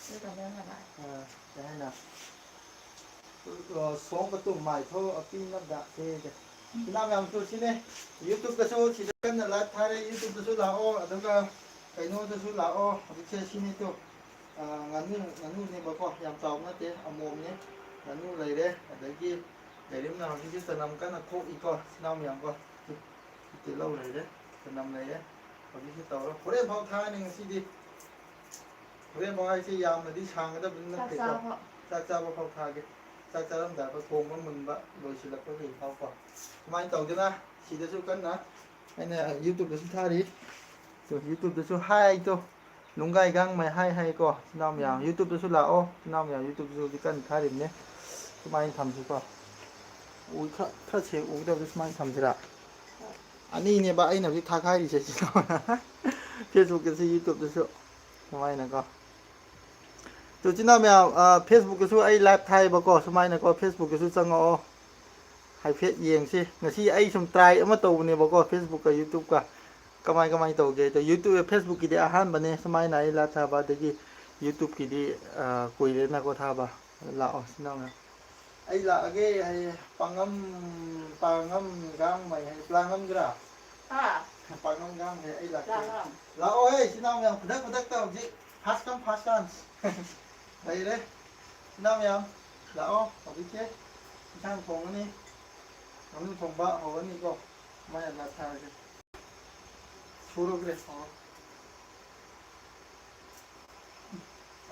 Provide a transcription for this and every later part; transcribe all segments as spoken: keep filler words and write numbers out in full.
ꯑꯗꯨ ꯇꯧꯕ ꯌꯥꯝ ꯅꯨꯡꯉꯥꯏ꯫ ꯑ, ꯀꯩ ꯍꯥꯏꯅ? ꯑ, ꯁꯣꯡ ꯀꯇꯨ ꯃꯥꯏꯊꯧ ꯑꯄꯤ ꯅꯞꯗ ꯊꯦꯗ꯫ ꯏꯅꯥꯎ ꯃꯌꯥꯝ ꯇꯨ ꯁꯤꯅꯦ꯫ YouTube-ꯇꯁꯨ ꯁꯤꯗ ꯀꯟꯅ live ꯊꯥꯔꯦ꯫ YouTube-ꯇꯁꯨ ꯂꯥꯛꯑꯣ, ꯑꯗꯨꯒ ꯀꯩꯅꯣꯗꯁꯨ ꯂꯥꯛꯑꯣ꯫ ꯍꯧꯖꯤꯛꯁꯦ ꯁꯤꯅꯤ ꯇꯨ꯫ ꯑ, ꯉꯥꯅꯨ, ꯉꯥꯅꯨꯅꯦꯕꯀꯣ, ꯌꯥꯝ ꯆꯥꯎꯕ ꯅꯠꯇꯦ, ꯑꯃꯣꯝꯅꯦ꯫ ꯉꯥꯅꯨ ꯂꯩꯔꯦ, ꯑꯗꯒꯤ ꯂꯩꯔꯤꯝꯅ ꯍꯧꯖꯤꯛꯁꯦ ꯆꯅꯝ ꯀꯟꯅ ꯈꯣꯛꯏꯀꯣ, ꯏꯅꯥꯎ ꯃꯌꯥꯝꯀꯣ꯫ ꯇꯤꯜꯍꯧ ꯂꯩꯔꯦ, ꯆꯅꯝ ꯂꯩꯔꯦ꯫ ꯍꯧꯖꯤꯛꯁꯤ ꯇꯧꯔꯣ꯫ ꯍꯣꯔꯦꯟ ꯐꯥꯎ ꯊꯥꯔꯅꯤ ꯉꯁꯤꯗꯤ꯫ ꯍꯣꯔꯦꯟ ꯐꯥꯎ ꯍꯥꯏꯁꯦ ꯌꯥꯝꯅꯗꯤ ꯁꯥꯡꯒꯗꯕꯗꯤ ꯆꯥꯛ ꯅꯠꯇꯦꯀꯣ꯫ ꯆꯥꯕ꯫ ꯆꯥꯛ ꯆꯥꯕ ꯐꯥꯎ ꯊꯥꯒꯦ꯫ ꯆꯥꯛ ꯆꯥꯔꯝꯗꯥꯏ ꯐꯥꯎ, ꯊꯣꯡꯕ ꯃꯨꯟꯕ ꯂꯣꯏꯁꯤꯜꯂꯛꯄ ꯍꯧꯖꯤꯛ ꯐꯥꯎꯀꯣ꯫ ꯁꯨꯃꯥꯏꯅ ꯇꯧꯗꯅ ꯁꯤꯗꯁꯨ ꯀꯟꯅ ꯑꯩꯅ YouTube-ꯇꯁꯨ ꯊꯥꯔꯤ꯫ ꯇꯨ, YouTube-ꯇꯁꯨ ꯍꯥꯏ ꯇꯣ꯫ ꯅꯨꯡꯒꯥꯏ ꯒꯥꯡꯃꯩ ꯍꯥꯏ ꯍꯥꯏꯀꯣ꯫ ꯏꯆꯤꯟ ꯏꯅꯥꯎ ꯃꯌꯥꯝ, ꯎꯝ꯫ YouTube-ꯇꯁꯨ ꯂꯥꯛꯑꯣ꯫ ꯏꯆꯤꯟ ꯏꯅꯥꯎ ꯃꯌꯥꯝ, YouTube-ꯇꯁꯨ ꯍꯧꯖꯤꯛ ꯀꯟꯅ ꯊꯥꯔꯤꯕꯅꯦ꯫ ꯁꯨꯃꯥꯏꯅ ꯊꯝꯁꯤꯀꯣ꯫ ꯎꯏ ꯈꯔ, ꯈꯔ ꯁꯦꯡ ꯎꯒꯗꯕꯗꯣ ꯁꯨꯃꯥꯏꯅ ꯊꯝꯁꯤꯔꯥ? ꯑꯅꯤꯅꯦꯕ ꯑꯩꯅ ꯍꯧꯖꯤꯛ ꯊꯥꯈꯥꯏꯔꯤꯁꯦ ꯁꯤꯗ꯫ Facebook-ꯇꯁꯨ, YouTube-ꯇꯁꯨ꯫ ꯁꯨꯃꯥꯏꯅꯀꯣ꯫ ꯇꯨ, ꯏꯆꯤꯟ ꯏꯅꯥꯎ ꯃꯌꯥꯝ, ꯑ, Facebook-ꯇꯁꯨ ꯑꯩ live ꯊꯥꯏꯌꯦꯕꯀꯣ꯫ ꯁꯨꯃꯥꯏꯅꯀꯣ, Facebook-ꯇꯁꯨ ꯆꯪꯉꯛꯑꯣ꯫ ꯍꯥꯏꯐꯦꯠ ꯌꯦꯡꯁꯤ꯫ ꯉꯁꯤ ꯑꯩ ꯁꯨꯝ try ꯑꯃ ꯇꯧꯕꯅꯦꯕꯀꯣ, Facebook-ꯀ YouTube-ꯀ꯫ ꯀꯃꯥꯏ, ꯀꯃꯥꯏ ꯇꯧꯒꯦ? ꯑꯗꯣ YouTube, Facebook-ꯀꯤꯗꯤ ꯑꯍꯥꯟꯕꯅꯦ ꯁꯨꯃꯥꯏꯅ ꯑꯩ live ꯊꯥꯕ, ꯑꯗꯒꯤ YouTube-ꯀꯤꯗꯤ, ꯑ, ꯀꯨꯏꯔꯦꯅꯀꯣ ꯊꯥꯕ꯫ ꯂꯥꯛꯑꯣ, ꯏꯆꯤꯟ ꯏꯅꯥꯎ ꯃꯌꯥꯝ꯫ ꯑꯩ ꯂꯥꯛꯑꯒꯦ ꯍꯥꯏꯌꯦ꯫ ꯄꯥꯡꯉꯝ, ꯄꯥꯡꯉꯝ ꯒꯥꯡꯃꯩ ꯍꯥꯏꯌꯦ꯫ ꯄꯥꯡꯉꯝꯒꯤꯔꯥ? ꯍꯥ? ꯄꯥꯡꯉꯝ ꯒꯥꯡꯃꯩ, ꯑꯩ ꯂꯥꯛꯀꯦ꯫ ꯄꯥꯡꯉꯝ꯫ ꯂꯥꯛꯑꯣ ꯍꯦ, ꯏꯆꯤꯟ ꯏꯅꯥꯎ ꯃꯌꯥꯝ, ꯈꯨꯗꯛ ꯈꯨꯗꯛꯇ ꯍꯧꯖꯤꯛ first come first chance꯫ ꯂꯩꯔꯦ꯫ ꯏꯆꯤꯟ ꯏꯅꯥꯎ ꯃꯌꯥꯝ, ꯂꯥꯛꯑꯣ꯫ ꯍꯧꯖꯤꯛꯁꯦ ꯏꯟꯁꯥꯡ ꯊꯣꯡꯉꯅꯤ꯫ ꯉꯥꯅꯨ ꯊꯣꯡꯕ ꯍꯧꯔꯅꯤꯀꯣ꯫ ꯃꯌꯥꯝ ꯂꯥꯛꯊꯔꯒꯦ꯫ ꯁꯨꯔꯕ꯭ꯔꯦ? ꯑꯣ꯫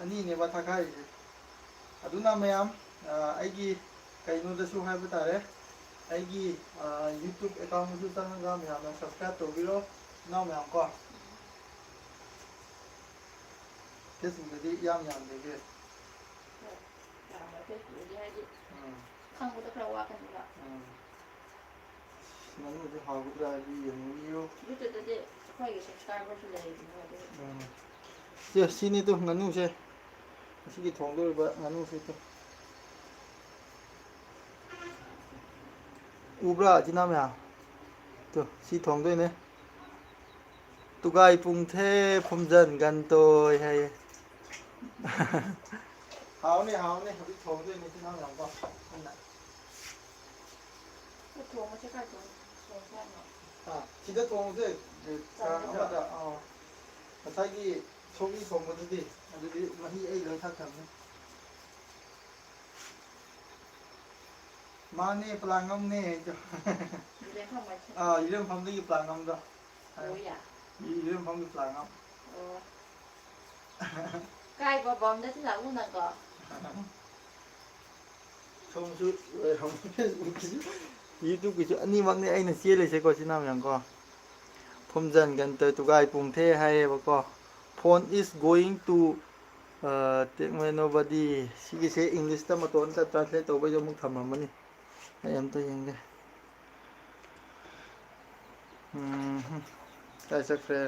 ꯑꯅꯤꯅꯦꯕ ꯊꯥꯈꯥꯏꯔꯤꯁꯦ꯫ ꯑꯗꯨꯅ ꯃꯌꯥꯝ, ꯑ, ꯑꯩꯒꯤ ꯀꯩꯅꯣꯗꯁꯨ ꯍꯥꯏꯕ ꯇꯥꯔꯦ, ꯑꯩꯒꯤ, ꯑ, YouTube account-ꯗꯁꯨ ꯆꯪꯉꯒ ꯃꯌꯥꯝꯅ subscribe ꯇꯧꯕꯤꯔꯣ, ꯏꯅꯥꯎ ꯃꯌꯥꯝ ꯀꯣ꯫ Facebook-ꯇꯗꯤ ꯏꯌꯥꯝ ꯌꯥꯝꯗꯦ꯫ ꯍꯣꯏ, ꯌꯥꯝꯃꯣꯏ Facebook-ꯇꯗꯤ, ꯍꯥꯏꯗꯤ, ꯎꯝ꯫ ꯈꯪꯕꯗꯣ ꯈꯔ ꯋꯥꯠꯀꯅꯤꯕ꯫ ꯎꯝ꯫ ꯉꯥꯅꯨꯁꯦ ꯍꯥꯎꯒꯗ꯭ꯔꯥ ꯍꯥꯏꯕꯗꯨ ꯌꯦꯡꯉꯨ꯫ YouTube-ꯇꯗꯤ ꯑꯩꯈꯣꯏꯒꯤ subscriber-ꯁꯨ ꯂꯩꯔꯤꯗꯅ ꯑꯗꯨꯒꯤ꯫ ꯎꯝ꯫ ꯁꯦ, ꯁꯤꯅꯤ ꯇꯨ ꯉꯥꯅꯨꯁꯦ꯫ ꯉꯁꯤꯒꯤ ꯊꯣꯡꯗꯧꯔꯤꯕ ꯉꯥꯅꯨꯁꯦ ꯇꯨ꯫ ꯎꯕ꯭ꯔꯥ, ꯏꯆꯤꯟ ꯏꯅꯥꯎ ꯃꯌꯥꯝ? ꯇꯨ, ꯁꯤ ꯊꯣꯡꯗꯣꯏꯅꯦ꯫ ꯇꯨꯒꯥꯏ ꯄꯨꯡꯊꯦ ꯐꯨꯝꯖꯟ ꯒꯟꯇꯣꯏ ꯍꯥꯏꯌꯦ꯫ ꯍꯥꯎꯅꯤ, ꯍꯥꯎꯅꯤ꯫ ꯍꯧꯖꯤꯛ ꯊꯣꯡꯗꯣꯏꯅꯤ ꯏꯆꯤꯟ ꯏꯅꯥꯎ ꯌꯥꯝꯕ꯫ ꯄꯨꯟꯅ꯫ ꯑꯗꯨ ꯊꯣꯡꯕꯁꯦ ꯀꯥꯏ ꯊꯣꯡ-, ꯊꯣꯡꯁꯦ ꯍꯥꯏꯅꯣ? ꯑꯥ, ꯁꯤꯗ ꯊꯣꯡꯁꯦ꯫ ꯆꯥꯅꯤꯡꯗ꯭ꯔꯣ? ꯑꯃꯗ, ꯑꯥ, ꯉꯁꯥꯏꯒꯤ ꯁꯧꯒ꯭ꯔꯤ ꯊꯣꯡꯕꯗꯨꯗꯤ, ꯑꯗꯨꯗꯤ ꯃꯍꯤ ꯑꯩ ꯂꯣꯏ ꯊꯛꯈ꯭ꯔꯕꯅꯤ꯫ ꯃꯥꯅꯦ, ꯄꯂꯥꯡꯉꯝꯅꯦ ꯑꯩꯗꯣ꯫ ꯌꯨꯔꯦꯝꯐꯝ ꯍꯥꯏꯁꯦ? ꯑꯥ, ꯌꯨꯔꯦꯝꯐꯝꯗꯒꯤ ꯄꯂꯥꯡꯉꯝꯗꯣ꯫ ꯑꯣ, ꯌꯥ꯫ ꯌꯨ-, ꯌꯨꯔꯦꯝꯐꯝꯒꯤ ꯄꯂꯥꯡꯉꯝ꯫ ꯑꯣ꯫ ꯀꯥꯏ ꯕꯕꯝꯗ ꯊꯤꯜꯂꯛꯎ ꯅꯪꯀꯣ? ꯁꯣꯝꯁꯨ ꯂꯩꯔꯝꯃꯣ, Facebook ꯀꯤꯁꯨ, YouTube ꯀꯤꯁꯨ ꯑꯅꯤꯃꯛꯅꯦ ꯑꯩꯅ ꯆꯦꯜꯂꯤꯁꯦꯀꯣ, ꯏꯆꯤꯟ ꯏꯅꯥꯎ ꯃꯌꯥꯝ ꯀꯣ꯫ ꯐꯨꯝꯖꯟ ꯒꯟꯇ ꯇꯨꯒꯥꯏ ꯄꯨꯡꯊꯦ ꯍꯥꯏꯌꯦꯕꯀꯣ꯫ Phone is going to, ꯑ, take my nobody꯫ ꯁꯤꯒꯤꯁꯦ English ꯇ ꯃꯇꯣꯟꯗ translate ꯇꯧꯕꯩꯁꯨ ꯑꯃꯨꯛ ꯊꯝꯃꯝꯃꯅꯤ꯫ ꯑꯩ ꯑꯝꯇ ꯌꯦꯡꯒꯦ꯫ ꯎꯝ, ꯀꯥꯏ ꯆꯠꯈ꯭ꯔꯦ?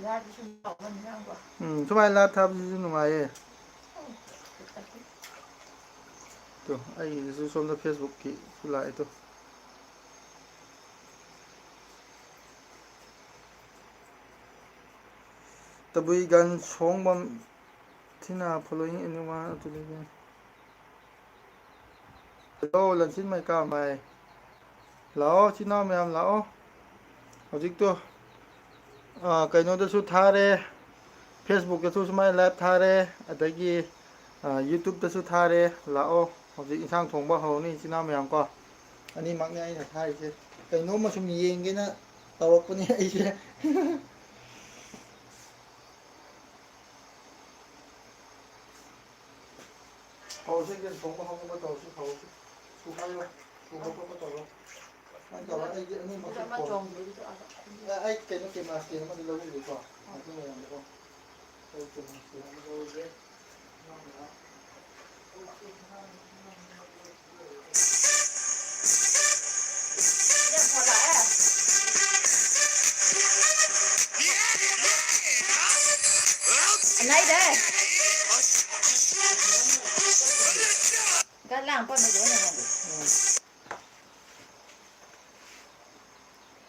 ꯂꯥꯏꯚ ꯁꯨꯝ ꯇꯧꯕꯅꯤ ꯅꯪꯕꯣ꯫ ꯎꯝ, ꯁꯨꯃꯥꯏꯅ ꯂꯥꯏꯚ ꯊꯥꯕꯁꯤꯁꯨ ꯅꯨꯡꯉꯥꯏꯌꯦ꯫ ꯇꯨ, ꯑꯩꯒꯤꯗꯁꯨ ꯁꯣꯝꯗ Facebook ꯀꯤꯁꯨ ꯂꯥꯛꯑꯦ ꯇꯨ꯫ ꯇꯕꯨꯏ ꯒꯟ ꯁꯣꯡꯕꯝ ꯊꯤꯅ following anyone ꯑꯗꯨꯗꯒꯤ꯫ Hello, ꯂꯟꯆꯤꯟ ꯃꯩꯀꯥ ꯃꯥꯏ꯫ ꯂꯥꯛꯑꯣ, ꯏꯆꯤꯟ ꯏꯅꯥꯎ ꯃꯌꯥꯝ ꯂꯥꯛꯑꯣ꯫ ꯍꯧꯖꯤꯛꯇꯣ, ꯑ, ꯀꯩꯅꯣꯗꯁꯨ ꯊꯥꯔꯦ, Facebook ꯇꯁꯨ ꯁꯨꯃꯥꯏꯅ ꯂꯥꯏꯚ ꯊꯥꯔꯦ, ꯑꯗꯒꯤ, ꯑ, YouTube ꯇꯁꯨ ꯊꯥꯔꯦ꯫ ꯂꯥꯛꯑꯣ, ꯍꯧꯖꯤꯛ ꯏꯟꯁꯥꯡ ꯊꯣꯡꯕ ꯍꯧꯔꯅꯤ, ꯏꯆꯤꯟ ꯏꯅꯥꯎ ꯃꯌꯥꯝ ꯀꯣ꯫ ꯑꯅꯤꯃꯛꯅꯦ ꯑꯩꯅ ꯊꯥꯔꯤꯁꯦ꯫ ꯀꯩꯅꯣꯝꯃ ꯁꯨꯝ ꯌꯦꯡꯒꯦꯅ ꯇꯧꯔꯛꯄꯅꯦ ꯑꯩꯁꯦ꯫ ꯍꯧꯔꯁꯤ, ꯌꯦꯟ ꯊꯣꯡꯕ ꯍꯧꯅꯕ ꯇꯧꯔꯁꯤ, ꯍꯧꯔꯁꯤ꯫ ꯁꯨꯒꯥꯏꯔꯣ, ꯁꯨꯕ ꯈꯣꯠꯄ ꯇꯧꯔꯣ꯫ ꯁꯨꯃꯥꯏꯅ ꯇꯧꯔꯣ, ꯑꯩꯗꯤ ꯑꯅꯤꯃꯛꯁꯦ ꯑꯃ ꯐꯣꯟ-, ꯆꯣꯡꯕꯗꯨꯁꯨ ꯑ-, ꯑ-, ꯑꯩ ꯀꯩꯅꯣ, camera stand ꯑꯃꯗꯤ ꯂꯧꯔꯨꯒꯦꯀꯣ, ꯑꯗꯨ ꯃꯌꯥꯝꯗꯣ꯫ ꯑꯩ camera stand ꯑꯃ ꯂꯧꯔꯨꯒꯦ꯫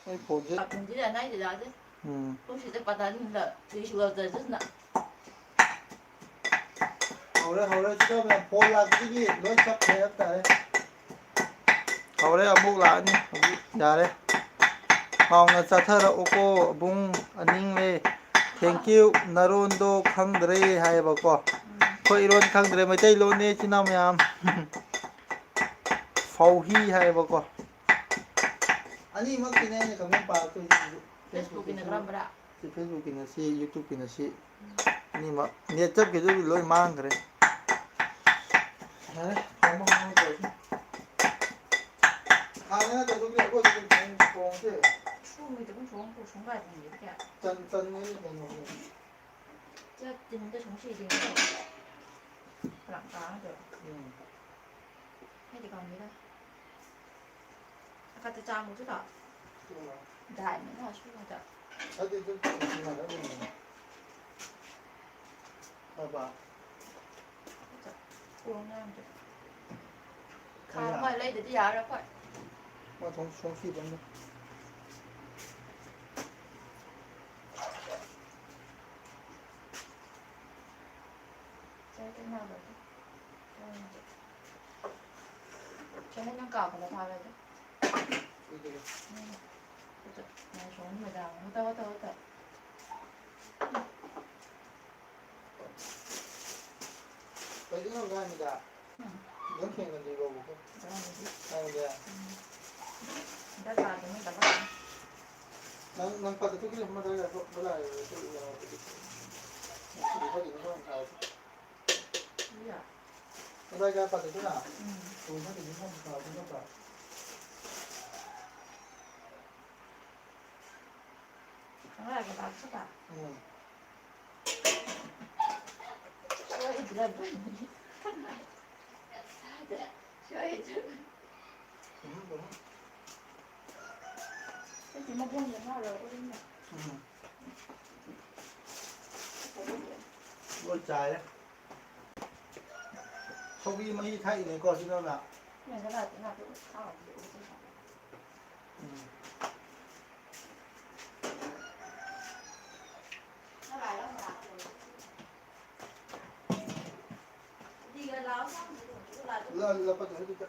ꯑꯩ ꯐꯣꯟꯁꯦ꯫ ꯎꯝ꯫ ꯁꯤꯗ ꯄꯇꯥꯅꯤꯗ ꯀꯩꯁꯨ ꯌꯥꯎꯗꯗꯅ꯫ ꯍꯧꯔꯦ, ꯍꯧꯔꯦ꯫ ꯁꯤꯗ ꯃꯌꯥꯝ ꯐꯣꯟ ꯂꯥꯛꯄꯗꯒꯤ ꯂꯣꯏ ꯆꯠꯈ꯭ꯔꯦ ꯍꯥꯏꯕ ꯇꯥꯔꯦ꯫ ꯍꯧꯔꯦ, ꯑꯃꯨꯛ ꯂꯥꯛꯑꯅꯤ ꯍꯧꯖꯤꯛ꯫ ꯌꯥꯔꯦ꯫ ꯍꯥꯎꯅ ꯆꯥꯊꯔꯛꯎꯀꯣ, ꯑꯕꯨꯡ ꯑꯅꯤꯡꯂꯦ꯫ Thank you꯫ ꯅꯔꯣꯟꯗꯣ ꯈꯪꯗ꯭ꯔꯦ ꯍꯥꯏꯌꯦꯕꯀꯣ꯫ ꯑꯩꯈꯣꯏ ꯏꯔꯣꯟ ꯈꯪꯗ꯭ꯔꯦ, ꯃꯩꯇꯩꯂꯣꯟꯅꯦ, ꯏꯆꯤꯟ ꯏꯅꯥꯎ ꯃꯌꯥꯝ꯫ ꯐꯧꯍꯤ ꯍꯥꯏꯌꯦꯕꯀꯣ꯫ ꯑꯅꯤꯃꯛꯀꯤꯅꯦ ꯑꯩꯅ ꯀꯃꯦꯟ ꯄꯥꯔꯛꯇꯣꯏꯁꯤꯁꯨ꯫ Facebookꯀꯤꯅ ꯀꯔꯝꯕꯔꯥ? ꯁꯤ Facebookꯀꯤꯅ ꯁꯤ, YouTubeꯀꯤꯅ ꯁꯤ꯫ ꯑꯅꯤꯃꯛ꯫ Net ꯆꯠꯈꯤꯗꯨꯗꯤ ꯂꯣꯏ ꯃꯥꯡꯈ꯭ꯔꯦ꯫ ꯌꯥꯔꯦ, ꯊꯣꯡꯕ ꯍꯧꯔꯣ ꯇꯧꯔꯁꯤ꯫ ꯍꯥꯟꯅ ꯅꯠꯇ꯭ꯔꯁꯨ ꯑꯩꯈꯣꯏ ꯑꯗꯨꯝ ꯊꯣꯡ-, ꯊꯣꯡꯁꯦ꯫ ꯁꯨꯝꯕꯩꯗ ꯑꯗꯨꯝ ꯊꯣꯡ-, ꯊꯣꯡ ꯀꯥꯏ ꯊꯣꯡꯒꯦꯗꯤ ꯀꯌꯥ? ꯆꯟ-, ꯆꯟꯕꯩꯗꯤ ꯊꯣꯡꯉꯣ꯫ ꯆꯠꯇꯤꯟꯗ ꯁꯨꯝ ꯁꯤꯗꯤꯡꯗꯣ꯫ ꯐꯔꯛ ꯇꯥꯔꯗꯣ꯫ ꯎꯝ꯫ ꯍꯥꯏꯗꯤ ꯀꯥꯡꯒꯤꯗ꯫ ꯑꯀꯠꯇ ꯆꯥꯝꯃꯨꯁꯨ ꯂꯥꯛꯑꯣ꯫ ꯎꯝ꯫ ꯗꯥꯏꯃꯟ ꯍꯥꯏꯁꯨ ꯍꯟꯗꯛ꯫ ꯑꯗꯨ ꯑꯗꯨꯝ ꯏꯃꯥꯟꯅꯕ ꯂꯩꯃꯤꯟꯅꯩ꯫ ꯐꯕ꯫ ꯈꯣꯡ ꯌꯥꯝꯗ꯭ꯔꯦ꯫ ꯈꯥꯡ ꯑꯃ ꯂꯩꯗꯗꯤ ꯌꯥꯔꯣꯏ ꯑꯩꯈꯣꯏ꯫ ꯃꯥ ꯊꯣꯡ ꯁꯣꯡ ꯁꯤꯕꯅꯤ꯫ ꯆꯥꯏ ꯀꯩꯅꯥꯕꯗꯣ꯫ ꯎꯝ꯫ ꯆꯦ ꯅꯪ ꯀꯥ ꯀꯩꯅꯣ ꯊꯥꯔꯣꯏꯗꯣ? ꯎꯝ꯫ ꯍꯨꯠꯇ꯫ ꯉꯥꯏ ꯁꯣꯝ ꯃꯦꯗꯥꯝ꯫ ꯍꯨꯠꯇ, ꯍꯨꯠꯇ, ꯍꯨꯠꯇ꯫ ꯀꯩꯗꯧꯅꯣ ꯉꯥꯡꯉꯤꯗ? ꯎꯝ꯫ ꯅꯪ ꯊꯦꯡꯅꯗ꯭ꯔꯤꯕꯣ? ꯉꯥꯡꯗ꯭ꯔꯤ꯫ ꯉꯥꯡꯗꯦ? ꯎꯝ꯫ ꯗꯔꯀꯥꯔꯗꯨꯅ ꯗꯔꯀꯥꯔ꯫ ꯅꯪ, ꯅꯪ ꯄꯥꯗ ꯇꯨꯀꯤ ꯂꯩ, ꯃꯗꯥ ꯌꯥ, ꯃꯗꯥ ꯌꯥ, ꯇꯨ ꯌꯥ, ꯇꯨ ꯌꯥ꯫ ꯌꯥ꯫ ꯃꯗꯥ ꯌꯥ ꯄꯥꯗ ꯇꯨꯅ? ꯎꯝ꯫ ꯇꯨ ꯃꯗꯤ ꯃꯗꯤ ꯄꯥꯗ ꯇꯨꯅ ꯄꯥ꯫ ꯉꯔꯥꯡꯒꯤ ꯂꯥꯛꯄꯗ? ꯎꯝ꯫ ꯁꯣꯏꯗ꯭ꯔꯕꯅꯤ꯫ ꯁꯣꯏꯗ꯭ꯔꯕꯅꯤ꯫ ꯎꯝ, ꯎꯝ꯫ ꯑꯩꯗꯤ ꯃꯈꯣꯡꯗ ꯉꯥꯔꯒ ꯑꯗꯨꯝ ꯂꯩ꯫ ꯎꯝ꯫ ꯂꯣꯏ ꯆꯥꯏꯔꯦ꯫ ꯁꯧꯒ꯭ꯔꯤ ꯃꯍꯤ ꯊꯥꯛꯏꯅꯦꯀꯣ, ꯁꯤ ꯅꯪꯅ? ꯃꯦꯟꯁꯤꯜꯂꯛꯑꯗꯤ ꯉꯥꯗꯣ ꯍꯥꯎꯕꯗꯤ ꯑꯣꯏꯗꯣꯏꯅꯦ꯫ ꯎꯝ꯫ ꯂ-, ꯂ-, ꯄꯠꯇꯣ ꯍꯦꯛꯇ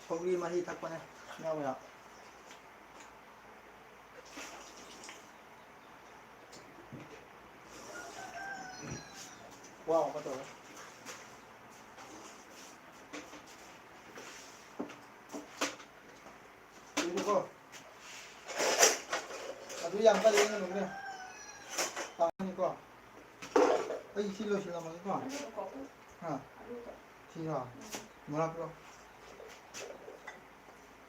ꯁꯧꯒ꯭ꯔꯤ ꯃꯍꯤ ꯊꯛꯄꯅꯦ꯫ ꯌꯥꯎ ꯌꯥ꯫ ꯋꯥ ꯑꯃ ꯇꯧꯔꯦ꯫ ꯀꯨꯏꯔꯦꯀꯣ꯫ ꯑꯗꯨ ꯌꯥꯝ ꯀꯜꯂꯤ, ꯑꯩꯅ ꯅꯣꯛꯅꯦ꯫ ꯇꯥꯡꯉꯤꯀꯣ꯫ ꯑꯩ ꯁꯤ ꯂꯣꯏꯁꯤꯜꯂꯝꯃꯒꯦꯀꯣ꯫ ꯑꯗꯨꯗꯣ ꯀꯣꯛ ꯍꯥ? ꯑꯗꯨꯗꯣ꯫ ꯁꯤꯔꯣ? ꯎꯝ꯫ ꯃꯣꯔꯥꯛꯂꯣ?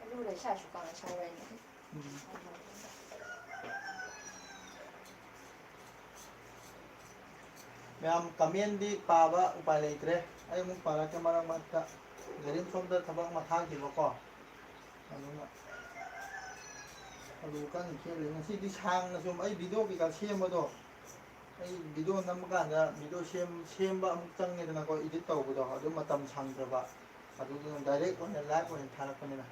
ꯑꯗꯨ ꯂꯩ ꯁꯥꯁꯨ ꯀꯥꯡꯉꯧ ꯁꯧꯔꯦꯅꯦ꯫ ꯎꯝ꯫ ꯃꯌꯥꯝ comment ꯗꯤ ꯄꯥꯕ ꯎꯄꯥꯏ ꯂꯩꯇ꯭ꯔꯦ꯫ ꯑꯩ ꯑꯃꯨꯛ ꯄꯥꯔꯛꯀꯦ ꯃꯔꯛ ꯃꯔꯛꯇ꯫ ꯒꯥꯔꯤ ꯁꯣꯝꯗ ꯊꯕꯛ ꯑꯃ ꯊꯥꯈꯤꯕꯀꯣ꯫ ꯑꯗꯨꯅ ꯑꯂꯨ ꯀꯟꯅ ꯈꯦꯠꯂꯤ꯫ ꯉꯁꯤꯗꯤ ꯁꯥꯡꯅ ꯁꯨꯝ ꯑꯩ video ꯀꯩꯀꯥ ꯁꯦꯝꯕꯗꯣ, ꯑꯩ video ꯅꯝꯕ ꯀꯥꯟꯗ video ꯁꯦꯝ-, ꯁꯦꯝꯕ ꯑꯃꯨꯛ ꯆꯪꯉꯦꯗꯅꯀꯣ, edit ꯇꯧꯕꯗꯣ, ꯑꯗꯨ ꯃꯇꯝ ꯁꯪꯗ꯭ꯔꯕ꯫ ꯑꯗꯨꯗꯨꯅ direct ꯑꯣꯏꯅ live ꯑꯣꯏꯅ ꯊꯥꯔꯛꯄꯅꯤꯅ꯫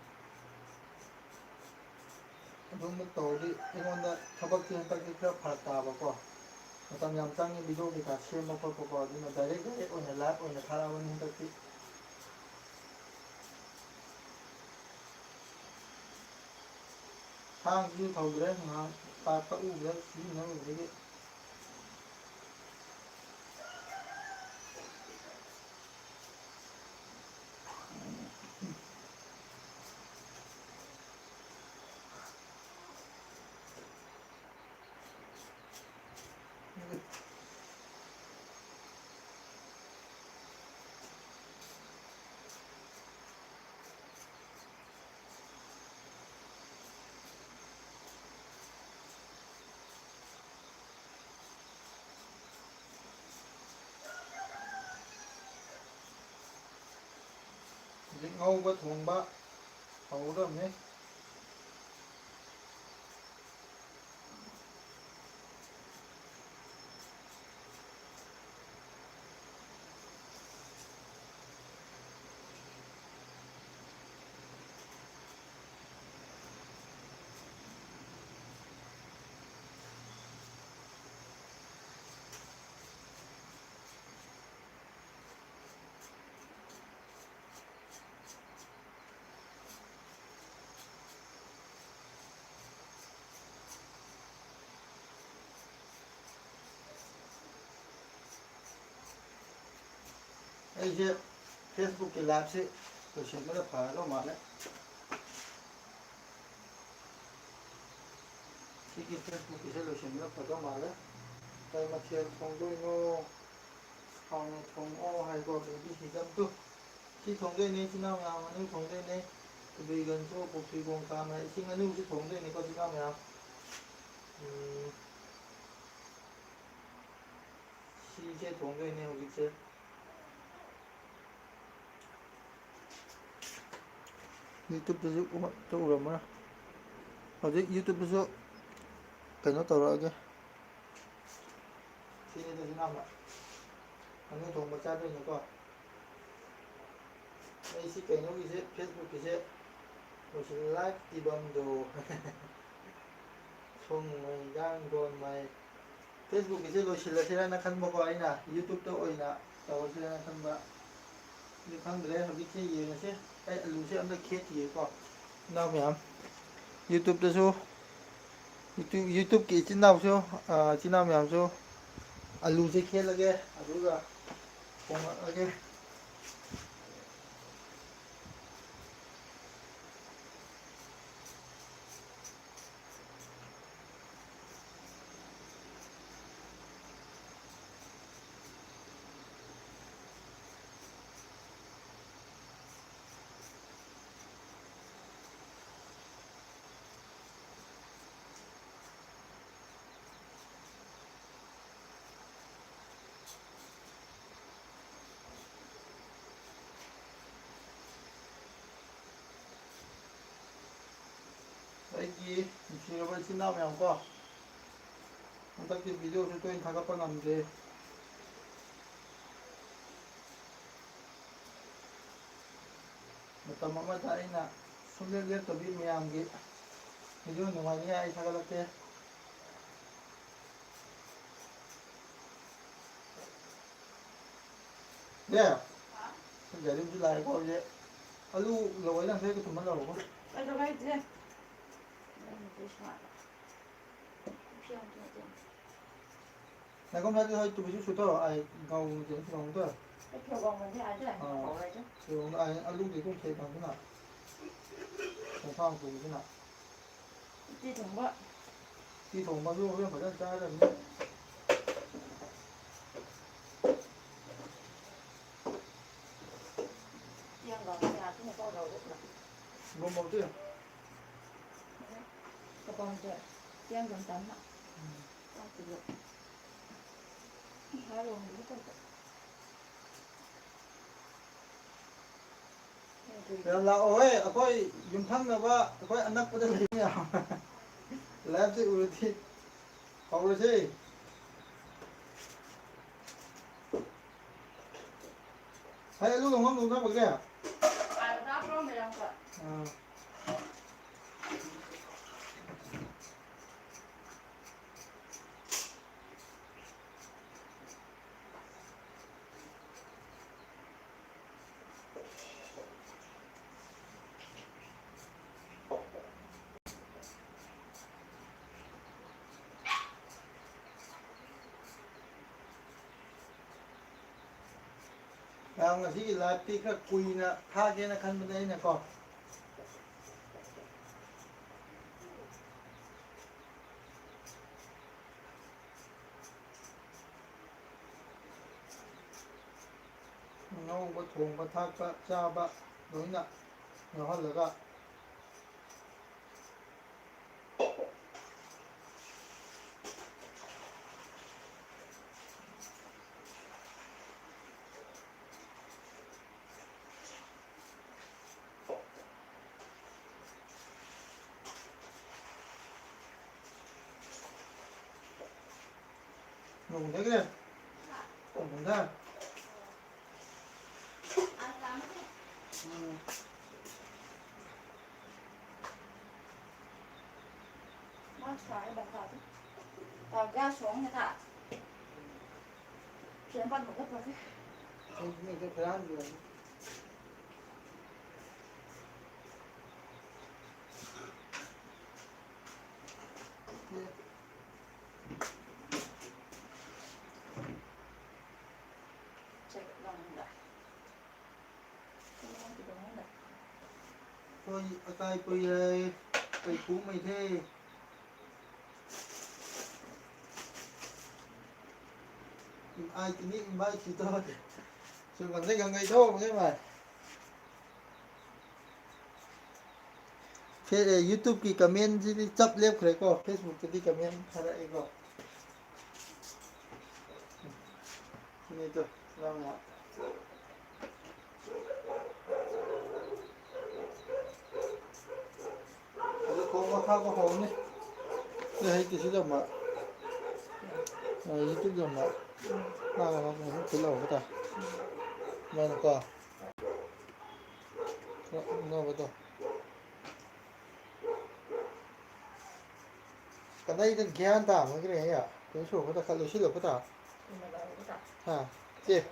ꯑꯗꯨꯃꯨꯛ ꯇꯧꯔꯗꯤ ꯑꯩꯉꯣꯟꯗ ꯊꯕꯛꯁꯦ ꯍꯟꯗꯛꯇꯤ ꯈꯔ ꯐꯔꯛ ꯇꯥꯕꯀꯣ꯫ ꯃꯇꯝ ꯌꯥꯝ ꯆꯪꯉꯤ video ꯀꯩꯀꯥ ꯁꯦꯝꯕ ꯈꯣꯠꯄꯀꯣ꯫ ꯑꯗꯨꯅ direct direct ꯑꯣꯏꯅ live ꯑꯣꯏꯅ ꯊꯥꯔꯛꯑꯕꯅꯤ ꯍꯟꯗꯛꯇꯤ꯫ ꯊꯥꯡꯁꯤꯁꯨ ꯊꯧꯗ꯭ꯔꯦ, ꯉꯥꯏꯍꯥꯛ ꯇꯥ ꯀꯛꯎꯕꯗ ꯁꯤꯖꯤꯟꯅꯔꯨꯕꯗꯒꯤ꯫ ꯍꯧꯖꯤꯛ ꯉꯧꯕ ꯊꯣꯡꯕ ꯍꯧꯒꯗꯕꯅꯤ꯫ ꯑꯩꯁꯦ Facebook ꯀꯤ live ꯁꯤ ꯂꯣꯏꯁꯤꯟꯕꯅ ꯐꯔꯗꯧ ꯃꯥꯜꯂꯦ꯫ ꯁꯤꯒꯤ Facebook ꯀꯤꯁꯦ ꯂꯣꯏꯁꯤꯟꯕꯅ ꯐꯗꯧ ꯃꯥꯜꯂꯦ꯫ ꯀꯩ ꯃꯊꯦꯜ ꯊꯣꯡꯗꯣꯏꯅꯣ? ꯍꯥꯎꯅ ꯊꯣꯡꯉꯣ ꯍꯥꯏꯀꯣ, baby season two꯫ ꯁꯤ ꯊꯣꯡꯗꯣꯏꯅꯦ, ꯏꯆꯤꯟ ꯏꯅꯥꯎ ꯃꯌꯥꯝ, ꯉꯥꯅꯨ ꯊꯣꯡꯗꯣꯏꯅꯦ꯫ ꯀꯕꯨꯏꯒꯟꯁꯨ, ꯄꯨꯈ꯭ꯔꯤꯒꯣꯡ ꯀꯥꯃꯦ, ꯏꯁꯤꯡ ꯉꯥꯅꯨꯁꯨ ꯊꯣꯡꯗꯣꯏꯅꯦꯀꯣ, ꯏꯆꯤꯟ ꯏꯅꯥꯎ ꯃꯌꯥꯝ꯫ ꯎꯝ, ꯁꯤꯁꯦ ꯊꯣꯡꯗꯣꯏꯅꯦ ꯍꯧꯖꯤꯛꯁꯦ꯫ YouTube ꯇꯁꯨ ꯑꯃꯠꯇ ꯎꯔꯝꯃꯔꯣꯏ꯫ ꯍꯧꯖꯤꯛ YouTube ꯇꯁꯨ ꯀꯩꯅꯣ ꯇꯧꯔꯛꯑꯒꯦ꯫ ꯁꯤꯅꯤꯗ ꯏꯆꯤꯟ ꯏꯅꯥꯎ ꯃꯌꯥꯝ, ꯉꯥꯅꯨ ꯊꯣꯡꯕ ꯆꯥꯗꯣꯏꯅꯦꯀꯣ꯫ ꯑꯩ ꯁꯤ ꯀꯩꯅꯣꯒꯤꯁꯦ, Facebook ꯀꯤꯁꯦ ꯂꯣꯏꯁꯤꯜꯂ live ꯏꯕꯝꯗꯣ꯫ ꯁꯣꯡꯃꯩ ꯒꯥꯡꯗꯣꯟꯃꯩ꯫ Facebook ꯀꯤꯁꯦ ꯂꯣꯏꯁꯤꯜꯂꯁꯤꯔꯅ ꯈꯟꯕꯀꯣ, ꯑꯩꯅ YouTube ꯇ ꯑꯣꯏꯅ ꯇꯧꯔꯁꯤꯔꯅ ꯈꯟꯕ꯫ ꯑꯗꯨ ꯈꯪꯗ꯭ꯔꯦ, ꯍꯧꯖꯤꯛꯁꯦ ꯌꯦꯡꯉꯁꯦ꯫ ꯑꯩ ꯑꯂꯨꯁꯦ ꯑꯝꯇ ꯈꯦꯠꯈꯤꯒꯦꯀꯣ, ꯏꯅꯥꯎ ꯃꯌꯥꯝ꯫ YouTube ꯇꯁꯨ, YouTube, YouTube ꯀꯤ ꯏꯆꯤꯟ ꯏꯅꯥꯎꯁꯨ, ꯑ, ꯏꯆꯤꯟ ꯏꯅꯥꯎ ꯃꯌꯥꯝꯁꯨ ꯑꯂꯨꯁꯦ ꯈꯦꯠꯂꯒꯦ, ꯑꯗꯨꯒ ꯊꯣꯡꯉꯛꯑꯒꯦ꯫ ꯑꯩꯒꯤ ꯅꯨꯡꯁꯤꯔꯕ ꯏꯆꯤꯟ ꯏꯅꯥꯎ ꯃꯌꯥꯝ ꯀꯣ, ꯍꯟꯗꯛꯇꯤ video ꯁꯨ ꯇꯣꯏꯅ ꯊꯥꯒꯠꯄ ꯉꯝꯗ꯭ꯔꯦ꯫ ꯃꯇꯝ ꯑꯃꯗ ꯑꯩꯅ ꯁꯨꯡꯂꯦꯞ ꯂꯦꯞꯇꯕꯤ ꯃꯌꯥꯝꯒꯤ video ꯅꯨꯡꯉꯥꯏꯅꯤꯡꯉꯥꯏ ꯑꯩ ꯊꯥꯒꯠꯂꯛꯀꯦ꯫ ꯗꯦ, ꯒꯥꯔꯤ ꯑꯃꯁꯨ ꯂꯥꯛꯑꯦꯀꯣ ꯍꯧꯖꯤꯛ꯫ ꯑꯂꯨ ꯂꯧꯔꯦ, ꯅꯪ ꯈꯔ ꯊꯨꯝꯍꯜ ꯂꯧꯔꯣꯀꯣ꯫ ꯑꯗꯣ ꯂꯩꯇꯦ꯫ ꯅꯥꯏꯈꯣ, ꯅꯥꯏꯈꯣ, ꯍꯣꯏ, ꯇꯨꯕꯤꯁꯨ ꯁꯨꯇꯧꯔꯣ, ꯑꯩ ꯒꯥꯎ ꯃꯆꯦ ꯁꯨꯇꯧ ꯇꯧꯔꯣ꯫ ꯐꯤꯔꯣꯟ ꯑꯥ꯫ ꯐꯤꯔꯣꯟꯗꯣ ꯑꯥ, ꯑꯂꯨꯗꯤ ꯑꯗꯨꯝ ꯈꯦꯠ ꯐꯪꯗꯅ꯫ ꯈꯣꯡꯐꯥꯡ ꯄꯨꯔꯤꯗꯅ꯫ ꯎꯇꯤ ꯊꯣꯡꯕ꯫ ꯎꯇꯤ ꯊꯣꯡꯕꯁꯨ ꯍꯣꯔꯦꯟ ꯐꯖꯅ ꯆꯥꯔꯗꯕꯅꯤ꯫ ꯆꯦꯡꯒ ꯀꯌꯥ ꯊꯤꯅ ꯇꯧꯔꯒ ꯄꯨꯂꯞ꯫ ꯂꯣꯝꯕꯧꯗꯤ꯫ ꯀꯄꯥꯎꯗ ꯆꯦꯡꯒ ꯇꯟꯅ꯫ ꯎꯝ꯫ ꯆꯥꯛꯇꯨꯁꯨ꯫ ꯍꯥꯏꯔꯣ ꯍꯧꯖꯤꯛ ꯇꯧꯗ꯫ ꯌꯥꯝ ꯂꯥꯛꯑꯣꯍꯦ, ꯑꯩꯈꯣꯏ ꯌꯨꯝꯊꯪꯅꯕ, ꯑꯩꯈꯣꯏ ꯑꯅꯛꯄꯗ ꯂꯩꯕ ꯃꯌꯥꯝ꯫ Live ꯁꯦ ꯎꯔꯗꯤ ꯍꯧꯔꯁꯦ꯫ ꯍꯩ, ꯑꯗꯨꯒ ꯉꯝ ꯂꯧꯅꯕꯒꯦ? ꯑꯥꯗ ꯆꯥꯕ꯭ꯔꯣ ꯃꯌꯥꯝꯒ? ꯑꯥ꯫ ꯃꯌꯥꯝ, ꯉꯁꯤꯒꯤ live ꯇꯤ ꯈꯔ ꯀꯨꯏꯅ ꯊꯥꯒꯦꯅ ꯈꯟꯕꯅꯦ ꯑꯩꯅ ꯀꯣ꯫ ꯉꯧꯕ, ꯊꯣꯡꯕ, ꯊꯥꯛꯄ, ꯆꯥꯕ ꯂꯣꯏꯅ ꯌꯥꯎꯍꯜꯂꯒ꯫ ꯅꯣꯡꯗꯒꯤ ꯅꯣꯡꯗ꯫ ꯎꯝ꯫ ꯃꯥ ꯁꯥꯏ ꯕꯪꯀꯥꯗ꯫ ꯇꯥ ꯒ꯭ꯌꯥꯁ ꯍꯣꯡꯅ ꯊꯥ꯫ ꯐꯦꯟ ꯄꯥꯟ ꯃꯨꯊꯠꯈ꯭ꯔꯒꯦ꯫ ꯑꯩ ꯃꯤꯗ ꯈꯔ ꯍꯟꯕꯤꯔꯝꯃꯨ꯫ ꯑꯀꯥꯏ ꯄꯨꯏ ꯍꯥꯏ, ꯀꯩ ꯈꯨ ꯃꯩꯊꯦ꯫ ꯑꯥꯏ ꯇꯤꯅꯤ ꯏꯟꯚꯥꯏꯠ ꯊꯤꯗꯣꯛꯑꯗꯤ꯫ ꯁꯨꯝ ꯉꯝꯖꯩ ꯉꯝꯒꯩ ꯊꯣꯛꯑꯝꯒꯅꯤ ꯃꯥꯏ꯫ ꯐꯦ-, ꯑꯦ, YouTube-ꯀꯤ comment-ꯁꯤꯗꯤ ꯆꯞ ꯂꯦꯞꯈ꯭ꯔꯦꯀꯣ, Facebook-ꯇꯗꯤ comment ꯊꯥꯔꯛꯑꯦꯀꯣ꯫ ꯁꯤꯅꯤꯗꯣ, ꯅꯪꯅ꯫ ꯑꯗꯨ ꯊꯣꯡꯕ ꯊꯥꯛꯄ ꯍꯧꯔꯅꯤ꯫ ꯑꯩ ꯍꯩꯇꯦ ꯁꯤꯗ ꯑꯃ, ꯑ, YouTube-ꯇ ꯑꯃ ꯉꯥ ꯑꯃ ꯐꯨꯠꯂ ꯍꯧꯕ ꯇꯥꯏ꯫ ꯃꯥꯅꯀꯣ꯫ ꯈꯔ ꯎꯅꯕꯗꯣ꯫ ꯀꯅꯥꯏꯗ ꯒ꯭ꯌꯥꯟ ꯇꯥ ꯑꯃꯒꯤꯔꯦ ꯑꯩ꯫ ꯀꯩꯅꯣ ꯁꯨꯔꯛꯄꯗ ꯈꯔ ꯂꯣꯏꯁꯤꯜꯂꯛꯄꯗ꯫ ꯍꯥ? ꯆꯦ꯫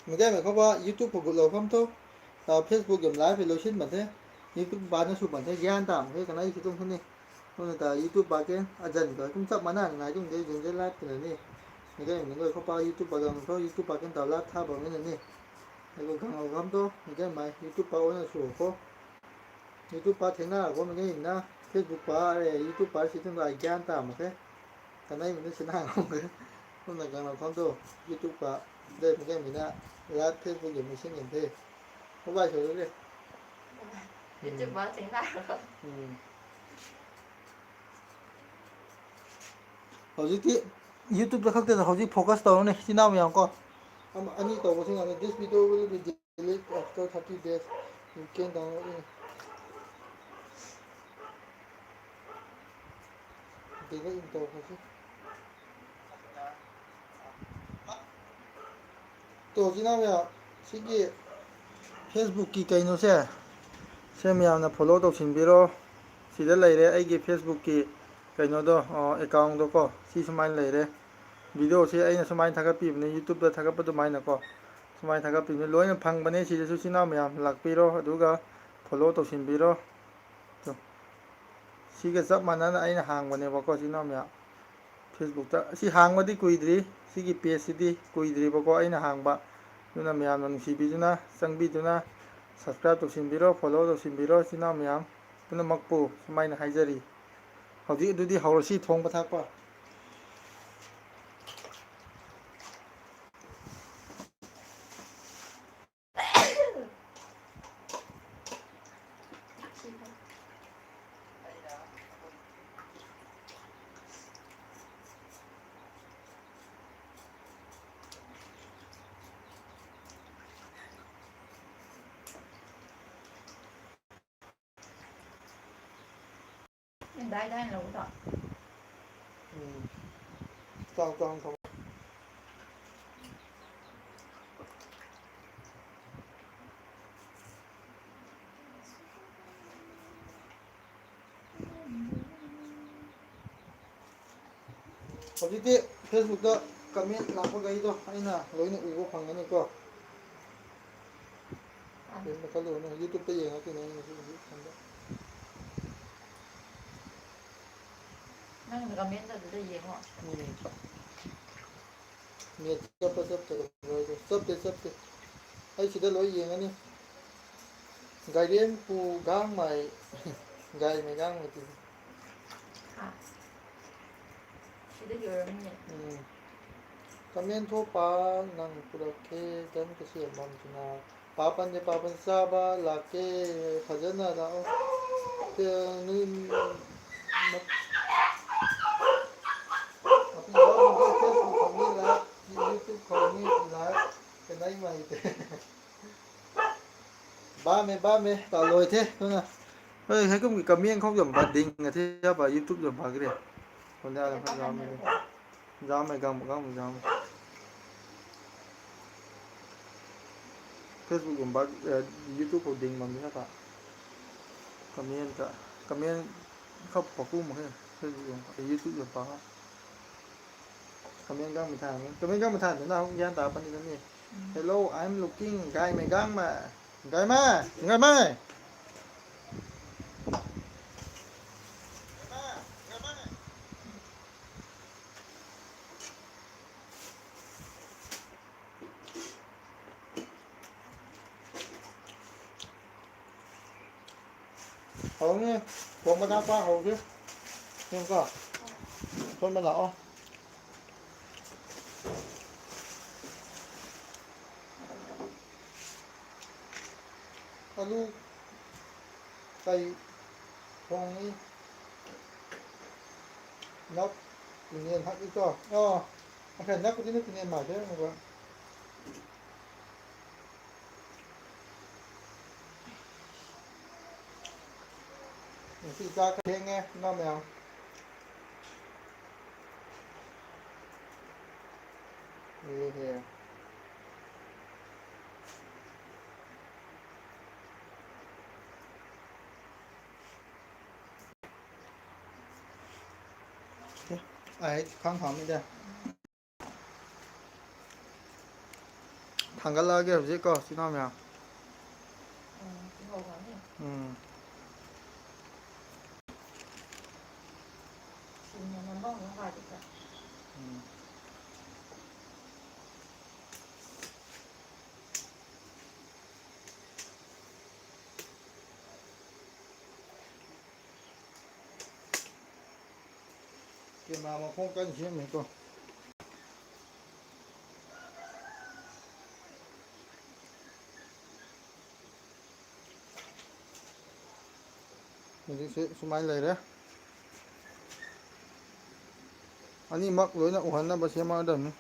ꯃꯤꯗꯥꯏ ꯃꯈꯣꯕ YouTube ꯐꯒꯨꯠ ꯂꯧꯐꯝ ꯊꯣꯛ꯫ ꯇꯥ Facebook ꯌꯥꯝ live ꯂꯣꯏꯁꯤꯟꯕꯁꯦ꯫ YouTube ꯕꯥꯅ ꯁꯨꯕꯁꯦ ꯒ꯭ꯌꯥꯟ ꯇꯥ ꯑꯃꯒꯤ ꯀꯅꯥꯏ ꯁꯤ ꯇꯣꯡꯁꯤꯅꯤ꯫ ꯑꯗꯨꯅ ꯇꯥ YouTube ꯕꯥꯀꯦ ꯑꯖꯟꯒ ꯑꯗꯨꯝ ꯆꯞ ꯃꯥꯟꯅꯅ ꯉꯥꯏꯗꯨꯝꯗꯦ ꯌꯦꯡꯖꯦ live ꯇꯅꯅꯤ꯫ ꯃꯤꯗꯥꯏ ꯃꯤꯗꯥꯏ ꯈꯣꯄ YouTube ꯕꯥꯒ ꯑꯃꯨꯛ ꯊꯣꯛ YouTube ꯕꯥꯀꯦ ꯇꯥ live ꯊꯥꯕ ꯑꯃꯅꯅꯤ꯫ ꯑꯗꯨꯒ ꯈꯪꯍꯧꯕ ꯑꯝꯗꯣ ꯃꯤꯗꯥꯏ ꯃꯥꯏ YouTube ꯄꯥ ꯑꯣꯏꯅ ꯁꯨꯔꯣꯀꯣ꯫ YouTube ꯄꯥ ꯊꯦꯡꯅꯔꯛꯄ ꯃꯈꯩꯅ Facebook ꯄꯥ, ꯑꯦ, YouTube ꯄꯥ ꯁꯤꯖꯤꯟꯅꯕ ꯑꯩ ꯒ꯭ꯌꯥꯟ ꯇꯥꯃꯈꯩ ꯀꯅꯥꯏ ꯃꯤꯅ ꯁꯤꯅ ꯍꯥꯡꯉꯝꯒꯅꯤ꯫ ꯁꯣꯝꯅ ꯀꯩꯅꯣ ꯈꯪꯗꯣ YouTube ꯄꯥ ꯂꯩ ꯃꯈꯩ ꯃꯤꯅ live Facebook ꯌꯦꯡ ꯃꯤꯁꯤꯡ ꯌꯦꯡꯊꯦ꯫ ꯃꯣꯕꯥꯏꯜ ꯁꯣꯏꯗꯣꯛꯂꯦ꯫ YouTube ꯄꯥ ꯊꯦꯡꯅꯔꯛꯄ꯫ ꯎꯝ꯫ ꯍꯧꯖꯤꯛꯇꯤ YouTube-ꯇ ꯈꯛꯇꯗ ꯍꯧꯖꯤꯛ focus ꯇꯧꯔꯅꯤ ꯏꯆꯤꯟ ꯏꯅꯥꯎ ꯃꯌꯥꯝ ꯀꯣ꯫ ꯑꯃ ꯑꯅꯤ ꯇꯧꯕꯁꯤꯡ ꯑꯗꯨ, "This video will be delete after thirty days, you can download it." Delete ꯑꯣꯏꯅ ꯇꯧꯈ꯭ꯔꯁꯤ꯫ ꯇꯣ, ꯏꯆꯤꯟ ꯏꯅꯥꯎ ꯃꯌꯥꯝ, ꯁꯤꯒꯤ Facebook-ꯀꯤ ꯀꯩꯅꯣꯁꯦ, ꯁꯦ ꯃꯌꯥꯝꯅ follow ꯇꯧꯁꯤꯟꯕꯤꯔꯣ꯫ ꯁꯤꯗ ꯂꯩꯔꯦ ꯑꯩꯒꯤ Facebook-ꯀꯤ ꯀꯩꯅꯣꯗꯣ, ꯑ, account-ꯗꯣ ꯀꯣ, ꯁꯤ ꯁꯨꯃꯥꯏꯅ ꯂꯩꯔꯦ꯫ Video-ꯁꯦ ꯑꯩꯅ ꯁꯨꯃꯥꯏꯅ ꯊꯥꯒꯠꯄꯤꯕꯅꯦ, YouTube-ꯇ ꯊꯥꯒꯠꯄ ꯑꯗꯨꯃꯥꯏꯅꯀꯣ꯫ ꯁꯨꯃꯥꯏꯅ ꯊꯥꯒꯠꯄꯤꯕꯅꯦ, ꯂꯣꯏꯅ ꯐꯪꯕꯅꯦ꯫ ꯁꯤꯗꯁꯨ ꯏꯆꯤꯟ ꯏꯅꯥꯎ ꯃꯌꯥꯝ ꯂꯥꯛꯄꯤꯔꯣ, ꯑꯗꯨꯒ follow ꯇꯧꯁꯤꯟꯕꯤꯔꯣ꯫ ꯇꯣ꯫ ꯁꯤꯒ ꯆꯞ ꯃꯥꯟꯅꯅ ꯑꯩꯅ ꯍꯥꯡꯕꯅꯦꯕꯀꯣ, ꯏꯆꯤꯟ ꯏꯅꯥꯎ ꯃꯌꯥꯝ꯫ Facebook-ꯇ꯫ ꯑꯁꯤ ꯍꯥꯡꯕꯗꯤ ꯀꯨꯏꯗ꯭ꯔꯤ꯫ ꯁꯤꯒꯤ page-ꯁꯤꯗꯤ ꯀꯨꯏꯗ꯭ꯔꯤꯕꯀꯣ ꯑꯩꯅ ꯍꯥꯡꯕ꯫ ꯑꯗꯨꯅ ꯃꯌꯥꯝꯅ ꯅꯨꯡꯁꯤꯕꯤꯗꯨꯅ, ꯆꯪꯕꯤꯗꯨꯅ, Subscribe ꯇꯧꯁꯤꯟꯕꯤꯔꯣ, follow ꯇꯧꯁꯤꯟꯕꯤꯔꯣ, ꯏꯆꯤꯟ ꯏꯅꯥꯎ ꯃꯌꯥꯝ ꯄꯨꯝꯅꯃꯛꯄꯨ ꯁꯨꯃꯥꯏꯅ ꯍꯥꯏꯖꯔꯤ꯫ ꯍꯧꯖꯤꯛ ꯑꯗꯨꯗꯤ ꯍꯧꯔꯁꯤ ꯊꯣꯡꯕ ꯊꯥꯛꯄ꯫ ꯗꯥꯏ ꯗꯥꯏꯅ ꯂꯧꯕꯗꯣ꯫ ꯎꯝ꯫ ꯆꯥꯎ ꯆꯥꯎꯅ ꯊꯝꯃꯣ꯫ ꯍꯧꯖꯤꯛꯇꯤ Facebook ꯇ comment ꯂꯥꯛꯄꯈꯩꯗꯣ ꯑꯩꯅ ꯂꯣꯏꯅ ꯎꯕ ꯐꯪꯒꯅꯤꯀꯣ꯫ ꯀꯩꯝꯇ ꯈꯜꯂꯨꯔꯅꯨ, YouTube ꯇ ꯌꯦꯡꯉꯛꯇꯣꯏꯅꯦ ꯑꯩꯅ ꯍꯧꯖꯤꯛ ꯍꯧꯖꯤꯛ ꯏꯊꯟꯇ꯫ ꯅꯪꯅ comment ꯑꯗꯨꯗ ꯌꯦꯡꯉꯣ꯫ ꯎꯝ꯫ Net ꯆꯞꯄ ꯆꯞꯇꯕ ꯂꯣꯏꯔꯦ꯫ ꯆꯞꯇꯦ, ꯆꯞꯇꯦ꯫ ꯑꯩ ꯁꯤꯗ ꯂꯣꯏ ꯌꯦꯡꯉꯅꯤ꯫ ꯒꯥꯏꯔꯦꯟ ꯄꯨ ꯒꯥꯡꯃꯥꯏ꯫ ꯒꯥꯏꯃꯩ ꯒꯥꯡꯃꯩ ꯇꯤꯟ꯫ ꯍꯥ? ꯁꯤꯗꯒꯤ ꯑꯣꯏꯔꯝꯅꯤ꯫ ꯎꯝ꯫ Comment ꯊꯣꯛꯄ ꯅꯪ ꯄꯨꯔꯛꯀꯦ, ꯀꯩꯝꯇ ꯁꯦꯝꯕ ꯑꯃꯁꯨꯅ꯫ ꯄꯥꯄꯟꯁꯦ ꯄꯥꯄꯟ ꯆꯥꯕ ꯂꯥꯛꯀꯦ, ꯐꯖꯅ ꯂꯥꯛꯑꯣ꯫ ꯀ-, ꯅꯣꯏ ꯃ-, ꯃꯄꯤ ꯌꯥꯎꯔꯤꯕ Facebook ꯍꯧꯅꯤ live, YouTube ꯍꯧꯅꯤ live, ꯀꯗꯥꯏ ꯃꯥꯏꯗ꯫ ꯕꯥꯃꯦ, ꯕꯥꯃꯦ, ꯇꯥꯂꯣꯏꯊꯦ, ꯑꯗꯨꯅ꯫ ꯍꯣꯏ, ꯍꯦꯛ ꯀꯨꯝꯒꯤ comment ꯈꯥꯎꯖꯝꯕ ꯗꯤꯡ ꯑꯊꯤ ꯌꯥꯕ YouTube ꯌꯥꯝ ꯐꯈ꯭ꯔꯦ꯫ ꯍꯣꯟꯗꯥ ꯌꯥꯝ ꯐꯖꯕ ꯑꯃ ꯂꯩ꯫ ꯖꯥꯝꯃꯦ, ꯒꯥꯡ-, ꯒꯥꯡ-, ꯖꯥꯝꯃꯦ꯫ Facebook ꯒꯨꯝꯕ, ꯑ, YouTube ꯐꯥꯎ ꯗꯤꯡ ꯉꯝꯃꯤ ꯅꯠꯇ꯭ꯔꯥ? Comment ꯇ, comment ꯈꯔ ꯄꯀꯨꯝ ꯃꯈꯩ Facebook ꯌꯦꯡ-, YouTube ꯌꯦꯡ ꯄꯥ꯫ Comment ꯒꯥꯡ ꯃꯤ ꯊꯥ, comment ꯒꯥꯡ ꯃꯤ ꯊꯥ, ꯅꯪ ꯒ꯭ꯌꯥꯟ ꯇꯥ ꯄꯅꯤ ꯅꯪ ꯅꯤ꯫ Hello, I am looking, ꯒꯥꯏꯃꯩ ꯒꯥꯡꯃ꯫ ꯒꯥꯏꯃ! ꯒꯥꯏꯃ! ꯍꯧꯅꯤ꯫ ꯊꯣꯡꯕ ꯊꯥꯛꯄ ꯍꯧꯗ꯭ꯔꯤ꯫ ꯌꯦꯡꯉꯨꯀꯣ꯫ ꯁꯣꯝꯗ ꯂꯥꯛꯑꯣ꯫ ꯑꯂꯨ ꯀꯩ ꯊꯣꯡꯉꯤ꯫ ꯅꯞ ꯇꯨꯅꯦꯟ ꯍꯥꯠꯂꯤꯀꯣ꯫ ꯑꯣ, ꯉꯁꯥꯏ ꯅꯞꯄꯨꯗꯤ ꯅꯠꯇꯦꯅꯦ, ꯃꯥꯏꯗ ꯑꯣꯏꯔꯝꯃꯒ꯫ ꯉꯁꯤ ꯆꯥꯛ ꯊꯦꯡꯉꯦ, ꯏꯅꯥꯎ ꯃꯌꯥꯝ꯫ ꯍꯦ, ꯍꯦ꯫ ꯑꯦ, ꯑꯩ ꯈꯪ ꯈꯪꯉꯤꯗ꯫ ꯊꯥꯡꯒꯠꯂꯛꯑꯒꯦ ꯍꯧꯖꯤꯛꯀꯣ, ꯏꯆꯤꯟ ꯏꯅꯥꯎ ꯃꯌꯥꯝ꯫ ꯎꯝ, ꯁꯤ ꯍꯧꯈ꯭ꯔꯅꯤ꯫ ꯎꯝ꯫ ꯁꯤꯡꯅ ꯅꯝꯕ ꯑꯃꯨꯛ ꯍꯥꯏꯕꯗ꯫ ꯎꯝ꯫ ꯀꯦꯃꯦꯔꯥ ꯃꯈꯣꯡ ꯀꯟꯅ ꯁꯦꯝꯃꯤꯀꯣ꯫ ꯍꯧꯖꯤꯛꯁꯦ ꯁꯨꯃꯥꯏꯅ ꯂꯩꯔꯦ꯫ ꯑꯅꯤꯃꯛ ꯂꯣꯏꯅ ꯎꯍꯟꯅꯕ ꯁꯦꯝꯃꯛꯑꯗꯕꯅꯤ꯫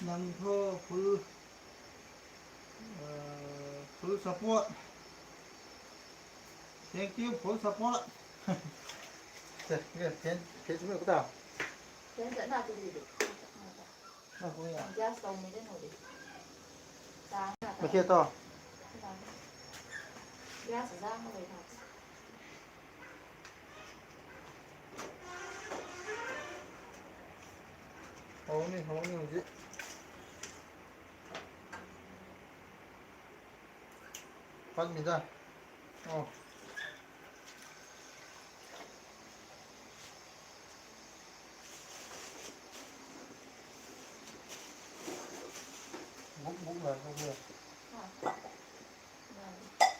ꯅꯪꯁꯨ full, ꯑ, full support꯫ Thank you, full support꯫ ꯁꯦ, ꯐꯦꯟ, ꯐꯦꯟ ꯁꯨꯝ ꯌꯦꯡꯉꯨ ꯇꯥ꯫ ꯐꯦꯟ ꯆꯠꯅ ꯇꯨꯝꯕꯤꯗꯨ꯫ ꯅꯪ ꯁꯨꯝ ꯌꯦꯡꯉꯣ꯫ Gas ꯇꯧꯅꯤꯗ ꯅꯣꯏꯗꯤ꯫ ꯆꯥ ꯉꯥꯛꯇ꯫ ꯃꯩꯈꯦꯠꯇꯣ꯫ Gas ꯆꯥ ꯑꯃ ꯂꯩ ꯊꯥꯎꯁꯦ꯫ ꯍꯧꯅꯤ, ꯍꯧꯅꯤ ꯍꯧꯖꯤꯛ꯫ ꯐꯠꯃꯤꯗ꯫ ꯑꯣ꯫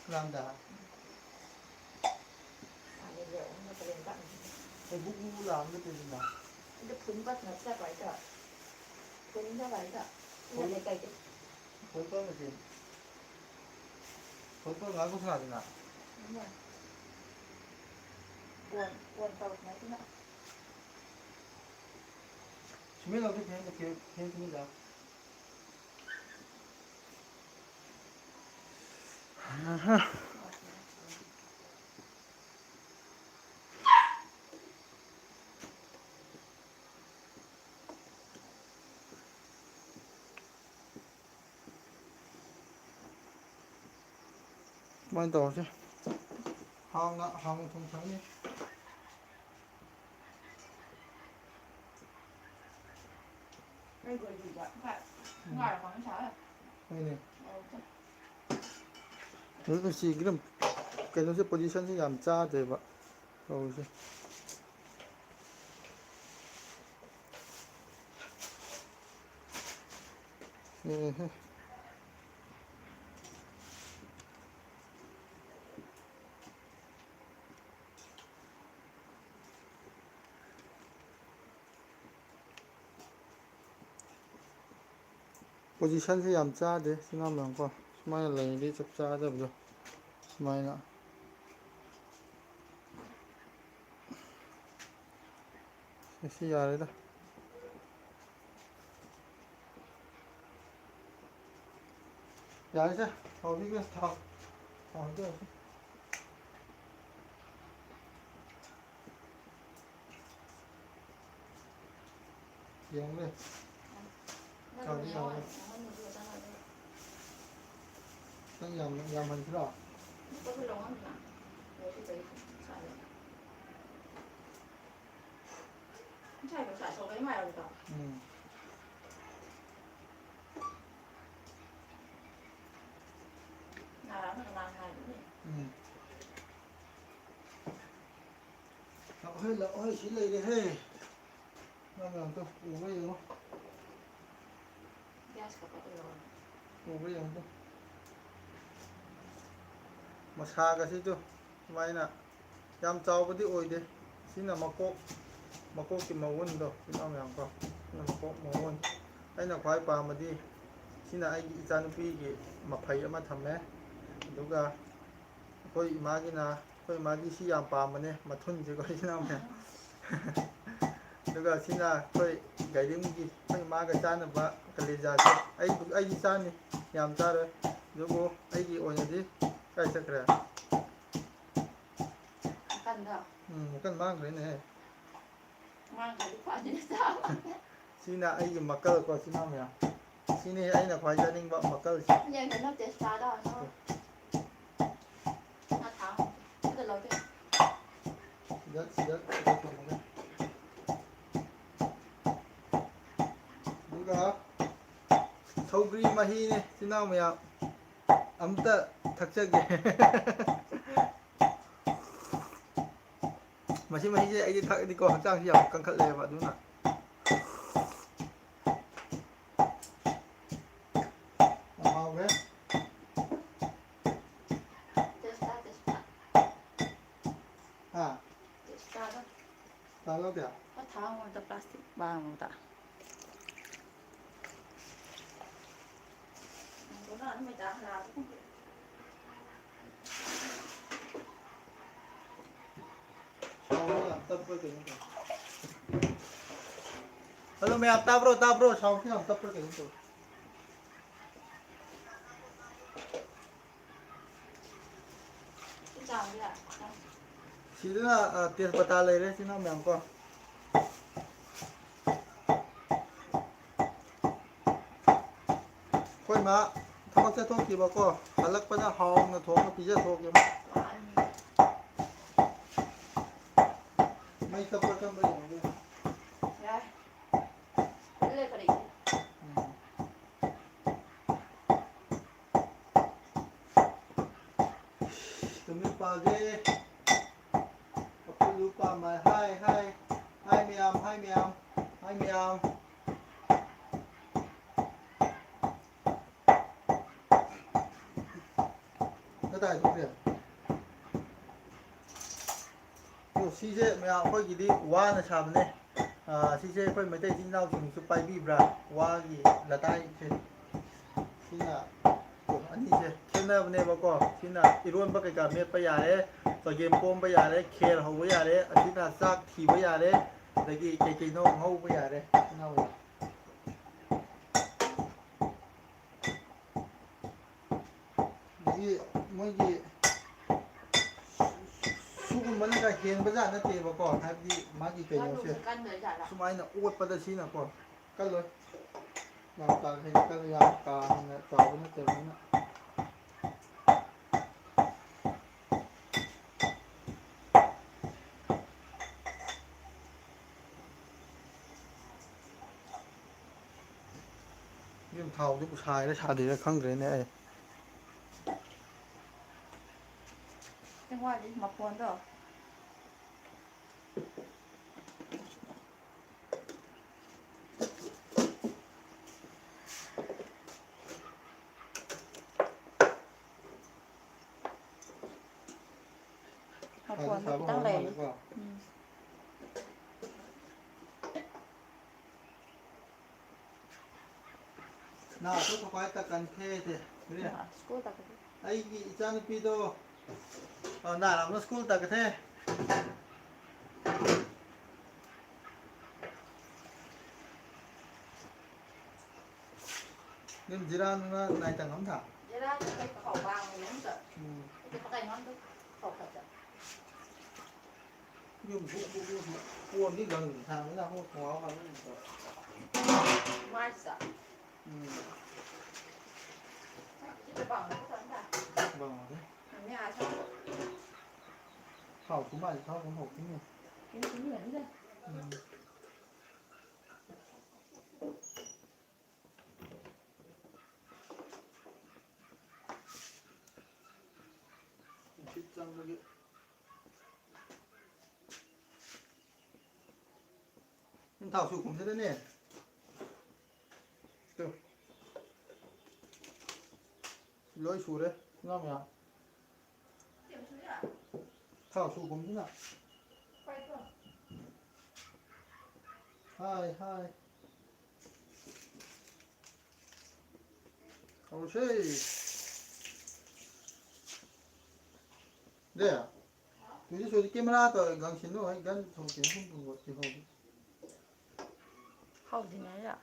ꯀꯅꯥꯝꯗ? ꯑꯩ ꯕꯨꯛ ꯕꯨꯛ ꯂꯥꯎꯔꯒ ꯇꯧꯔꯤꯁꯤꯅ꯫ ꯑꯗꯨ ꯐꯨꯟ ꯕꯁ ꯅꯠꯇ꯭ꯔꯕ ꯍꯥꯏꯗꯣ? ꯐꯨꯟ ꯅꯠꯇ꯭ꯔꯕ ꯍꯥꯏꯗꯣ? ꯐꯨꯟ ꯅꯠꯇꯦ ꯀꯩꯗꯤ? ꯐꯨꯟ ꯕꯁ ꯅꯠꯇꯦ꯫ ꯐꯨꯟ ꯕꯁ ꯉꯥꯏꯈꯣ ꯁꯥꯗꯅ꯫ ꯀꯣꯟ, ꯀꯣꯟ ꯇꯧꯔꯛꯀꯅꯤ ꯑꯗꯨꯅ꯫ ꯁꯨꯃꯦꯟ ꯂꯧꯗꯦ, ꯐꯦꯟ, ꯐꯦꯟ, ꯐꯦꯟ ꯁꯨꯃꯦꯟ ꯂꯥꯛ꯫ ꯁꯨꯃꯥꯏꯅ ꯇꯧꯔꯁꯦ꯫ ꯍꯥꯎꯅ, ꯍꯥꯎꯅ ꯊꯣꯡ ꯊꯥꯛꯅꯤ꯫ ꯎꯝ꯫ ꯍꯣꯏꯅꯦ꯫ ꯑꯗꯨ ꯁꯤꯒꯤ ꯑꯗꯨꯝ ꯀꯩꯅꯣꯁꯦ, ꯄꯣꯖꯤꯁꯟꯁꯦ ꯌꯥꯝ ꯆꯥꯗꯦꯕ ꯇꯧꯔꯤꯁꯦ꯫ ꯎꯝ꯫ ꯄꯣꯖꯤꯁꯟꯁꯦ ꯌꯥꯝ ꯆꯥꯗꯦ, ꯁꯤ ꯃꯌꯥꯝꯀꯣ꯫ ꯁꯨꯃꯥꯏꯅ ꯂꯩꯔꯗꯤ ꯆꯞ ꯆꯥꯒꯗꯕꯗꯣ꯫ ꯁꯨꯃꯥꯏꯅ꯫ ꯁꯤ ꯌꯥꯔꯦꯗ꯫ ꯌꯥꯔꯦꯁꯦ, ꯊꯥꯎꯕꯤꯒꯦ, ꯊꯥꯎ꯫ ꯊꯥꯎ ꯍꯩꯖꯔꯁꯤ꯫ ꯌꯦꯡꯉꯨꯅꯦ꯫ ꯆꯥꯎꯗꯤ ꯆꯥꯎꯔꯦ꯫ ꯅꯪ ꯌꯥꯝ, ꯌꯥꯝꯍꯟꯁꯤꯔꯣ? ꯎꯝ꯫ ꯎꯝ꯫ ꯂꯥꯛꯑꯣꯍꯦ, ꯂꯥꯛꯑꯣꯍꯦ, ꯁꯤ ꯂꯩꯔꯦꯍꯦ꯫ ꯅꯪ ꯑꯝꯇ ꯄꯨꯔꯒ ꯌꯦꯡꯉꯣ꯫ ꯒ꯭ꯌꯥꯁ ꯀꯥꯞꯄ ꯀꯩꯗꯧꯔꯕ? ꯎꯕ꯭ꯔꯥ ꯌꯦꯡꯉꯨ꯫ ꯃꯁꯥꯒꯁꯤꯗꯨ ꯁꯨꯃꯥꯏꯅ ꯌꯥꯝ ꯆꯥꯎꯕꯗꯤ ꯑꯣꯏꯗꯦ꯫ ꯁꯤꯅ ꯃꯀꯣꯛ, ꯃꯀꯣꯛꯀꯤ ꯃꯒꯨꯟꯗꯣ, ꯏꯅꯥꯎ ꯃꯌꯥꯝ ꯀꯣ, ꯁꯤꯅ ꯃꯀꯣꯛ ꯃꯒꯨꯟ꯫ ꯑꯩꯅ ꯈ꯭ꯋꯥꯏ ꯄꯥꯝꯕꯗꯤ ꯁꯤꯅ ꯑꯩꯒꯤ ꯏꯆꯥꯅꯨꯄꯤꯒꯤ ꯃꯐꯩ ꯑꯃ ꯊꯝꯃꯦ꯫ ꯑꯗꯨꯒ ꯑꯩꯈꯣꯏ ꯏꯃꯥꯒꯤꯅ, ꯑꯩꯈꯣꯏ ꯏꯃꯥꯒꯤ ꯁꯤ ꯌꯥꯝ ꯄꯥꯝꯕꯅꯦ, ꯃꯊꯨꯟꯁꯦꯀꯣ, ꯏꯆꯤꯟ ꯏꯅꯥꯎ ꯃꯌꯥꯝ꯫ ꯑꯗꯨꯒ ꯁꯤꯅ ꯑꯩꯈꯣꯏ ꯒꯥꯏꯗꯤꯝꯒꯤ, ꯑꯩꯈꯣꯏ ꯏꯃꯥꯒ ꯆꯥꯅꯕ ꯀꯂꯦꯖꯥꯁꯦ꯫ ꯑꯩ, ꯑꯩꯗꯤ ꯆꯥꯅꯤ, ꯌꯥꯝ ꯆꯥꯔꯣꯏ꯫ ꯑꯗꯨꯕꯨ ꯑꯩꯒꯤ ꯑꯣꯏꯅꯗꯤ ꯀꯥꯏ ꯆꯠꯈ꯭ꯔꯦ? ꯃꯀꯟꯗꯣ? ꯎꯝ, ꯃꯀꯟ ꯃꯥꯡꯈ꯭ꯔꯦꯅꯦꯍꯦ꯫ ꯃꯥꯡꯈ꯭ꯔꯗꯤ ꯐꯅꯤꯅ ꯆꯥꯕ꯫ ꯁꯤꯅ ꯑꯩꯒꯤ ꯃꯀꯜ ꯀꯣ, ꯏꯆꯤꯟ ꯏꯅꯥꯎ ꯃꯌꯥꯝ꯫ ꯁꯤꯅꯤ ꯑꯩꯅ ꯈ꯭ꯋꯥꯏ ꯆꯥꯅꯤꯡꯕ ꯃꯀꯜꯁꯦ꯫ ꯌꯦꯟ ꯀꯩꯅꯣ ꯇꯦꯁꯄꯇꯥꯗꯣ ꯍꯥꯞꯆꯜꯂꯣ꯫ ꯉꯥ ꯊꯥꯎ꯫ ꯑꯗꯨ ꯂꯧꯗꯣꯏꯅꯦ꯫ ꯁꯤꯗ, ꯁꯤꯗ, ꯁꯤꯗ ꯊꯝꯃꯒ꯫ ꯑꯗꯨꯒ ꯁꯧꯒ꯭ꯔꯤ ꯃꯍꯤꯅꯦ, ꯏꯆꯤꯟ ꯏꯅꯥꯎ ꯃꯌꯥꯝ꯫ ꯑꯝꯇ ꯊꯛꯆꯒꯦ꯫ ꯃꯁꯤ ꯃꯍꯤꯁꯦ ꯑꯩꯗꯤ ꯊꯛꯑꯗꯤꯀꯣ, ꯍꯛꯆꯥꯡꯁꯤ ꯌꯥꯝ ꯀꯟꯈꯠꯂꯦꯕ, ꯑꯗꯨꯅ꯫ ꯌꯥꯝ ꯍꯥꯎꯔꯦ꯫ ꯇꯦꯁꯄꯇꯥ, ꯇꯦꯁꯄꯇꯥ꯫ ꯍꯥ? ꯇꯦꯁꯄꯇꯥꯗꯣ꯫ ꯇꯥ ꯂꯧꯗꯦ? ꯄꯣꯠ ꯊꯥꯎ ꯑꯃꯗ ꯄ꯭ꯂꯥꯁꯇꯤꯛ ꯕꯥꯒ ꯑꯃꯗ꯫ Hello ꯃꯌꯥꯝ, ꯇꯥꯕ꯭ꯔꯣ? ꯇꯥꯕ꯭ꯔꯣ? Sound ꯁꯦ ꯌꯥꯝ ꯇꯞꯄ꯭ꯔꯥ ꯀꯩꯅꯣꯝ ꯇꯧꯋꯦ꯫ ꯁꯤꯗꯅ, ꯑ, ꯇꯦꯖꯄꯇꯥ ꯂꯩꯔꯦ, ꯏꯆꯤꯟ ꯏꯅꯥꯎ ꯃꯌꯥꯝ ꯀꯣ꯫ ꯑꯩꯈꯣꯏ ꯃꯥ ꯊꯕꯛ ꯆꯠꯊꯣꯛꯈꯤꯕꯀꯣ, ꯍꯜꯂꯛꯄꯗ ꯍꯥꯎꯅ ꯊꯣꯡꯉ ꯄꯤꯖꯊꯣꯛꯀꯦ꯫ ꯃꯩ ꯇꯞꯄ꯭ꯔꯥ ꯀꯝꯕ꯭ꯔꯥ ꯌꯦꯡꯉꯒꯦ꯫ ꯌꯥꯔꯦ꯫ ꯎꯝ꯫ ꯇꯨꯃꯤꯠ ꯄꯥꯒꯦ꯫ ꯑꯩꯈꯣꯏ ꯂꯨ ꯄꯥꯝꯃꯦ꯫ ꯍꯥꯏ, ꯍꯥꯏ꯫ ꯍꯥꯏ ꯃꯌꯥꯝ, ꯍꯥꯏ ꯃꯌꯥꯝ, ꯍꯥꯏ ꯃꯌꯥꯝ꯫ ꯀꯥꯏ ꯊꯣꯛꯈ꯭ꯔꯦ? ꯑꯣ, ꯁꯤꯁꯦ ꯃꯌꯥꯝ ꯑꯩꯈꯣꯏꯒꯤꯗꯤ ꯋꯥꯅ ꯁꯥꯕꯅꯦ꯫ ꯑꯥ, ꯁꯤꯁꯦ ꯑꯩꯈꯣꯏ ꯃꯩꯇꯩ ꯏꯆꯤꯟ ꯏꯅꯥꯎꯁꯤꯡꯁꯨ ꯄꯥꯏꯕꯤꯕ꯭ꯔꯥ? ꯋꯥꯒꯤ ꯂꯇꯥꯏꯁꯦ꯫ ꯁꯤꯅ ꯑꯅꯤꯁꯦ ꯈꯦꯠꯅꯕꯅꯦꯕꯀꯣ꯫ ꯁꯤꯅ ꯏꯔꯣꯟꯕ ꯀꯩꯀꯥ ꯃꯦꯠꯄ ꯌꯥꯔꯦ, ꯆꯒꯦꯝ ꯄꯣꯝꯕ ꯌꯥꯔꯦ, ꯈꯦꯔ ꯍꯧꯕ ꯌꯥꯔꯦ, ꯑꯁꯤꯅ ꯆꯥꯛ ꯊꯤꯕ ꯌꯥꯔꯦ, ꯑꯗꯒꯤ ꯀꯩ ꯀꯩꯅꯣ ꯉꯧꯕ ꯌꯥꯔꯦ꯫ ꯑꯗꯒꯤ ꯃꯣꯏꯒꯤ ꯁꯤꯒꯨꯝꯕꯅꯒ ꯍꯦꯟꯕꯖꯥꯠ ꯅꯠꯇꯦꯕꯀꯣ, ꯍꯥꯏꯕꯗꯤ ꯃꯥꯒꯤ ꯀꯩꯅꯣꯁꯦ꯫ ꯃꯅꯨꯡꯁꯦ ꯀꯟꯗꯣꯏꯖꯥꯠꯂꯥ? ꯁꯨꯃꯥꯏꯅ ꯑꯣꯠꯄꯗ ꯁꯤꯅꯀꯣ ꯀꯜꯂꯣꯏ꯫ ꯌꯥꯝ ꯀꯥ ꯍꯦꯟꯅ ꯀꯜꯂ, ꯌꯥꯝ ꯀꯥ ꯍꯦꯟꯅ ꯆꯥꯎꯕ ꯅꯠꯇꯕꯅꯤꯅ꯫ ꯌꯨꯝ ꯊꯥꯎꯁꯤꯕꯨ ꯁꯥꯏꯔ ꯁꯥꯗꯦꯔ ꯈꯪꯗ꯭ꯔꯦꯅꯦ ꯑꯩ꯫ ꯆꯦꯡꯋꯥꯏꯗꯤ ꯃꯐꯣꯟꯗꯣ꯫ ꯃꯐꯣꯟꯗꯣ ꯁꯥꯕ ꯈꯤꯇꯪ ꯍꯧꯔ ꯂꯩꯔꯤ꯫ ꯃꯥꯜꯂꯦꯀꯣ꯫ ꯎꯝ꯫ ꯅꯥ ꯑꯇꯣꯞꯄ ꯈ꯭ꯋꯥꯏ ꯇꯛꯀꯟ ꯈꯦꯗꯦ꯫ ꯁ꯭ꯀꯨꯜ ꯇꯥꯛꯄꯗꯤ꯫ ꯑꯩꯒꯤ ꯏꯆꯥꯅꯨꯄꯤꯗꯣ, ꯑ, ꯅꯥꯔꯥꯝꯅ ꯁ꯭ꯀꯨꯜ ꯇꯥꯛꯀꯊꯦ꯫ ꯅꯪ ꯖꯤꯔꯥ ꯅꯨꯡꯔꯥ ꯅꯥꯏ ꯇꯪ ꯑꯝ ꯊꯥ? ꯖꯤꯔꯥ ꯅꯨꯡ ꯀꯩ ꯄꯀꯧ ꯕꯥꯡ ꯂꯩ ꯑꯝꯇ꯫ ꯎꯝ꯫ ꯑꯗꯨ ꯄꯀꯩ ꯉꯥꯟꯗꯨ ꯄꯀꯧ ꯈꯛꯇ꯫ ꯌꯨꯝ ꯕꯨꯛ ꯕꯨꯛ ꯕꯨꯛ ꯀꯣꯟꯗꯤ ꯒꯪ ꯊꯥꯡꯅ ꯍꯣ ꯈꯣꯡꯒ꯭ꯔꯥꯎ ꯍꯥꯞꯅꯤꯡꯗ꯭ꯔꯣ? ꯃꯥꯏꯁꯤꯗ꯫ ꯎꯝ꯫ ꯁꯤꯗ ꯕꯥꯡ ꯑꯝꯇ ꯊꯥ꯫ ꯕꯥꯡ ꯑꯝꯇ꯫ ꯃꯌꯥ ꯁꯥ꯫ ꯊꯥꯎ ꯊꯨꯝ ꯃꯥꯜꯂꯦ, ꯊꯥꯎ ꯊꯨꯝ ꯍꯧꯔꯛꯈꯤꯅꯤ꯫ ꯀꯩꯅꯣ ꯊꯨꯝ ꯂꯩꯔꯝꯗꯦ꯫ ꯎꯝ꯫ ꯅꯨꯡꯁꯤꯠ ꯆꯪꯕꯒꯤ꯫ ꯅꯪ ꯊꯥꯎ ꯁꯨ ꯀꯨꯝꯁꯤꯗꯅꯦ꯫ ꯇꯨ꯫ ꯂꯣꯏ ꯁꯨꯔꯦ, ꯏꯅꯥꯎ ꯃꯌꯥꯝ꯫ ꯊꯥꯎ ꯁꯨꯒꯨꯝꯁꯤꯅ꯫ ꯍꯥꯏ, ꯍꯥꯏ꯫ ꯍꯧꯔꯁꯦ꯫ ꯗꯦ, ꯇꯨꯗꯤ ꯁꯣꯏꯗꯤ ꯀꯦꯃꯦꯔꯥ ꯇꯧꯔ ꯂꯪꯁꯤꯟꯅꯨ, ꯑꯩ ꯒꯟ ꯊꯧ ꯀꯦ ꯍꯨꯝ ꯄꯨꯡ ꯇꯤꯍꯧ꯫ ꯍꯧꯗ꯭ꯔꯤꯉꯩꯗ꯫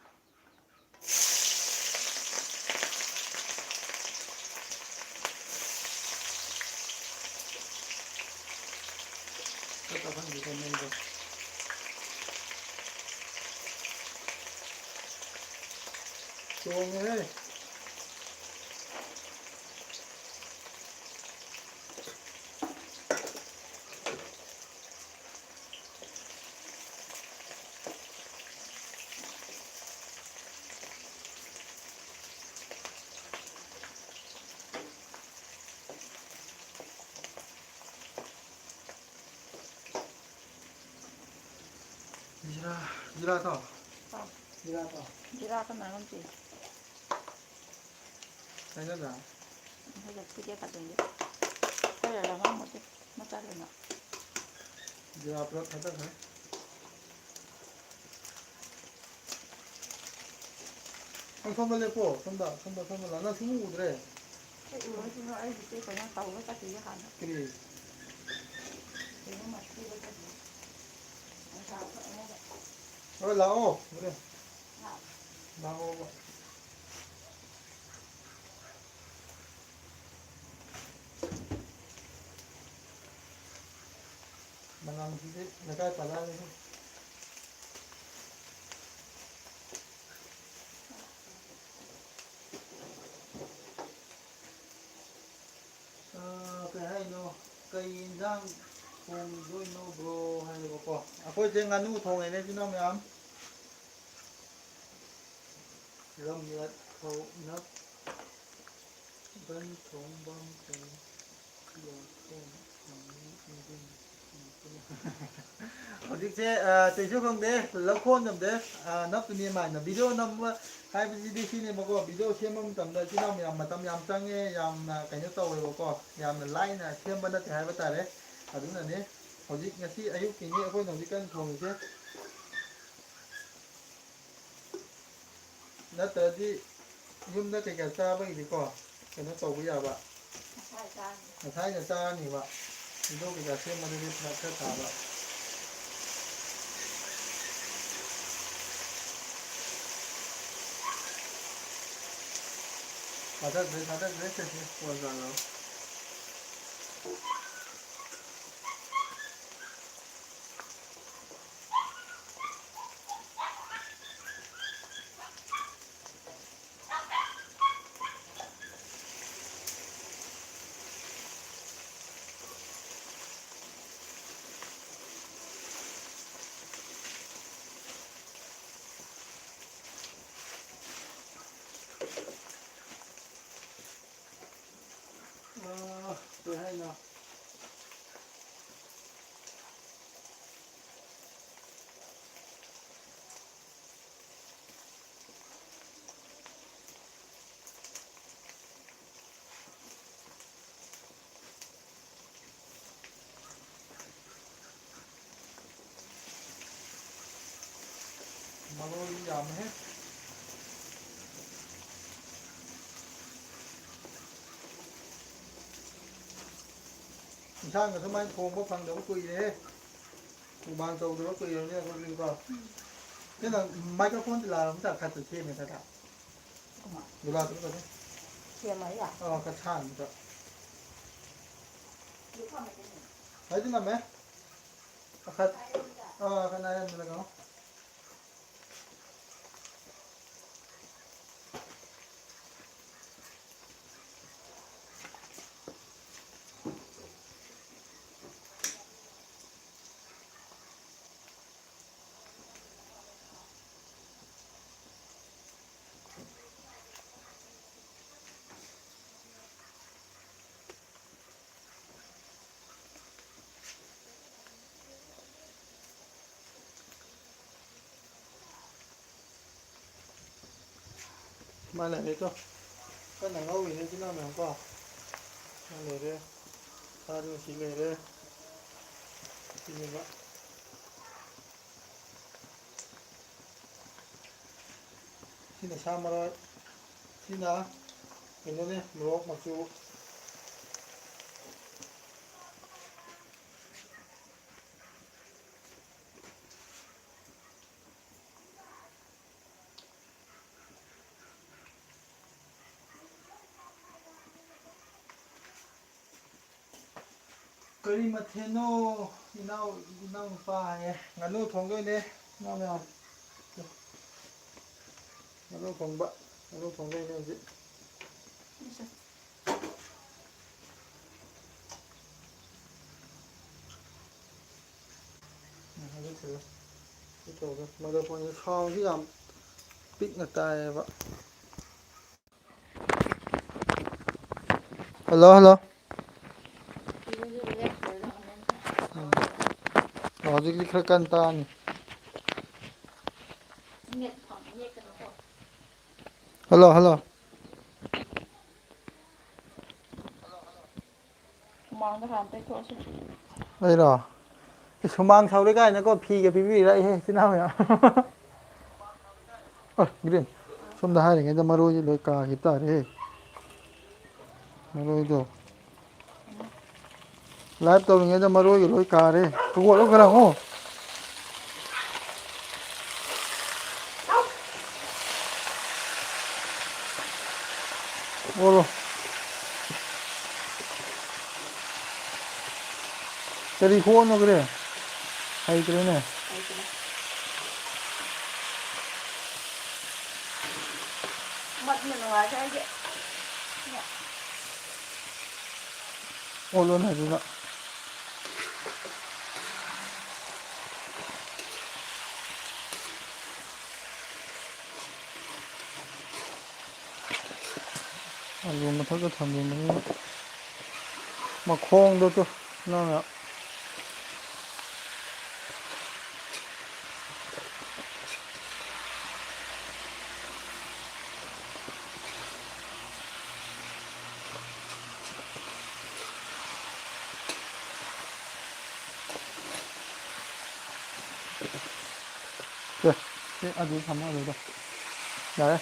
ꯆꯠꯄ ꯈꯪꯗꯦ ꯀꯩꯅꯣ ꯑꯩꯗꯣ꯫ ꯇꯣꯡꯉꯦꯍꯦ꯫ ꯖꯤꯔꯥ, ꯖꯤꯔꯥ ꯊꯥꯎ꯫ ꯑꯥ꯫ ꯖꯤꯔꯥ ꯊꯥꯎ꯫ ꯖꯤꯔꯥ ꯀꯅꯥ ꯉꯝꯗꯦ? ꯍꯥꯏꯅꯗ꯭ꯔꯥ? ꯍꯧꯖꯤꯛ ꯄꯤꯔꯦ ꯐꯖꯅ꯫ ꯈꯔ ꯂꯧꯍꯧꯔꯝꯃꯣꯁꯦ꯫ ꯃꯆꯥꯗꯨꯅ꯫ ꯖꯤꯔꯥ ꯄꯨꯂꯞ ꯊꯥꯗꯈ꯭ꯔꯦ꯫ ꯅꯪ ꯁꯣꯝꯗ ꯂꯦꯞꯄꯣ꯫ ꯁꯣꯝꯗ, ꯁꯣꯝꯗ, ꯁꯣꯝꯗ ꯂꯥꯛꯑꯣ꯫ ꯅꯪ ꯁꯨꯡꯎ ꯎꯗ꯭ꯔꯦ꯫ ꯑꯩ ꯎꯔꯣꯏ, ꯁꯨꯡꯎ-, ꯑꯩ ꯍꯧꯖꯤꯛ ꯀꯩꯅꯣ ꯇꯧꯕ ꯆꯠꯈꯤꯒꯦ ꯍꯥꯟꯅ꯫ ꯀꯔꯤ? ꯀꯩꯅꯣꯝꯃ ꯁꯨꯕ ꯆꯠꯈꯤꯒꯦ꯫ ꯅꯨꯡꯁꯥ ꯊꯣꯛꯑꯦ꯫ ꯍꯣꯏ, ꯂꯥꯛꯑꯣ, ꯍꯣꯔꯦꯟ꯫ ꯂꯥꯛꯑꯣ꯫ ꯂꯥꯛꯑꯣꯕ꯫ ꯃꯅꯝꯁꯤꯗꯤ ꯂꯩꯀꯥꯏ ꯄꯥꯜꯂꯛꯑꯅꯤ꯫ ꯑꯥ, ꯀꯩ ꯍꯥꯏꯅꯣ? ꯀꯩ ꯌꯦꯟꯖꯥꯡ ꯊꯣꯡꯗꯣꯏꯅꯣ, bro? ꯍꯥꯏꯌꯦꯕꯀꯣ꯫ ꯑꯩꯈꯣꯏꯁꯦ ꯉꯥꯅꯨ ꯊꯣꯡꯉꯦꯅꯦ, ꯏꯆꯤꯟ ꯏꯅꯥꯎ ꯃꯌꯥꯝ꯫ ꯔꯝꯂꯠ ꯊꯧꯅ ꯕꯟ ꯊꯣꯡꯕꯝ ꯀꯩ ꯌꯥꯊꯣꯡ ꯐꯪꯏ ꯏꯟꯖꯤꯟ ꯍꯧꯖꯤꯛꯁꯦ, ꯑ, ꯀꯩꯁꯨ ꯈꯪꯗꯦ, ꯂꯧꯈꯣꯟ ꯅꯝꯗꯦ, ꯑ, ꯅꯞꯄꯤꯅꯦ ꯃꯥꯏꯅ꯫ Video ꯅꯝꯕ ꯍꯥꯏꯕꯁꯤꯗꯤ ꯁꯤꯅꯦꯕꯀꯣ, video ꯁꯦꯝꯕ ꯃꯇꯝꯗ ꯏꯆꯤꯟ ꯏꯅꯥꯎ ꯃꯌꯥꯝ ꯃꯇꯝ ꯌꯥꯝ ꯆꯪꯉꯦ, ꯌꯥꯝꯅ ꯀꯩꯅꯣ ꯇꯧꯋꯦꯕꯀꯣ, ꯌꯥꯝꯅ ꯂꯥꯏꯅ ꯁꯦꯝꯕ ꯅꯠꯇꯦ ꯍꯥꯏꯕ ꯇꯥꯔꯦ꯫ ꯑꯗꯨꯅꯅꯦ ꯍꯧꯖꯤꯛ ꯉꯁꯤ ꯑꯌꯨꯛꯀꯤꯅꯤ ꯑꯩꯈꯣꯏꯅ ꯍꯧꯖꯤꯛ ꯀꯟꯅ ꯊꯣꯡꯉꯤꯁꯦ꯫ ꯅꯠꯇ꯭ꯔꯗꯤ ꯌꯨꯝꯗ ꯀꯩꯀꯥ ꯆꯥꯕꯒꯤꯗꯤꯀꯣ ꯀꯩꯅꯣ ꯇꯧꯕ ꯌꯥꯕ꯫ ꯉꯁꯥꯏ ꯆꯥꯔꯅꯤ꯫ ꯉꯁꯥꯏꯅ ꯆꯥꯔꯅꯤꯕ꯫ ꯁꯤꯡꯖꯨ ꯀꯩꯀꯥ ꯁꯦꯝꯕꯗꯗꯤ ꯐꯔꯛ ꯈꯔ ꯇꯥꯕ꯫ ꯊꯥꯗꯈ꯭ꯔꯦ, ꯊꯥꯗꯈ꯭ꯔꯦ, ꯁꯦ, ꯁꯦ, ꯀꯣꯟ ꯆꯥꯔꯣ꯫ ꯑꯥ, ꯀꯩ ꯍꯥꯏꯅꯣ? ꯃꯔꯣꯏ ꯌꯥꯝꯃꯦꯍꯦ꯫ ꯏꯟꯁꯥꯡꯒ ꯁꯨꯃꯥꯏꯅ ꯊꯣꯡꯕ ꯐꯪꯗꯕ ꯀꯨꯏꯔꯦꯍꯦ꯫ ꯃꯨꯛꯕꯥꯡ ꯇꯧꯗꯕ ꯀꯨꯏꯔꯕꯅꯤꯅ ꯑꯩꯈꯣꯏꯁꯨꯀꯣ꯫ ꯁꯤꯅ microphone ꯗꯤ ꯂꯥꯛꯑ ꯑꯝꯇ ꯈꯔ ꯁꯦꯝꯃꯦ ꯈꯔ꯫ ꯒꯨꯂꯥꯞꯇꯨ ꯐꯖꯅ꯫ ꯁꯦꯝꯃ ꯌꯥ꯫ ꯑꯥ, ꯈꯔ ꯁꯥꯡꯕꯗ꯫ ꯍꯥꯏꯗꯤ ꯉꯝꯃꯦ꯫ ꯑꯈꯠ-, ꯑꯥ, ꯑꯈꯠ ꯅꯥꯏ ꯍꯟꯕꯗ ꯀꯩꯅꯣ꯫ ꯃꯥ ꯂꯩꯔꯦ ꯇꯣ꯫ ꯀꯟꯅ ꯉꯧꯔꯤꯅꯦ ꯏꯆꯤꯟ ꯏꯅꯥꯎ ꯃꯌꯥꯝ ꯀꯣ꯫ ꯃꯥ ꯂꯩꯔꯦ꯫ ꯁꯥꯗꯨꯅ ꯁꯤ ꯂꯩꯔꯦ꯫ ꯁꯤꯅꯦꯕ꯫ ꯁꯤꯅ ꯁꯥ ꯃꯔꯣꯏ, ꯁꯤꯅ ꯀꯩꯅꯣꯅꯦ, ꯃꯣꯔꯣꯛ ꯃꯆꯨ꯫ ꯀꯔꯤ ꯃꯊꯦꯜꯅꯣ? ꯏꯅꯥꯎ, ꯏꯅꯥꯎꯅꯨꯄꯥ ꯍꯥꯏꯌꯦ꯫ ꯉꯥꯅꯨ ꯊꯣꯡꯗꯣꯏꯅꯦ꯫ ꯏꯅꯥꯎ ꯃꯌꯥꯝ꯫ ꯉꯥꯅꯨ ꯊꯣꯡꯕ꯫ ꯉꯥꯅꯨ ꯊꯣꯡꯗꯣꯏꯅꯦ ꯍꯧꯖꯤꯛ꯫ ꯎꯝ, ꯍꯧꯖꯤꯛ ꯊꯤꯜꯂꯣ꯫ ꯁꯤ ꯇꯧꯔꯒ microphoneꯁꯦ soundꯁꯤ ꯌꯥꯝ ꯄꯤꯛꯅ ꯇꯥꯏꯌꯦꯕ꯫ Hello, hello. ꯎꯝ꯫ ꯑꯣ, ꯍꯧꯖꯤꯛꯇꯤ ꯈꯔ ꯀꯟꯅ ꯇꯥꯔꯅꯤ꯫ Hello, hello. ꯍꯨꯃꯥꯡꯗꯣ ꯍꯥꯟꯅ ꯇꯩꯊꯣꯛꯑꯁꯤ꯫ ꯑꯩꯔꯣ? ꯏꯁ, ꯍꯨꯃꯥꯡ ꯁꯧꯔꯦ ꯀꯥꯏꯅꯀꯣ ꯐꯤꯒ ꯄꯤꯕꯤꯔꯛꯏꯍꯦ ꯏꯆꯤꯟ ꯏꯅꯥꯎ ꯃꯌꯥꯝ꯫ ꯑ, ꯒ꯭ꯔꯤꯟ꯫ ꯁꯣꯝꯗ ꯍꯥꯏꯔꯤꯉꯩꯗ ꯃꯔꯣꯏꯁꯦ ꯂꯣꯏ ꯀꯥꯈꯤꯕ ꯇꯥꯔꯦꯍꯦ꯫ ꯃꯔꯣꯏꯗꯣ꯫ Live ꯇꯧꯔꯤꯉꯩꯗ ꯃꯔꯣꯏꯒ ꯂꯣꯏ ꯀꯥꯔꯦ꯫ ꯄꯨꯒꯠꯂꯣ ꯈꯔ ꯑꯃꯨꯛ꯫ ꯑꯣꯜꯂꯣ꯫ ꯀꯔꯤ ꯈꯣꯠꯅꯣ ꯀꯔꯤ? ꯍꯩꯇ꯭ꯔꯦꯅꯦ꯫ ꯍꯩꯇ꯭ꯔꯦ꯫ ꯃꯠꯅ ꯅꯨꯡꯉꯥꯏꯇꯦ ꯑꯩꯗꯤ꯫ ꯑꯣꯜꯂꯣꯅꯦ ꯑꯗꯨꯅ꯫ ꯑꯂꯨ ꯃꯊꯛꯇ ꯊꯝꯖꯤꯟꯕꯅꯤꯅ ꯃꯈꯣꯡꯗꯣ ꯇꯨ ꯅꯪꯅ꯫ ꯑꯦ, ꯑꯗꯨ ꯊꯝꯃꯣ, ꯑꯗꯨꯗꯣ꯫ ꯌꯥꯔꯦ꯫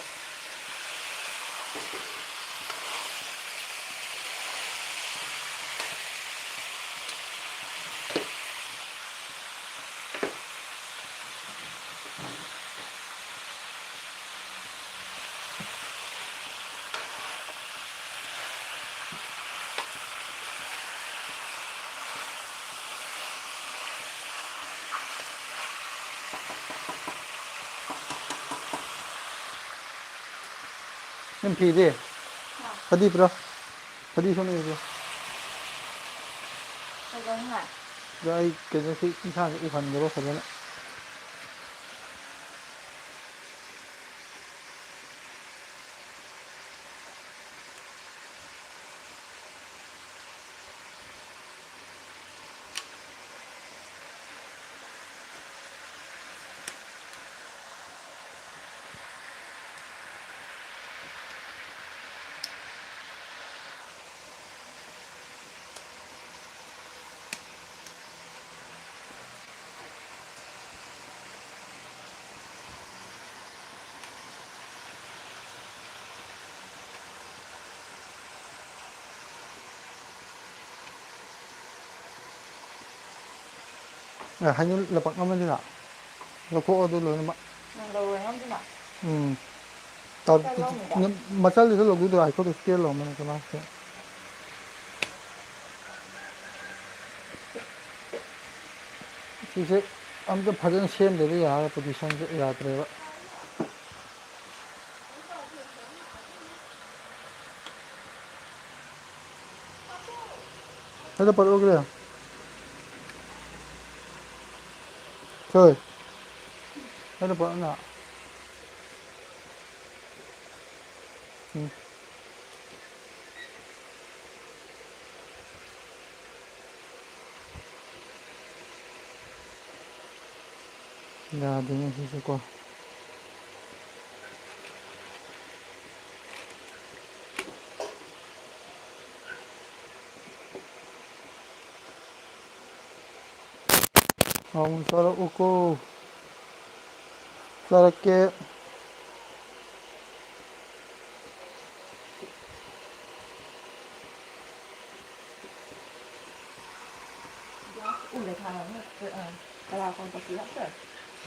ꯅꯪ ꯐꯤꯗꯤ? ꯍꯥ? ꯐꯗꯤ ꯄꯨꯔꯥ? ꯐꯗꯤ ꯁꯣꯝꯗ ꯌꯦꯡꯁꯦ꯫ ꯀꯩꯗꯧꯅꯤꯡꯉꯥꯏ? ꯑꯗꯣ ꯑꯩ ꯀꯩꯅꯣꯁꯤ ꯏꯁꯥꯁꯤ ꯎꯍꯟꯒꯦꯕ ꯐꯖꯅ꯫ ꯑꯦ, ꯍꯩꯅꯧ ꯂꯄꯥꯛ ꯑꯃꯅꯤꯅ ꯂꯧꯊꯣꯛꯑꯣ ꯑꯗꯨ ꯂꯣꯏꯅꯃꯛ꯫ ꯅꯪ ꯂꯧꯔꯣꯏ ꯍꯥꯏꯕꯗꯨꯅ? ꯎꯝ꯫ ꯇ-, ꯀꯥꯏ ꯂꯧꯅꯤꯗ? ꯅ-, ꯃꯆꯥꯗꯨꯁꯨ ꯂꯧꯗꯣꯏꯗꯣ ꯍꯥꯏꯈꯣ, ꯁ꯭ꯀꯦꯜ ꯂꯧꯔꯝꯕꯅꯦ ꯀꯃꯥꯏꯅ? ꯁꯤꯁꯦ ꯑꯝꯇ ꯐꯖꯅ ꯁꯦꯝꯗ꯭ꯔꯗꯤ ꯌꯥꯔꯔꯣꯏ, ꯄꯣꯖꯤꯁꯟꯁꯦ ꯌꯥꯗ꯭ꯔꯦꯕ꯫ ꯍꯦꯛꯇ ꯄꯣꯔꯛꯎ ꯀꯩꯅꯣ꯫ ꯊꯣꯏ꯫ ꯍꯦꯛꯇ ꯄꯣꯔꯛꯎꯅ꯫ ꯎꯝ꯫ ꯌꯥꯗꯦꯅꯦ ꯁꯤꯁꯨ ꯀꯣ꯫ ꯑꯃꯨꯛ ꯆꯥꯔꯛꯎꯀꯣ꯫ ꯆꯥꯔꯛꯀꯦ꯫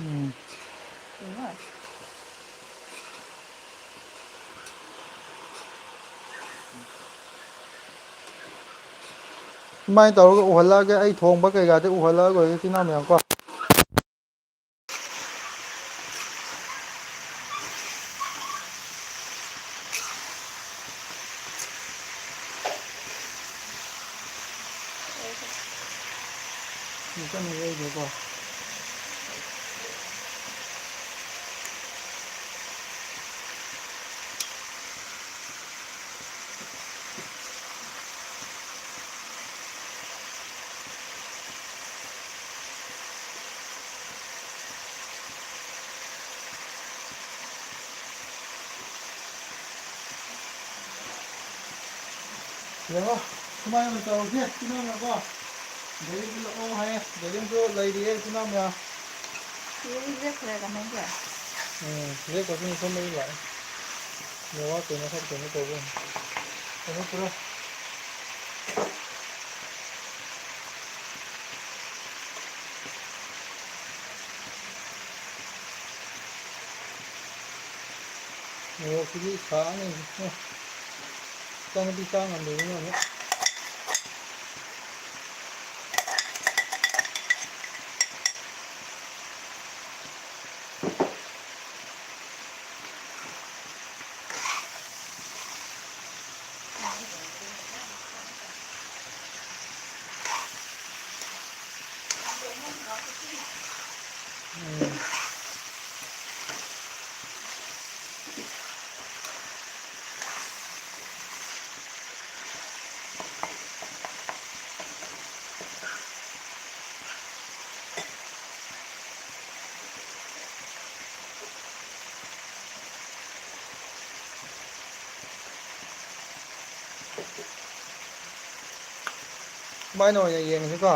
ꯎꯝ꯫ ꯁꯨꯃꯥꯏꯅ ꯇꯧꯔꯒ ꯎꯍꯜꯂꯛꯑꯒꯦ, ꯑꯩ ꯊꯣꯡꯕ ꯀꯩꯀꯥꯗꯤ ꯎꯍꯜꯂꯛꯑꯔꯣꯏꯒꯦ ꯏꯆꯤꯟ ꯏꯅꯥꯎ ꯃꯌꯥꯝ ꯀꯣ꯫ ꯀꯟꯅ ꯌꯩꯒꯦꯀꯣ꯫ ꯌꯦꯡꯉꯣ, ꯁꯨꯃꯥꯏꯅ ꯇꯧꯔꯁꯦ, ꯏꯆꯤꯟ ꯏꯅꯥꯎꯅꯀꯣ꯫ ꯗꯦꯔꯤꯛ ꯂꯥꯛꯑꯣ ꯍꯥꯏꯌꯦ, ꯗꯦꯔꯤꯛꯁꯨ ꯂꯩꯔꯤꯌꯦ, ꯏꯆꯤꯟ ꯏꯅꯥꯎ ꯃꯌꯥꯝ꯫ ꯗꯦꯔꯤꯛ ꯂꯦꯞꯈ꯭ꯔꯦ ꯀꯃꯥꯏꯅ ꯇꯧꯋꯦ? ꯎꯝ, ꯂꯦꯞꯈ꯭ꯔꯕꯅꯤ, ꯁꯣꯝꯗꯒꯤ ꯂꯥꯛꯑꯦ꯫ ꯅꯦꯠꯋꯥꯛ ꯀꯩꯅꯣ ꯈꯔ ꯀꯩꯅꯣ ꯇꯧꯕ꯫ ꯀꯩꯅꯣ ꯄꯨꯔꯥ꯫ ꯃꯣꯔꯣꯛꯁꯤꯗꯤ ꯁꯥꯅꯤ꯫ ꯑꯦ, ꯏꯆꯥꯅꯨꯄꯤ ꯆꯥ ꯉꯝꯗꯕꯅꯤꯅ ꯑꯃꯨꯛ꯫ ꯎꯝ꯫ ꯁꯨꯃꯥꯏꯅ ꯑꯣꯏꯅ ꯌꯦꯡꯉꯁꯤꯀꯣ꯫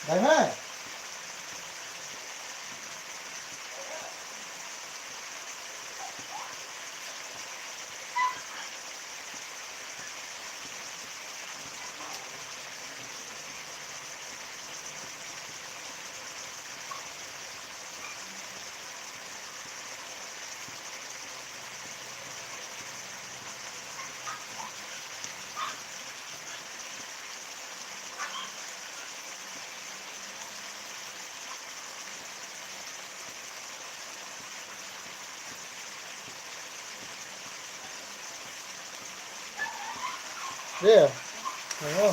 ꯗꯥꯏꯃꯟ! ꯀꯔꯤ? ꯌꯦꯡꯉꯣ꯫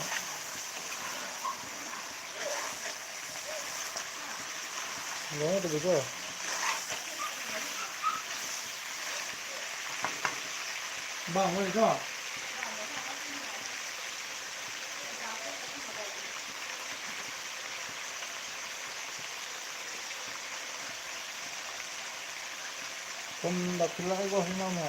ꯌꯦꯡꯉꯣ ꯑꯗꯨꯗꯤꯀꯣ꯫ ꯕꯥ, ꯃꯣꯏꯗꯣ꯫ ꯊꯨꯝ ꯂꯥꯛꯁꯤꯜꯂꯛꯑꯦꯀꯣ, ꯍꯩꯅꯧꯅ꯫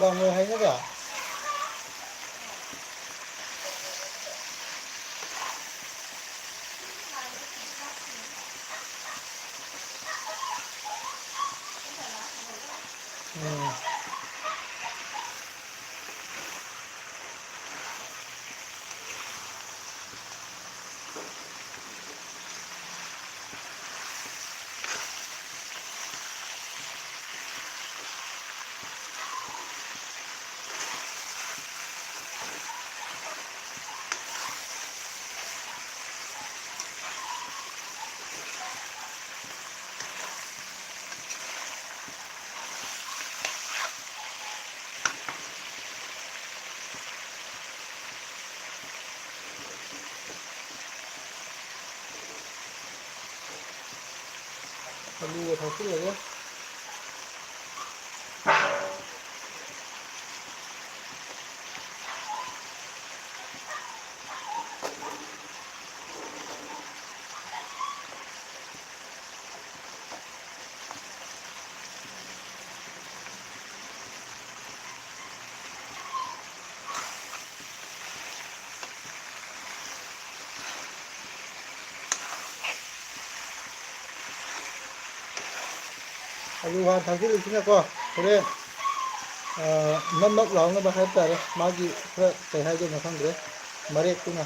ꯕꯥ, ꯃꯣꯏ ꯍꯥꯏꯅꯗꯦ꯫ ꯎꯝ꯫ ꯑꯂꯨꯒ ꯊꯥꯛꯆꯤꯜꯂꯒ꯫ ꯑꯂꯨ ꯍꯥꯟꯅ ꯊꯥꯛꯆꯤꯜꯂꯤꯁꯤꯅꯀꯣ, ꯍꯣꯔꯦꯟ, ꯑ, ꯅꯞ ꯅꯞ ꯂꯥꯎꯅꯕ ꯍꯥꯏꯕ ꯇꯥꯔꯦ꯫ ꯃꯥꯒꯤ ꯈꯔ ꯀꯩ ꯍꯥꯏꯗꯣꯏꯅꯣ ꯈꯪꯗ꯭ꯔꯦ, ꯃꯔꯦꯛꯇꯨꯅ꯫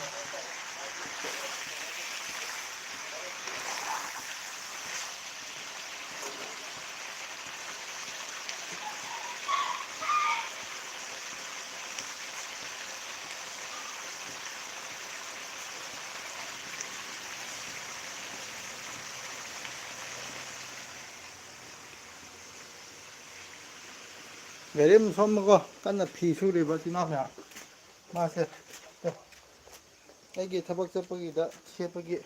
ꯒꯥꯔꯤ ꯑꯃ ꯁꯣꯝꯗꯀꯣ ꯀꯟꯅ ꯐꯤ ꯁꯨꯔꯤꯕ ꯏꯆꯤꯟ ꯏꯅꯥꯎ ꯃꯌꯥꯝ꯫ ꯃꯥꯁꯦ, ꯑꯩꯒꯤ ꯊꯕꯛ ꯆꯠꯄꯒꯤꯗ ꯁꯦꯠꯄꯒꯤ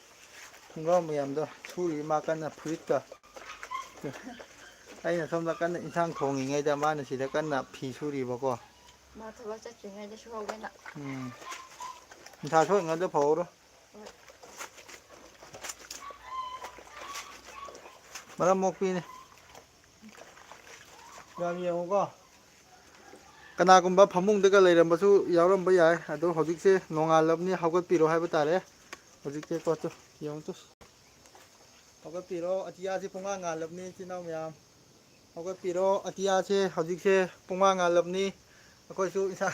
ꯈꯣꯡꯒ꯭ꯔꯥꯎ ꯃꯌꯥꯝꯗꯣ ꯁꯨꯔꯤ, ꯃꯥ ꯀꯟꯅ ꯐꯨꯔꯤꯠꯀ꯫ ꯑꯩꯅ ꯁꯣꯝꯗ ꯀꯟꯅ ꯏꯟꯁꯥꯡ ꯊꯣꯡꯉꯤꯉꯩꯗ ꯃꯥꯅ ꯁꯤꯗ ꯀꯟꯅ ꯐꯤ ꯁꯨꯔꯤꯕꯀꯣ꯫ ꯃꯥ ꯊꯕꯛ ꯆꯠꯇ꯭ꯔꯤꯉꯩꯗ ꯁꯨꯍꯧꯒꯦꯅ꯫ ꯎꯝ꯫ ꯅꯨꯡꯁꯥ ꯊꯣꯛꯏꯉꯩꯗ ꯐꯧꯍꯧꯔꯣ꯫ ꯍꯣꯏ꯫ ꯃꯔꯝ ꯃꯣꯛꯄꯤꯅꯤ꯫ ꯌꯥꯝ ꯌꯦꯡꯉꯨꯀꯣ꯫ ꯀꯅꯥꯒꯨꯝꯕ ꯐꯃꯨꯡꯗꯒ ꯂꯩꯔꯝꯕꯁꯨ ꯌꯥꯎꯔꯝꯕ ꯌꯥꯏ꯫ ꯑꯗꯣ ꯍꯧꯖꯤꯛꯁꯦ ꯅꯣꯡꯉꯥꯜꯂꯕꯅꯤ, ꯍꯧꯒꯠꯄꯤꯔꯣ ꯍꯥꯏꯕ ꯇꯥꯔꯦ꯫ ꯍꯧꯖꯤꯛꯁꯦ ꯀꯣ, ꯇꯨ, ꯌꯦꯡꯉꯨ ꯇꯨ꯫ ꯍꯧꯒꯠꯄꯤꯔꯣ, ꯑꯇꯤꯌꯥꯁꯤ ꯄꯨꯡꯉꯥꯟ ꯉꯥꯜꯂꯕꯅꯤ, ꯏꯆꯤꯟ ꯏꯅꯥꯎ ꯃꯌꯥꯝ꯫ ꯍꯧꯒꯠꯄꯤꯔꯣ, ꯑꯇꯤꯌꯥꯁꯦ ꯍꯧꯖꯤꯛꯁꯦ ꯄꯨꯡꯃꯉꯥ ꯉꯥꯜꯂꯕꯅꯤ꯫ ꯑꯩꯈꯣꯏꯁꯨ ꯏꯁꯥ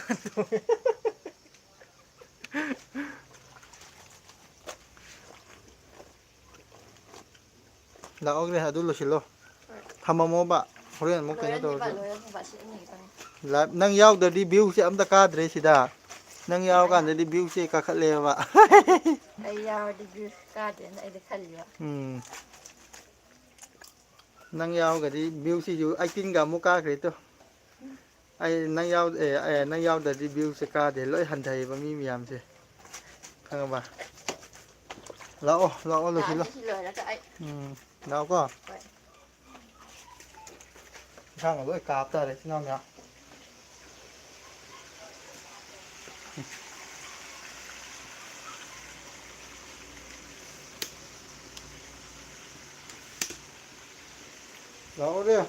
ꯂꯥꯛꯑꯣꯅꯦ, ꯑꯗꯨ ꯂꯣꯏꯁꯤꯜꯂꯣ꯫ ꯍꯣꯏ꯫ ꯊꯝꯃꯝꯃꯣꯕ, ꯍꯣꯔꯦꯟ ꯑꯃꯨꯛ ꯀꯩꯅꯣ ꯂꯣꯏꯔꯅꯤꯕ, ꯇꯧꯔꯁꯨ꯫ ꯂꯣꯏꯔꯅꯤꯕ, ꯁꯤ ꯑꯅꯤ ꯈꯛꯇꯪ꯫ ꯂꯥꯏꯞ-, ꯅꯪ ꯌꯥꯎꯗ꯭ꯔꯗꯤ ꯚ꯭ꯌꯨꯁꯦ ꯑꯝꯇ ꯀꯥꯗ꯭ꯔꯦ ꯁꯤꯗ꯫ ꯅꯪ ꯌꯥꯎꯔꯀꯥꯟꯗꯗꯤ ꯚ꯭ꯌꯨꯁꯦ ꯀꯥꯈꯠꯂꯦꯕ꯫ ꯑꯩ ꯌꯥꯎꯔꯗꯤ ꯚ꯭ꯌꯨꯁ ꯀꯥꯗꯦꯅ ꯑꯩꯗꯤ ꯈꯜꯂꯤꯕ꯫ ꯎꯝ꯫ ꯅꯪ ꯌꯥꯎꯔꯒꯗꯤ ꯚ꯭ꯌꯨꯁꯤꯁꯨ ꯑꯩꯠꯇꯤꯟꯒ ꯑꯃꯨꯛ ꯀꯥꯈ꯭ꯔꯦ ꯇꯨ꯫ ꯑꯩ ꯅꯪ ꯌꯥꯎ-, ꯑꯦ, ꯑꯦ, ꯅꯪ ꯌꯥꯎꯗ꯭ꯔꯗꯤ ꯚ꯭ꯌꯨꯁꯦ ꯀꯥꯗꯦ, ꯂꯣꯏ ꯍꯟꯊꯩꯌꯦꯕ ꯃꯤ ꯃꯌꯥꯝꯁꯦ, ꯈꯪꯉꯕ? ꯂꯥꯛꯑꯣ, ꯂꯥꯛꯑꯣ, ꯂꯣꯏꯁꯤꯜꯂꯣ꯫ ꯂꯥꯛꯑꯅꯤ, ꯁꯤ ꯂꯣꯏꯔꯒ ꯑꯩ꯫ ꯎꯝ, ꯂꯥꯛꯑꯣꯀꯣ꯫ ꯍꯣꯏ꯫ ꯏꯟꯁꯥꯡꯒ ꯂꯣꯏ ꯀꯥꯞ ꯇꯥꯔꯦ, ꯏꯆꯤꯟ ꯏꯅꯥꯎ ꯃꯌꯥꯝ꯫ ꯂꯥꯛꯑꯣꯔꯦ꯫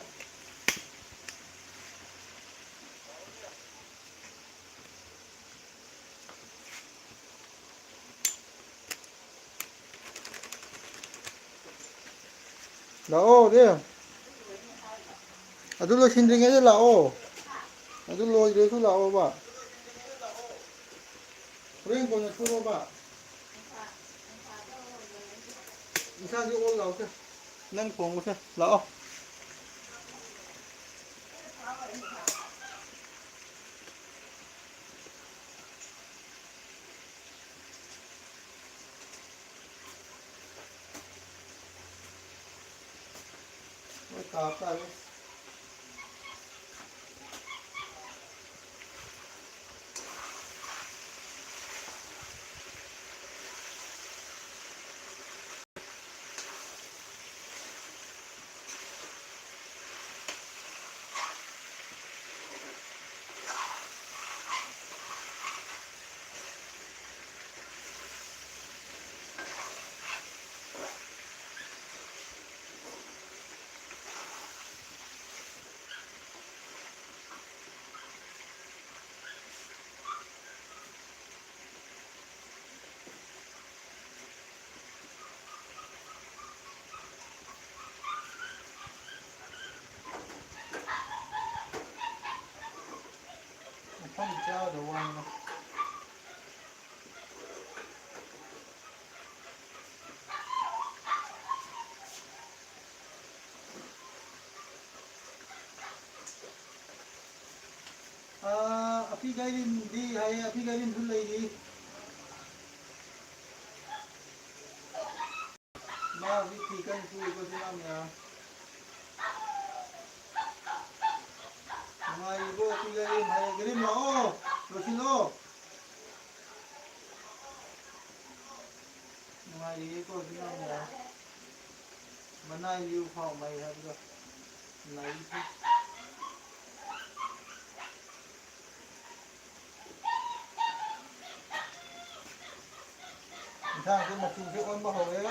ꯂꯥꯛꯑꯣ ꯔꯦ꯫ ꯑꯗꯨ ꯂꯣꯏꯁꯤꯟꯗ꯭ꯔꯤꯉꯩꯗ ꯂꯥꯛꯑꯣ꯫ ꯑꯗꯨ ꯂꯣꯏꯗ꯭ꯔꯁꯨ ꯂꯥꯛꯑꯣꯕ꯫ ꯍꯣꯔꯦꯟ ꯀꯣꯟꯅ ꯁꯨꯔꯣꯕ꯫ ꯏꯁꯥꯁꯨ ꯑꯣꯜ ꯂꯥꯎꯁꯦ꯫ ꯅꯪ ꯊꯣꯡꯕꯁꯦ ꯂꯥꯛꯑꯣ꯫ ꯂꯣꯏ ꯀꯥꯞ ꯇꯥꯔꯦ꯫ ꯀꯩꯔꯤꯟꯗꯤ ꯍꯥꯏꯌꯦ, ꯑꯄꯤ ꯀꯩꯔꯤꯟꯁꯨ ꯂꯩꯔꯤ꯫ ꯃꯥ ꯍꯧꯖꯤꯛ ꯐꯤ ꯀꯟꯅ ꯁꯨꯔꯤꯀꯣ, ꯁꯤ ꯃꯌꯥꯝ꯫ ꯅꯨꯡꯉꯥꯏꯔꯤꯕꯣ, ꯑꯄꯤ ꯀꯩꯔꯤꯟ ꯍꯥꯏꯌꯦ꯫ ꯀꯩꯔꯤꯟ ꯂꯥꯛꯑꯣ, ꯂꯣꯏꯁꯤꯜꯂꯣ꯫ ꯅꯨꯡꯉꯥꯏꯔꯤꯌꯦꯀꯣ, ꯁꯤ ꯃꯌꯥꯝ꯫ ꯃꯅꯥꯏ ꯂꯤꯌꯨ ꯐꯥꯎ ꯃꯩ ꯍꯥꯏꯕꯗꯣ꯫ ꯅꯩ꯫ ꯏꯟꯁꯥꯡꯁꯦ ꯃꯆꯨꯁꯦ ꯑꯣꯟꯕ ꯍꯧꯔꯦ꯫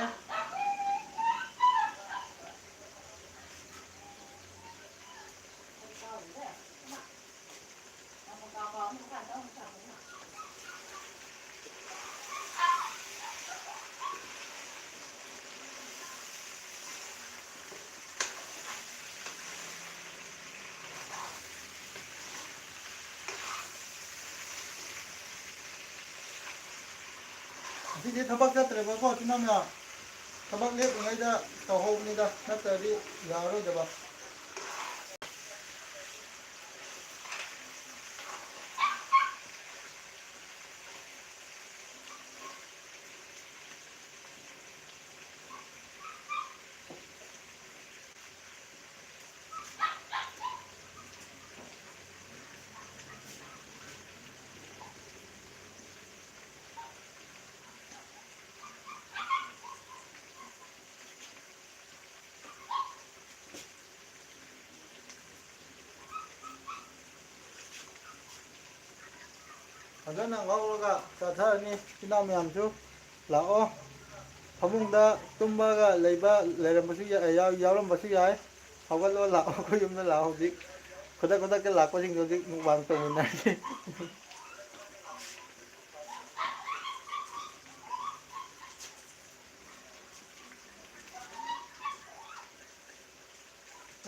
ꯉꯁꯤꯗꯤ ꯊꯕꯛ ꯆꯠꯇ꯭ꯔꯦꯕꯀꯣ, ꯏꯆꯤꯟ ꯏꯅꯥꯎ ꯃꯌꯥꯝ꯫ ꯊꯕꯛ ꯂꯦꯞꯄꯤꯉꯩꯗ ꯇꯧꯍꯧꯕꯅꯤꯗ, ꯅꯠꯇ꯭ꯔꯗꯤ ꯌꯥꯔꯔꯣꯏꯗꯕ꯫ ꯐꯖꯅ ꯉꯧꯔꯒ ꯆꯥꯊꯔꯅꯤ꯫ ꯏꯆꯤꯟ ꯏꯅꯥꯎ ꯃꯌꯥꯝꯁꯨ ꯂꯥꯛꯑꯣ꯫ ꯐꯃꯨꯡꯗ ꯇꯨꯝꯃꯒ ꯂꯩꯕ ꯂꯩꯔꯝꯕꯁꯨ ꯌꯥ-, ꯌꯥꯎ-, ꯌꯥꯎꯔꯝꯕꯁꯨ ꯌꯥꯏ꯫ ꯍꯧꯒꯠꯂꯣ, ꯂꯥꯛꯑꯣ, ꯑꯩꯈꯣꯏ ꯌꯨꯝꯗ ꯂꯥꯛꯑꯣ꯫ ꯍꯧꯖꯤꯛ ꯈꯨꯗꯛ ꯈꯨꯗꯛꯇ ꯂꯥꯛꯄꯁꯤꯡꯗꯣ ꯍꯧꯖꯤꯛ mukbang ꯇꯧꯃꯤꯟꯅꯔꯁꯤ꯫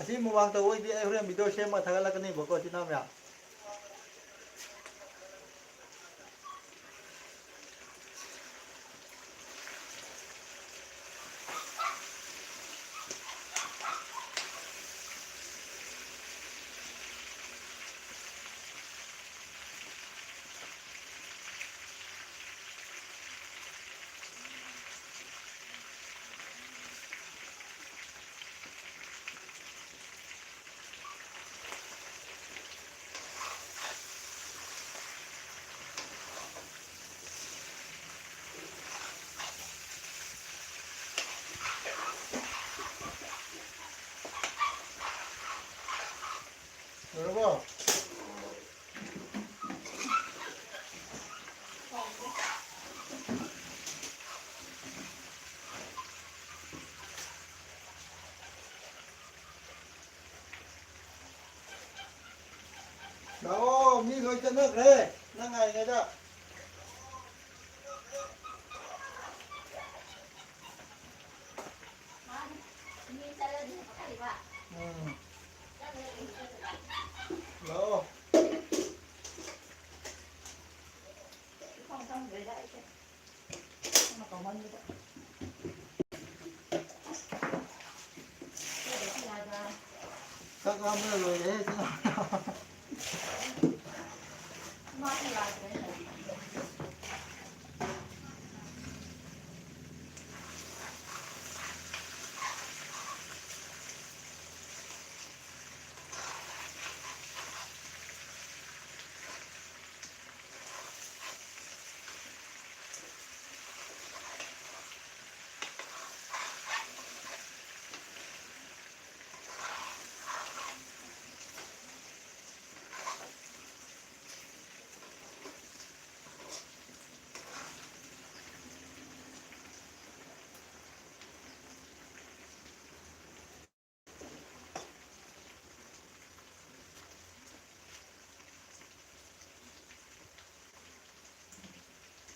ꯑꯁꯤ mukbang ꯇꯧꯕꯩꯗꯤ ꯑꯩ ꯍꯣꯔꯦꯟ video ꯁꯦꯝꯃꯒ ꯊꯥꯒꯠꯂꯛꯀꯅꯤꯕꯀꯣ, ꯏꯆꯤꯟ ꯏꯅꯥꯎ ꯃꯌꯥꯝ꯫ ꯆꯠꯅꯈ꯭ꯔꯦ ꯅꯪ ꯉꯥꯏꯔꯤꯉꯩꯗ꯫ ꯎꯝ꯫ ꯂꯥꯛꯑꯣ꯫ ꯆꯥꯛ ꯂꯥꯝꯕꯅ ꯂꯣꯏꯔꯦꯍꯦ, ꯏꯆꯤꯟ ꯏꯅꯥꯎ꯫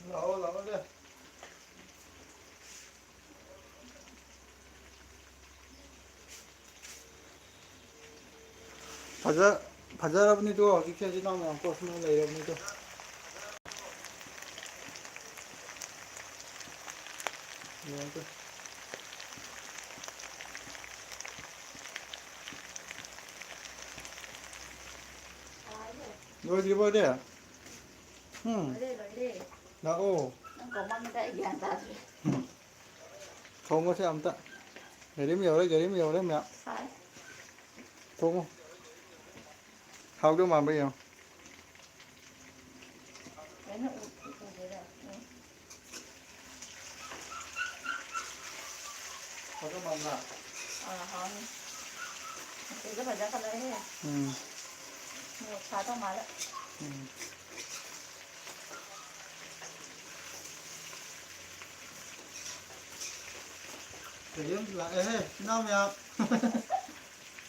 ꯂꯥꯛꯑꯣ, ꯂꯥꯛꯑꯣꯅꯦ꯫ ꯐꯖ-, ꯐꯖꯔꯕꯅꯤꯗꯣ ꯍꯧꯖꯤꯛꯁꯦ, ꯏꯆꯤꯟ ꯏꯅꯥꯎ ꯃꯌꯥꯝ ꯀꯣ ꯁꯨꯃꯥꯏꯅ ꯂꯩꯔꯕꯅꯤꯗꯣ꯫ ꯌꯦꯡꯉꯨ꯫ ꯂꯣꯏꯗ꯭ꯔꯤꯕꯣ ꯏꯅꯦ? ꯎꯝ꯫ ꯂꯣꯏꯔꯦ, ꯂꯣꯏꯔꯦ꯫ ꯂꯥꯛꯑꯣ꯫ ꯅꯪ ꯀꯧꯃꯟꯗ ꯑꯩ ꯒ꯭ꯌꯥꯟ ꯇꯥꯗ꯭ꯔꯦ꯫ ꯎꯝ꯫ ꯊꯣꯡꯉꯁꯦ ꯑꯝꯇ꯫ ꯒꯥꯔꯤ ꯑꯃ ꯌꯧꯔꯦ, ꯒꯥꯔꯤ ꯑꯃ ꯌꯧꯔꯦ ꯃꯌꯥꯝ꯫ ꯁꯥꯏ꯫ ꯊꯣꯡꯉꯣ꯫ ꯍꯥꯎꯗꯧ ꯃꯥꯟꯕ꯭ꯔꯥ ꯌꯦꯡꯉꯣ꯫ ꯀꯩꯅꯣ ꯎ-, ꯎ-, ꯎꯗꯦꯗ꯫ ꯎꯝ꯫ ꯐꯖ ꯃꯥꯟꯕ꯭ꯔꯥ? ꯑꯥ, ꯍꯥꯎꯅꯤ꯫ ꯃꯆꯨꯗꯣ ꯐꯖꯈꯠꯂꯛꯑꯦꯍꯦ꯫ ꯎꯝ꯫ ꯃꯣꯔꯣꯛ ꯁꯥꯗꯧ ꯃꯥꯜꯂꯦ꯫ ꯎꯝ꯫ ꯀꯩꯅꯣ ꯂꯥꯛꯑꯦꯍꯦ, ꯏꯅꯥꯎ ꯃꯌꯥꯝ꯫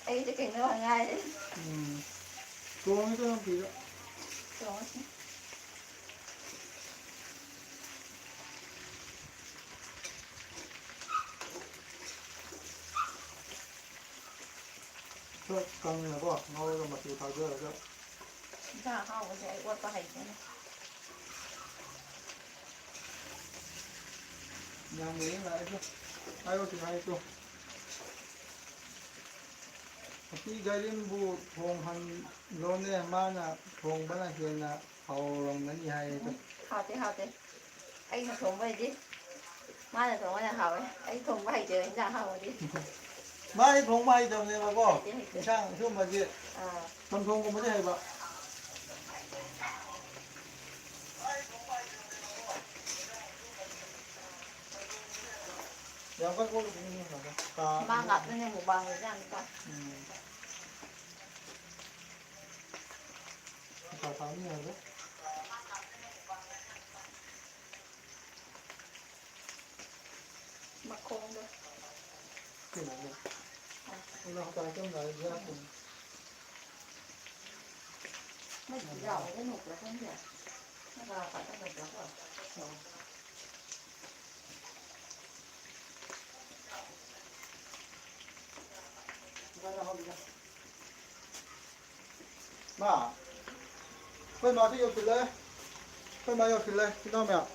ꯑꯩꯁꯦ ꯀꯩꯅꯣ ꯉꯥꯏꯔꯦ꯫ ꯎꯝ꯫ ꯇꯣꯡꯉꯤꯗꯣ ꯌꯥꯝ ꯀꯨꯏꯔꯦ꯫ ꯈꯔ ꯀꯪꯅꯀꯣ ꯉꯧꯔꯒ ꯃꯆꯨ ꯊꯥꯛꯆꯔꯒ꯫ ꯏꯟꯁꯥꯡ ꯑꯍꯥꯎꯕꯁꯦ ꯑꯩ ꯑꯣꯠꯄ ꯍꯩꯇꯦꯅꯦ꯫ ꯌꯥꯝ ꯂꯩꯌꯦ ꯂꯥꯛꯑꯦ꯫ ꯍꯥꯏꯔꯣ ꯁꯤꯗ ꯍꯥꯏꯔꯣ꯫ ꯑꯁꯤ ꯒꯥꯔꯤꯕꯨ ꯊꯣꯡꯍꯜꯂꯣꯅꯦ, ꯃꯥꯅ ꯊꯣꯡꯕꯅ ꯍꯦꯟꯅ ꯍꯥꯎꯔꯝꯒꯅꯤ ꯍꯥꯏꯌꯦ꯫ ꯎꯝ, ꯍꯥꯎꯇꯦ, ꯍꯥꯎꯇꯦ꯫ ꯑꯩꯅ ꯊꯣꯡꯕ ꯍꯩꯇꯦ꯫ ꯃꯥꯅ ꯊꯣꯡꯕꯅ ꯍꯥꯎꯋꯦ꯫ ꯑꯩ ꯊꯣꯡꯕ ꯍꯩꯇꯦꯕ, ꯏꯟꯖꯥꯡ ꯍꯥꯎꯕꯗꯤ꯫ ꯃꯥꯗꯤ ꯊꯣꯡꯕ ꯍꯩꯇꯕꯅꯦꯕꯀꯣ꯫ ꯍꯩꯇꯦ, ꯍꯩꯇꯦ꯫ ꯏꯟꯁꯥꯡ ꯑꯁꯤꯒꯨꯝꯕꯗꯤ ꯑꯥ꯫ ꯆꯝꯊꯣꯡꯒꯨꯝꯕꯗꯤ ꯍꯩꯕ꯫ ꯌꯥꯝ ꯀꯟꯅ ꯑꯣꯠꯂꯨꯈꯤꯅꯨ, ꯌꯥꯝ ꯀꯟꯅ꯫ ꯃꯥ ꯉꯥꯛꯇꯅꯦ ꯃꯨꯛꯕꯥꯡ ꯂꯩꯖꯥꯠꯅꯤꯀꯣ꯫ ꯎꯝ꯫ ꯊꯥ ꯊꯥꯅꯤ ꯍꯥꯏꯕ꯫ ꯃꯈꯣꯡꯗꯣ꯫ ꯀꯩꯅꯣꯅꯦ꯫ ꯑꯩꯅ ꯍꯧꯖꯤꯛ ꯍꯥꯏꯔꯝꯗꯥꯏꯗ ꯌꯥꯗꯦ꯫ ꯃꯩ ꯌꯥꯎꯔꯒ ꯅꯣꯛꯄ꯭ꯔꯥ ꯈꯪꯗꯦ꯫ ꯅꯪ ꯀꯅꯥ ꯄꯥꯏꯔꯝꯒꯗ꯭ꯔꯥ ꯀꯣ? ꯃꯥ, ꯑꯩꯈꯣꯏ ꯃꯥꯁꯨ ꯌꯧꯁꯤꯜꯂꯦ꯫ ꯑꯩꯈꯣꯏ ꯃꯥ ꯌꯧꯁꯤꯜꯂꯦ, ꯏꯅꯥꯎ ꯃꯌꯥꯝ꯫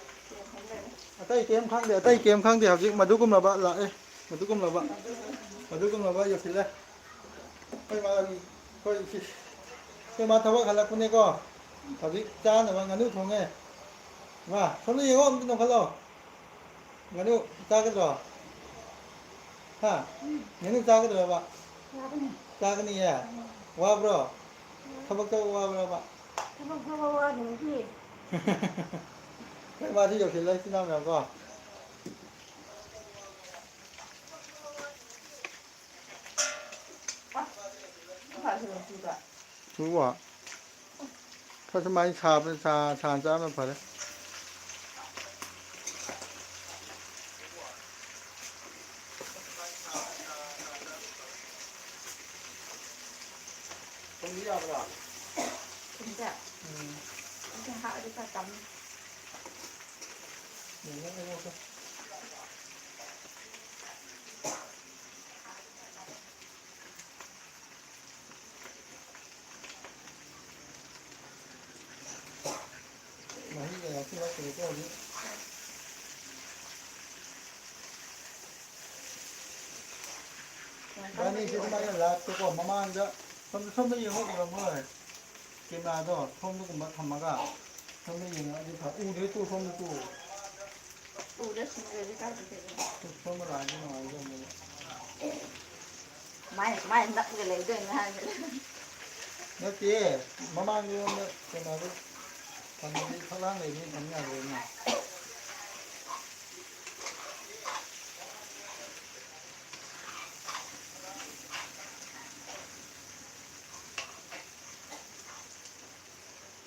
ꯑꯇꯩ ꯀꯩꯝ ꯈꯪꯗꯦ, ꯑꯇꯩ ꯀꯩꯝ ꯈꯪꯗꯦ꯫ ꯍꯧꯖꯤꯛ ꯃꯗꯨꯒꯨꯝꯂꯕ ꯂꯥꯛꯑꯦ, ꯃꯗꯨꯒꯨꯝꯂꯕ, ꯃꯗꯨꯒꯨꯝꯂꯕ ꯌꯧꯁꯤꯜꯂꯦ꯫ ꯑꯩꯈꯣꯏ ꯃꯥ, ꯑꯩꯈꯣꯏ ꯁꯤ, ꯑꯩꯈꯣꯏ ꯃꯥ ꯊꯕꯛ ꯍꯜꯂꯛꯄꯅꯦꯀꯣ꯫ ꯍꯧꯖꯤꯛ ꯆꯥꯅꯕ ꯉꯥꯅꯨ ꯊꯣꯡꯉꯦ꯫ ꯃꯥ, ꯁꯣꯝꯗ ꯌꯦꯡꯉꯣ, ꯑꯝꯇ ꯅꯣꯡꯈꯠꯂꯣ꯫ ꯉꯥꯅꯨ ꯆꯥꯒꯗ꯭ꯔꯣ? ꯍꯥ? ꯉꯥꯅꯨ ꯆꯥꯒꯗ꯭ꯔꯣꯕ? ꯆꯥꯒꯅꯤ꯫ ꯆꯥꯒꯅꯤꯌꯦ? ꯎꯝ꯫ ꯋꯥꯕ꯭ꯔꯣ? ꯎꯝ꯫ ꯊꯕꯛ ꯇꯧꯕ ꯋꯥꯕ꯭ꯔꯣꯕ? ꯊꯕꯛ ꯁꯨꯕ ꯋꯥꯗ꯭ꯔꯗꯤ꯫ ꯑꯩꯈꯣꯏ ꯃꯥꯁꯨ ꯌꯧꯁꯤꯜꯂꯦ, ꯏꯆꯤꯟ ꯏꯅꯥꯎ ꯃꯌꯥꯝ ꯀꯣ꯫ ꯑꯁ, ꯐꯖꯅ ꯆꯨꯗ꯭ꯔꯥ? ꯆꯨꯕ? ꯈꯔ ꯁꯨꯃꯥꯏꯅ ꯁꯥꯕ, ꯁꯥ-, ꯁꯥ ꯆꯥꯕꯅ ꯐꯔꯦ꯫ ꯊꯨꯝꯗꯤ ꯌꯥꯕ꯭ꯔꯥ? ꯊꯨꯝꯁꯦ? ꯎꯝ꯫ ꯊꯥꯛꯑꯗꯤ ꯈꯔ ꯀꯪꯅꯤ꯫ ꯌꯦꯡꯉꯣ, ꯌꯦꯡꯉꯣ, ꯌꯦꯡꯉꯣ꯫ ꯃꯍꯤꯒ ꯌꯥꯎꯁꯤꯜꯂꯛꯇ꯭ꯔꯦꯀꯣ ꯍꯧꯖꯤꯛ꯫ ꯌꯥꯝ ꯀꯟꯕꯗꯤ ꯏꯕꯥꯅꯤꯁꯦ ꯑꯗꯨꯃꯥꯏꯅ ꯑꯣꯏꯗꯦ꯫ Live ꯇꯀꯣ ꯃꯃꯥꯡꯗ ꯁꯣꯝꯗ, ꯁꯣꯝꯗ ꯌꯦꯡꯉꯣ, ꯎꯔꯝꯃꯔꯣꯏ꯫ Camera ꯗꯣ ꯁꯣꯝꯗꯒꯨꯝꯕ ꯊꯝꯃꯒ ꯁꯣꯝꯗ ꯌꯦꯡꯉꯛꯑꯗꯤ ꯐ-, ꯎꯗ꯭ꯔꯦ ꯇꯨ, ꯁꯣꯝꯗ ꯇꯨ꯫ ꯎꯗ꯭ꯔꯦ, ꯁꯤꯡꯗ꯭ꯔꯗꯤ ꯀꯥꯏꯗ ꯎꯗꯣꯏꯅꯣ? ꯁꯣꯝꯗ ꯂꯥꯛꯑꯗꯤ ꯅꯨꯡꯉꯥꯏꯒꯗꯕꯅꯦꯕ꯫ ꯃꯥꯏꯅ ꯁꯨꯃꯥꯏꯅ ꯅꯞꯄꯒ ꯂꯩꯗꯣꯏꯅꯦ ꯍꯥꯏꯕ꯫ ꯅꯠꯇꯦ, ꯃꯃꯥꯡꯂꯣꯝꯗ ꯀꯩꯅꯣꯗꯣ ꯊꯝꯃꯗꯤ ꯐꯛꯂꯥꯡ ꯂꯩꯕꯅꯤ ꯊꯝ ꯌꯥꯗ꯭ꯔꯦꯅꯦ꯫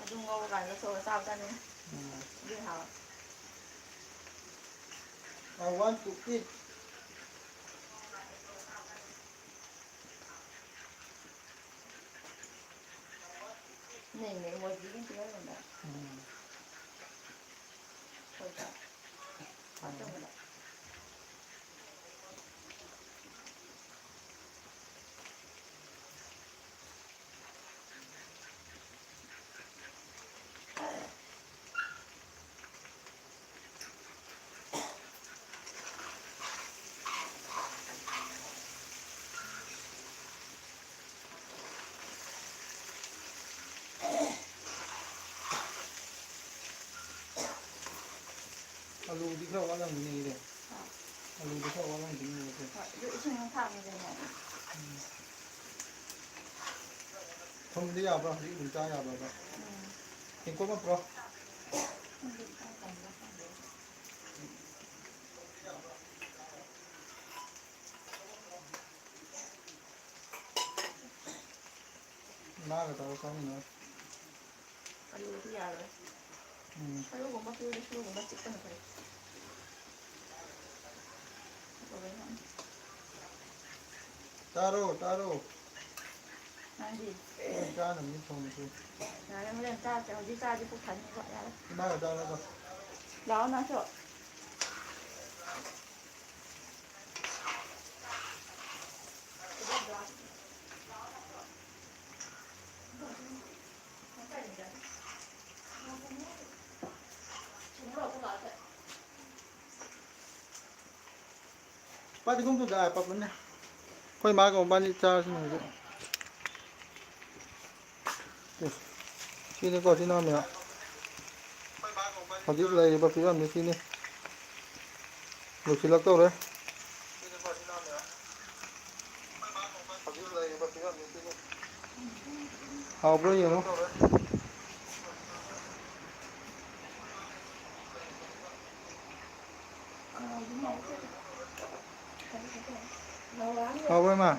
ꯑꯗꯨ ꯉꯧꯔꯀꯥꯟꯗ ꯊꯣꯛꯑ ꯆꯥꯕ ꯆꯥꯅꯤꯡꯉꯤ꯫ ꯎꯝ꯫ ꯑꯗꯨꯗꯤ ꯍꯥꯎꯋꯦ꯫ I want to eat. ꯅꯦ, ꯅꯦ, ꯃꯣꯏꯗꯤ ꯌꯦꯡ ꯄꯤꯔꯝꯃꯦꯗ꯫ ꯎꯝ꯫ ꯍꯣꯏꯗ꯫ ꯎꯝ꯫ ꯑꯆꯧꯕꯗ꯫ ꯑꯂꯨꯗꯤ ꯈꯔ ꯋꯥꯠꯂꯝꯒꯅꯤꯅꯦ꯫ ꯑꯥ꯫ ꯑꯂꯨꯗꯤ ꯈꯔ ꯋꯥꯠꯂꯝꯒꯅꯤꯅꯦ꯫ ꯍꯣꯏ, ꯑꯗꯨ ꯏꯁꯤꯡ ꯑꯃ ꯊꯥꯡꯉꯒꯅꯦ꯫ ꯎꯝ꯫ ꯊꯨꯝꯗꯤ ꯌꯥꯕ꯭ꯔꯥ? ꯍꯧꯖꯤꯛ ꯑꯗꯨꯝ ꯆꯥ ꯌꯥꯕ꯭ꯔꯕ? ꯎꯝ꯫ ꯇꯦꯡꯀꯣꯠ ꯑꯃ ꯄꯨꯔꯛꯑꯣ꯫ ꯈꯪꯗꯦ, ꯏꯀꯪ ꯀꯪꯕ꯭ꯔꯥ ꯈꯪꯗꯦ꯫ ꯉꯥꯒ ꯇꯧꯔ ꯆꯥꯃꯤꯟꯅꯔꯣ꯫ ꯑꯂꯨꯗꯤ ꯌꯥꯔꯣꯏ꯫ ꯎꯝ꯫ ꯁꯔꯨꯒꯨꯝꯕ ꯄꯤꯔꯗꯤ ꯁꯔꯨꯒꯨꯝꯕ ꯆꯤꯛꯄꯅ ꯐꯩ꯫ ꯇꯥꯔꯣ, ꯇꯥꯔꯣ꯫ ꯍꯥ? ꯅꯪꯗꯤ? ꯆꯥꯅꯕꯅꯤ ꯊꯣꯡꯉꯤꯁꯦ꯫ ꯌꯥꯔꯦ, ꯍꯣꯔꯦꯟ ꯆꯥꯔꯁꯦ꯫ ꯍꯧꯖꯤꯛ ꯆꯥꯔꯗꯤ ꯄꯨꯛ ꯊꯟꯅꯤꯕ꯫ ꯌꯥꯔꯦ꯫ ꯏꯃꯥꯒ ꯆꯥꯔꯒ꯫ ꯂꯥꯛꯑꯣ, ꯅꯪꯁꯨ꯫ ꯄꯥꯗꯤ ꯀꯨꯝ ꯇꯨꯗ ꯄꯥꯄꯟꯅꯦ꯫ ꯑꯩꯈꯣꯏ ꯃꯥꯒ ꯃꯕꯥꯅꯤ ꯆꯥꯔꯁꯤꯅꯦ ꯍꯧꯖꯤꯛ꯫ ꯑꯦ, ꯁꯤꯅꯤꯀꯣ, ꯁꯤ ꯅꯝꯃꯦ꯫ ꯍꯧꯖꯤꯛ ꯂꯩꯔꯤꯕ ꯐꯤꯕꯝꯁꯤ ꯁꯤꯅꯤ꯫ ꯂꯣꯏꯁꯤꯜꯂꯛꯇꯧꯔꯦ꯫ ꯍꯥꯎꯕ꯭ꯔꯥ ꯌꯦꯡꯉꯣ꯫ ꯍꯥꯎꯕ꯭ꯔꯥ, ꯏꯃꯥ?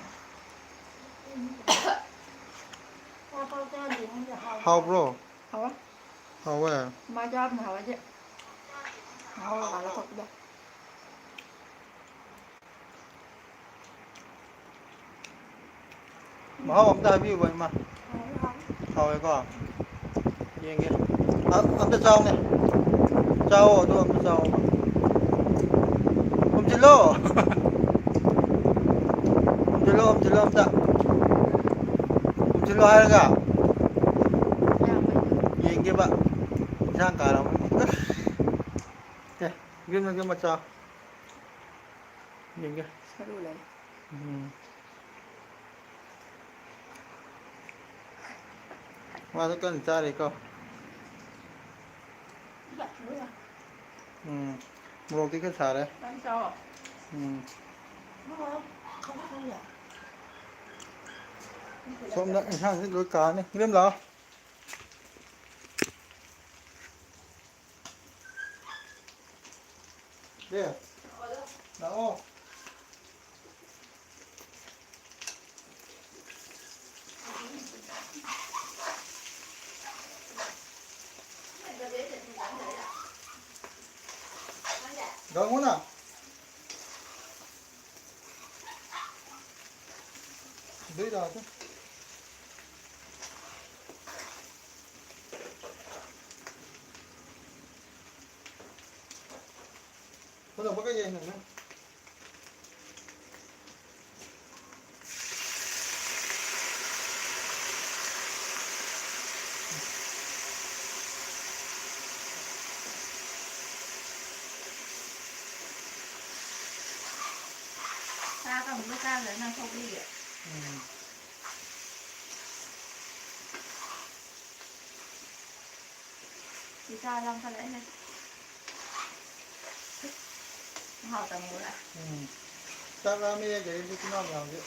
ꯍꯥꯎꯕ꯭ꯔꯣ? ꯍꯥꯎꯋꯦ꯫ ꯍꯥꯎꯋꯦ? ꯃꯥ ꯆꯥꯕꯅ ꯍꯥꯎꯋꯦ, ꯁꯤ꯫ ꯃꯍꯥꯎ ꯍꯥꯟꯅ ꯊꯣꯛꯄꯗꯣ꯫ ꯃꯍꯥꯎ ꯑꯝꯇ ꯍꯥꯏꯕꯤꯌꯨꯕ, ꯏꯃꯥ꯫ ꯍꯥꯎꯋꯦꯀꯣ? ꯌꯦꯡꯒꯦ꯫ ꯑ-, ꯑꯝꯇ ꯆꯥꯎꯅꯦ꯫ ꯆꯥꯎꯑꯣ, ꯑꯗꯨ ꯑꯝꯇ ꯆꯥꯎꯑꯣꯕ꯫ ꯎꯝꯁꯤꯜꯂꯣ꯫ ꯎꯝꯁꯤꯜꯂꯣ, ꯎꯝꯁꯤꯜꯂꯣ ꯑꯝꯇ꯫ ꯎꯝꯁꯤꯜꯂꯣ ꯍꯥꯏꯔꯒ꯫ ꯌꯦꯡꯒꯦꯕ꯫ ꯏꯟꯁꯥꯡ ꯀꯥꯔꯝꯃꯅꯤ꯫ ꯑꯁ꯫ ꯑꯦ, ꯒ꯭ꯔꯤꯟ ꯃꯆꯥ ꯃꯆꯥ꯫ ꯌꯦꯡꯒꯦ꯫ ꯁꯔꯨ ꯂꯩ꯫ ꯎꯝ꯫ ꯃꯥꯁꯨ ꯀꯟꯅ ꯆꯥꯔꯤꯀꯣ꯫ ꯎꯝ꯫ ꯃꯣꯔꯣꯛꯇꯤ ꯈꯔ ꯁꯥꯔꯦ꯫ ꯅꯪ ꯆꯥꯎ꯫ ꯎꯝ꯫ ꯃꯣꯔꯣꯛ ꯈꯪꯗꯦ꯫ ꯁꯣꯝꯗ ꯏꯟꯁꯥꯡꯁꯤ ꯂꯣꯏ ꯀꯥꯔꯅꯤ꯫ ꯏꯕꯦꯝ ꯂꯥꯛꯑꯣ꯫ ꯗꯦ, ꯂꯥꯛꯑꯣ꯫ ꯂꯥꯛꯑꯣꯅ꯫ ꯑꯗꯨꯏ ꯂꯥꯛꯑꯣ꯫ ꯍꯨꯟꯗꯣꯛꯄ ꯀꯩ ꯀꯩ ꯍꯨꯟꯗꯣꯛꯅꯤ? ꯆꯥ ꯀꯥꯡꯕꯨꯒ ꯆꯥꯈ꯭ꯔꯦ ꯅꯪ ꯁꯧꯒ꯭ꯔꯤꯒꯤ꯫ ꯎꯝ꯫ ꯏꯆꯥ ꯂꯥꯝꯈꯠꯂꯛꯑꯦꯍꯦ꯫ ꯃꯍꯥꯎ ꯇꯪꯉꯨꯔ? ꯎꯝ꯫ ꯆꯥꯛ ꯂꯥꯝꯃꯦ ꯀꯩꯗꯤ ꯄꯨꯅꯥꯝ ꯂꯥꯝꯒꯦ꯫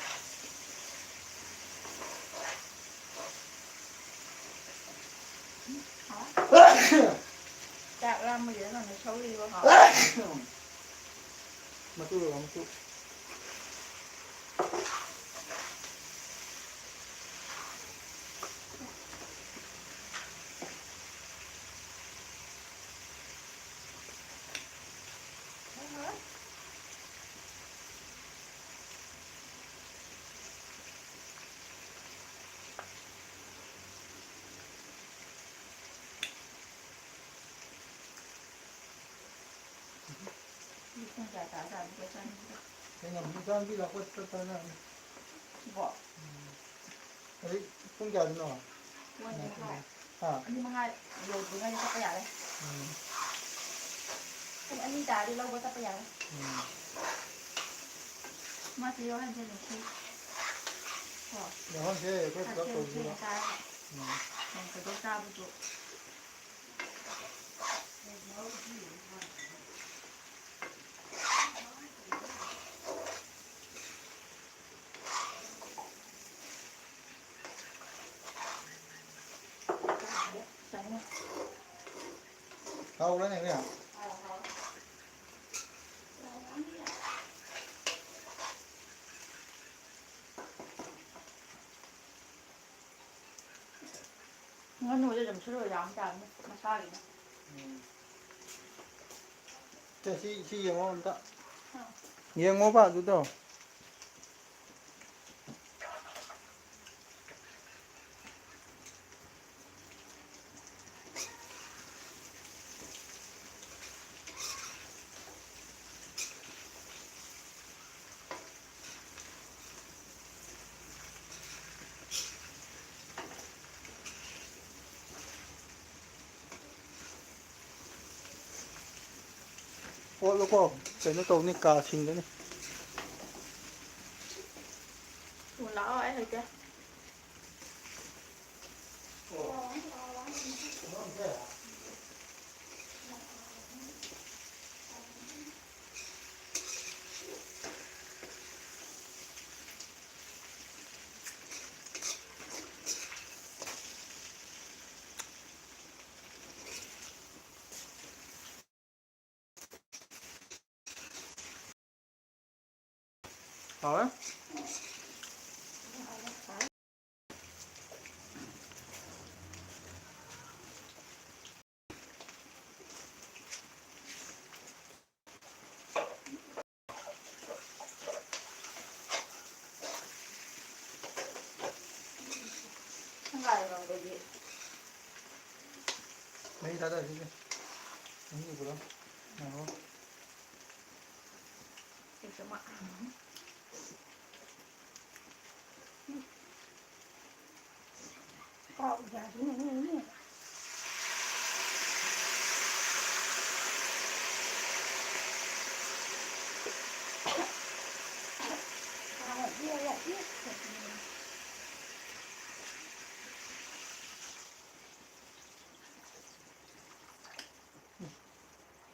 ꯍꯥꯎ꯫ ꯆꯥꯛ ꯂꯥꯝꯕꯒꯤꯔ ꯈꯪꯗꯦ, ꯁꯧꯒ꯭ꯔꯤꯕꯨ ꯍꯥꯎ꯫ ꯃꯇꯨ ꯂꯧꯔꯣ, ꯃꯇꯨ꯫ ꯄꯨꯡ ꯀꯌꯥ ꯇꯥꯖꯥꯠꯅꯣ ꯀꯣꯏ ꯆꯠꯅꯤꯡꯕꯗꯣ? ꯑꯩꯅ ꯑꯃꯨꯛ ꯆꯥꯟꯕꯤ ꯂꯥꯛꯄ ꯆꯠꯄ ꯇꯥꯔꯦ꯫ ꯁꯤꯕꯣ? ꯎꯝ꯫ ꯍꯧꯖꯤꯛ ꯄꯨꯡ ꯀꯌꯥꯗꯅꯣ? ꯄꯨꯡ ꯑꯅꯤ ꯃꯈꯥꯏ꯫ ꯍꯥ? ꯑꯅꯤ ꯃꯈꯥꯏ ꯌꯧꯗ꯭ꯔꯤꯉꯩꯗ ꯆꯠꯄ ꯌꯥꯔꯦ꯫ ꯎꯝ꯫ ꯄꯨꯡ ꯑꯅꯤ ꯇꯥꯔꯗꯤ ꯂꯧꯕ ꯆꯠꯄ ꯌꯥꯔꯦ꯫ ꯎꯝ꯫ ꯃꯥꯁꯨ ꯌꯥꯎꯍꯟꯁꯦ ꯅꯨꯡꯁꯤ꯫ ꯀꯣ? ꯌꯥꯎꯍꯟꯁꯦ, ꯑꯩꯈꯣꯏ ꯄꯨꯂꯞ ꯁꯥꯊꯦꯡ ꯇꯧꯁꯦꯕ꯫ ꯊꯦꯡꯅ ꯆꯥꯔꯒ꯫ ꯎꯝ꯫ ꯅꯣꯡ ꯐꯥꯗꯣꯛ ꯆꯥꯕꯗꯨ꯫ ꯍꯥꯎꯕ꯭ꯔꯥꯅꯦ, ꯏꯕꯦꯝ? ꯉꯥꯅꯨꯗꯤ ꯑꯗꯨꯝ ꯁꯨꯔ ꯌꯥꯝ ꯇꯥꯕꯅꯤ, ꯃꯁꯥꯒꯤꯅꯤ꯫ ꯎꯝ꯫ ꯁꯦ, ꯁꯤ, ꯁꯤ ꯌꯦꯡꯉꯣ ꯑꯝꯇ꯫ ꯍꯥ꯫ ꯌꯦꯡꯉꯣꯕ ꯑꯗꯨꯗꯣ꯫ ꯀꯣꯠꯂꯨꯀꯣ, ꯀꯩꯅꯣ ꯇꯧꯅꯤ, ꯀꯥ ꯁꯤꯡꯒꯅꯤ꯫ ꯊꯨꯅ ꯂꯥꯛꯑꯣ, ꯑꯩ ꯍꯩꯇꯦ꯫ ꯍꯥꯎꯋꯦ꯫ ꯁꯪꯒꯥꯏ ꯂꯧꯕꯒꯤ꯫ ꯃꯍꯤ ꯊꯥꯗꯔꯁꯤꯅꯦ꯫ ꯃꯍꯤ ꯎꯕ꯭ꯔꯣ? ꯉꯥꯏꯈꯣ꯫ ꯁꯤꯁꯨ ꯑꯃ꯫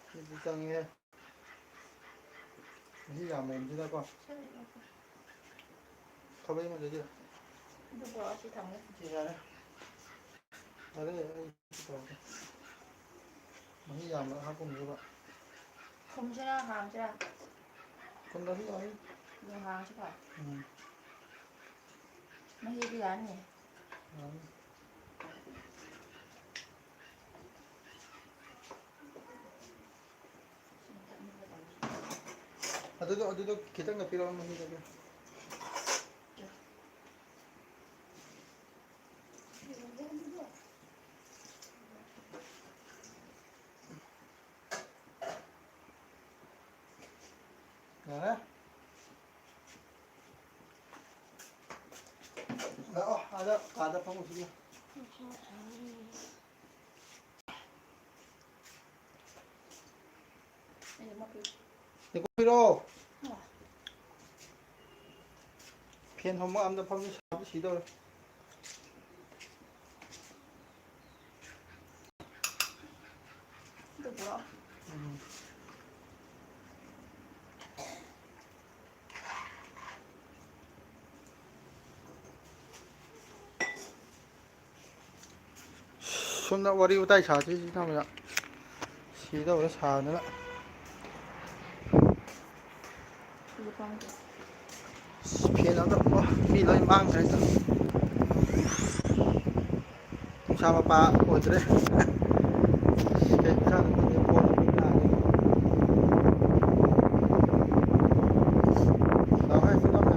ꯁꯤꯗꯤ ꯆꯪꯉꯦ꯫ ꯃꯍꯤ ꯌꯥꯝꯃꯟꯗꯅꯀꯣ꯫ ꯈꯥꯕꯩ ꯑꯃ ꯂꯩꯖꯤꯔ? ꯑꯗꯨ ꯄꯨꯔꯛꯑꯣ, ꯁꯤ ꯊꯝꯒꯦ꯫ ꯁꯤ ꯌꯥꯔꯦ꯫ ꯌꯥꯔꯦ, ꯑꯩ ꯁꯤ ꯇꯧꯔꯒꯦ꯫ ꯃꯍꯤ ꯌꯥꯝꯅ ꯍꯥꯞꯄꯝꯅꯦꯕ꯫ ꯊꯨꯝꯁꯤꯔ ꯍꯥꯡꯁꯤꯔ? ꯊꯨꯝꯗꯁꯨ ꯌꯥꯏ꯫ ꯑꯗꯨ ꯍꯥꯡꯁꯤ ꯐꯔꯦ꯫ ꯎꯝ꯫ ꯃꯍꯤꯗꯤ ꯌꯥꯅꯤ꯫ ꯌꯥꯅꯤ꯫ ꯑꯗꯨꯗꯣ, ꯑꯗꯨꯗꯣ ꯈꯤꯇꯪꯒ ꯄꯤꯔꯛꯑꯣ, ꯃꯍꯤꯗꯣ꯫ ꯌꯥꯔꯦ? ꯂꯥꯛꯑꯣ, ꯑꯥꯗ ꯀꯥꯗ ꯐꯝꯃꯨꯁꯤꯅꯦ꯫ ꯑꯩꯅ ꯅꯤꯀꯨꯞ ꯄꯤꯔꯛꯑꯣ꯫ ꯐꯦꯟ ꯍꯨꯝꯕ ꯑꯝꯗ ꯐꯝꯗꯤ ꯁꯥꯕꯗꯤ ꯁꯤꯗꯧꯔꯦ꯫ ꯑꯗꯨꯕꯨꯔꯣ? ꯎꯝ꯫ ꯁꯣꯝꯗ ꯋꯥꯔꯤ ꯋꯥꯇꯥꯏ ꯁꯥꯁꯤ ꯁꯤ ꯊꯝꯕꯗ ꯁꯤꯗꯧꯔꯦ ꯁꯥꯗꯅ꯫ ꯐꯦꯟ ꯑꯝꯇ ꯃꯤ ꯂꯣꯏ ꯃꯥꯡꯈ꯭ꯔꯦ꯫ ꯅꯨꯡꯁꯥ ꯃꯄꯥ ꯑꯣꯏꯗ꯭ꯔꯦ꯫ ꯀꯩ ꯏꯟꯁꯥꯡꯅꯣ ꯈꯪꯗꯦ, ꯐꯣꯟ ꯇꯥꯔꯦ꯫ ꯂꯥꯎ ꯍꯥꯏ ꯆꯠꯂꯝꯃꯦ꯫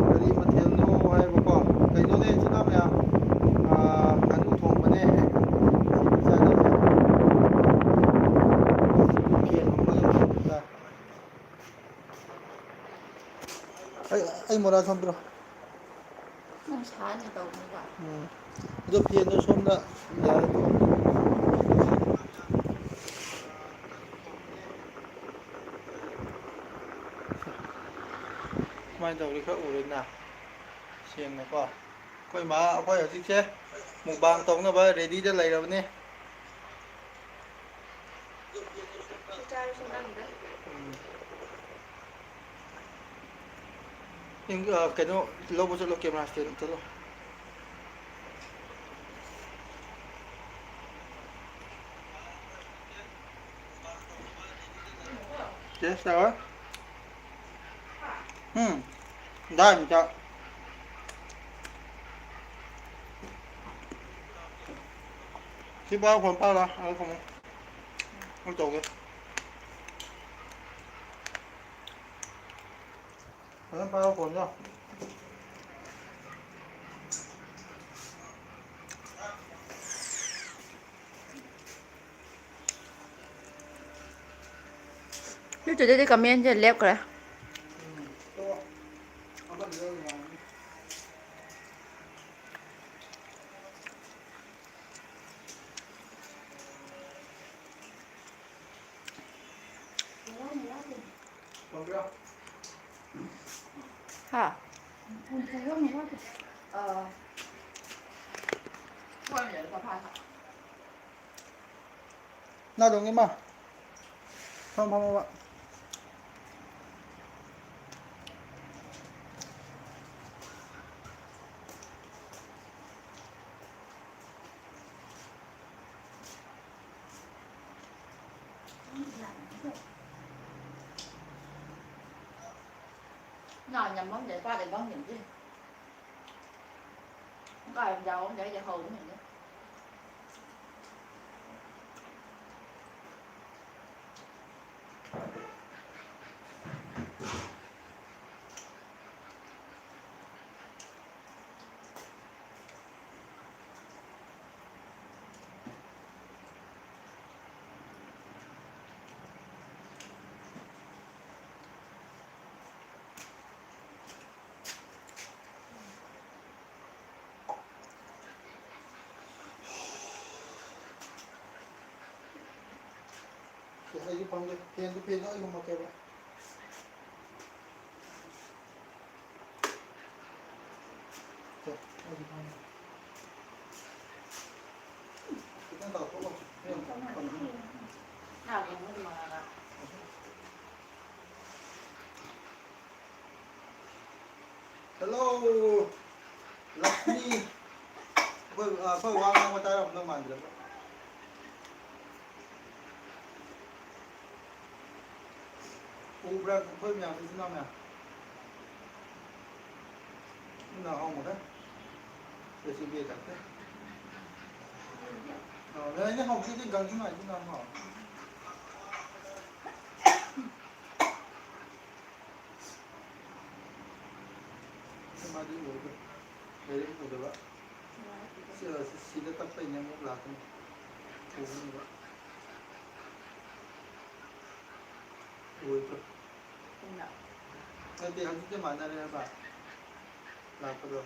ꯀꯔꯤ ꯃꯊꯦꯜꯅꯣ ꯍꯥꯏꯕꯀꯣ? ꯀꯩꯅꯣꯅꯦ, ꯏꯆꯤꯟ ꯏꯅꯥꯎ ꯃꯌꯥꯝ, ꯑꯥ, ꯉꯥꯅꯨ ꯊꯣꯡꯕꯅꯦ꯫ ꯁꯤꯗꯤ ꯆꯥꯅꯁꯦ꯫ ꯁꯤꯗꯤ ꯐꯦꯟ ꯍꯨꯝꯕꯒꯤ ꯃꯈꯣꯟꯗꯨꯗ꯫ ꯑꯩ, ꯑꯩ ꯃꯣꯔꯥ ꯁꯣꯝ ꯄꯤꯔꯣ꯫ ꯅꯪ ꯁꯥꯅꯤ ꯇꯧꯕꯅꯤꯗ꯫ ꯎꯝ꯫ ꯑꯗꯣ ꯐꯦꯟꯗꯣ ꯁꯣꯝꯗ ꯌꯥꯔꯦ꯫ ꯁꯨꯃꯥꯏꯅ ꯇꯧꯔꯗꯤ ꯈꯔ ꯎꯔꯦꯗꯅ ꯁꯦꯡꯅꯀꯣ꯫ ꯑꯩꯈꯣꯏ ꯃꯥ, ꯑꯩꯈꯣꯏ ꯍꯧꯖꯤꯛꯁꯦ ꯃꯨꯛꯕꯥꯡ ꯇꯧꯅꯕ ꯔꯦꯗꯤꯗ ꯂꯩꯔꯕꯅꯤ꯫ ꯎꯝ꯫ ꯏꯪ-, ꯑ, ꯀꯩꯅꯣ ꯂꯧꯕ ꯆꯠꯂꯣ, camera stand ꯆꯠꯂꯣ꯫ Taste ꯇꯧꯔ꯫ ꯎꯝ꯫ ꯗꯥꯏꯃꯨꯛꯇ꯫ ꯁꯤ ꯄꯥꯏꯔꯣ, phone ꯄꯥꯏꯔꯣ, ꯑꯗꯨ ꯊꯝꯃꯣ꯫ ꯑꯩ ꯇꯧꯒꯦ꯫ ꯐꯖꯅ ꯄꯥꯏꯔꯣ, phoneꯗꯣ꯫ ꯅꯠꯇ꯭ꯔꯗꯤ commentꯁꯦ ꯂꯦꯞꯈ꯭ꯔꯦ꯫ ꯎꯝ, ꯇꯣꯛꯑꯣ꯫ ꯑꯃꯗꯨꯗ ꯑꯣꯏꯅ ꯌꯥꯔꯅꯤ꯫ ꯎꯝ, ꯐꯖꯅ ꯋꯥꯠꯇꯦ꯫ ꯑꯥ꯫ ꯋꯥꯠꯂꯤꯉꯩꯗ ꯄꯣꯊꯥ ꯁꯥ꯫ ꯅꯥꯗꯣꯡꯒꯤ ꯃꯥ꯫ ꯐꯝ ꯐꯝꯃꯣꯕ꯫ ꯅꯥ ꯌꯥꯝ ꯃꯝꯗꯦ, ꯀꯥꯏꯗꯩ ꯃꯝꯗꯦ ꯁꯤ? ꯀꯥꯏ ꯌꯥꯎꯔꯝꯗꯦ, ꯑꯩꯗꯤ ꯍꯧꯕ ꯍꯦꯟꯗꯦ꯫ ꯁꯦ, ꯑꯩꯁꯨ ꯐꯝꯒꯦ꯫ ꯐꯦꯟꯗꯨ, ꯐꯦꯟꯗꯨ ꯑꯩ ꯍꯨꯝꯃꯛꯀꯦꯕ꯫ ꯁꯦ, ꯑꯩꯁꯨ ꯐꯝꯒꯦ꯫ ꯈꯤꯇꯪ ꯇꯧꯊꯣꯛꯑꯣ꯫ ꯐꯦꯟ ꯀꯩꯅꯣ꯫ Hello, ꯂꯛꯁꯃꯤ꯫ ꯑꯩꯈꯣꯏ, ꯑ, ꯑꯩꯈꯣꯏ ꯋꯥ ꯉꯥꯡꯕ ꯇꯥꯔꯝꯗꯧ ꯃꯥꯟꯗ꯭ꯔꯕ? ꯎꯕ꯭ꯔꯥ ꯑꯩꯈꯣꯏ ꯃꯌꯥꯝ, ꯏꯆꯤꯟ ꯏꯅꯥꯎ ꯃꯌꯥꯝ? ꯏꯆꯤꯟ ꯏꯅꯥꯎ ꯍꯥꯎ ꯃꯈꯩ꯫ ꯀꯩꯁꯨ ꯕꯦ ꯇꯥꯛꯇꯦ꯫ ꯑ, ꯂꯩꯅꯦ, ꯍꯧꯖꯤꯛꯇꯤ ꯒꯥꯡꯖꯤꯡ ꯍꯥꯏꯗꯤ ꯌꯥꯝ ꯍꯥꯎ꯫ ꯃꯥꯗꯤ ꯎꯔꯣꯏ꯫ ꯂꯥꯏꯔꯤꯛ ꯎꯗꯕ꯫ ꯁꯤ-, ꯁꯤꯗ ꯇꯞꯄꯩꯅꯦ ꯑꯃꯨꯛ ꯂꯥꯛꯀꯅꯤ꯫ ꯎꯒꯅꯤꯕ꯫ ꯎꯔꯣꯏꯗ꯭ꯔꯣ? ꯅꯠꯇꯦ, ꯍꯧꯖꯤꯛꯇꯤ ꯃꯥꯟꯅꯔꯦ ꯍꯥꯏꯕ꯫ ꯂꯥꯛꯄꯗꯣ꯫